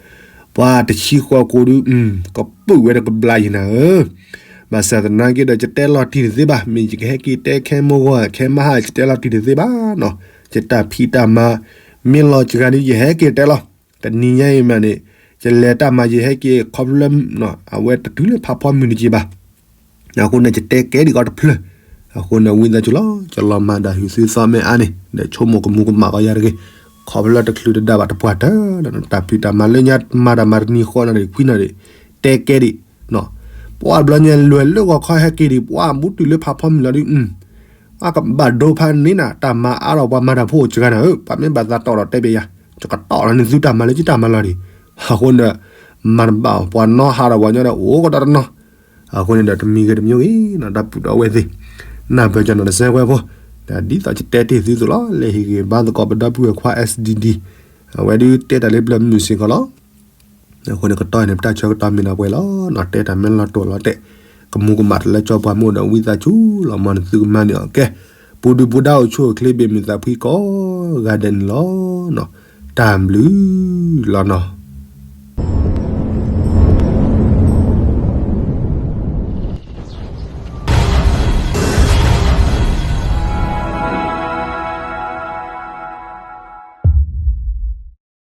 ပှၤတဆံဃိးကူာ်ဒုး ကပုာ်ဝဲတကဘျါယံၤနၤဧၢ, ဘၣ်ဆၣ်သနာ်က့ဒီး ယတဲလီၤတံၢ်တသ့ဘၣ်, မ့ၢ်ယကဟဲက့ၤတဲခဲမိၢ်ဂီၤ ခဲမဟါ ယတဲလီၤတံၢ်တသ့ဘၣ်နီၤ, ယတၢ်ဖံးတၢ်မၤ မ့ၢ်လီၤစှၤဒုး ယဟဲက့ၤတဲလီၤ, တနံၤညါအံၤမးန့ၣ် ယလဲၤတၢ်မၤယဟဲက့ၤခီဖျိလၢ အဝဲတတုၤလၢဖးဖီမုၢ်တက့ၤဘၣ် အဃိန့ၣ် ယတဲကဲဒံးကီးတဖျၢၣ်, အဃိန့ၣ် ဝံသးစူၤလီၤ ယလီၤမၢ်ဒၣ်ဟုးသုသီမ့ၢ်အါန့ၣ် ဒီးဆိကမိၣ်ကမူကမၣ်ကီးယၤတဂ့ၤ, ခီဖျိလၢတချုးတဒါဘၣ်တပှၢ်တၢၢ်ဒီး တၢ်ဖံးတၢ်မၤလၢညါမၤတၢ်မၤတနံၤဃီနၤဒီး ခွံနၤဒီး တဲကဲဒံး, ပှၤဘျီညါလွဲၢ်လၢဂီၤခီဟဲက့ၤဒံး ပှၤဘူးတုၤလၢဖးဖီမုၢ်လီၤဒုး အကဘၣ်ဒိဖးန့ၢ်နၤ တၢ်မၤအါထီၣ်ပှၤမၤတၢ်ဖိအိၣ်စှၤနၤဧၢ, ပှၤမ့ၢ်ဘၣ်သးတီၣ်ဒီးတဲဘၣ်ယၤ, ယကတီၣ်လီၤန့ၣ်သုတၢ်မၤလၢယတၢ်မၤလီၤဒံး, အဃိန့ၣ် မၤတဘၣ်အီၤ ပှၤနီၢ်ဟးထီၣ်ပှၤညီဒီး အိၣ်ကဒီးတနီၤ, အဃိန့ၣ်ဒီးတမံၤဂ့ၤတမံၤဂ့ၤနီၤ ဒီပုၢ်ဒီဝဲၢ်သ့ၣ်, နၢ်ပၢၢ်ကီးနီၤတစဲးကွဲးဖိ, ဒ်သိးယတဲတ့ၢ်သုသိးလီၤ လဲၤဟ့ၣ်ဂံၢ်ဘါသကိးပဒီပုၢ်ဝဲၢ်ခွါ S D D, အဝဲဒုးတဲတၢ်လၢပျၢၤမုၢ်စ့ၢ်ကီးလီၤ. အဃိန့ၣ် ကတီၢ်အံၤန့ၣ် ပတၢ်ဆၢကတီၢ်မ့ၢ်နၢ်ပှဲၤလီၤနီၤ, တဲတၢ်မ့ၢ်လီၤတိၢ်လီၤတဲာ်, ကမူကမၣ်တလၢကၠီပှၤမ့ၢ်အိၣ်ဒီး ဝံသးစူၤလီၤ မ်နသုကမၤန့ၢ်အီၤကဲ, ပူၤဒုၣ်ပူၤဒါအိၣ်ဆူၣ်အိၣ်ချ့ ဘၣ်မုာ်သးဖှံကိးဂၤဒဲးန့ၣ်လီၤ. တၢ်ဘျုးလီၤနီၤ.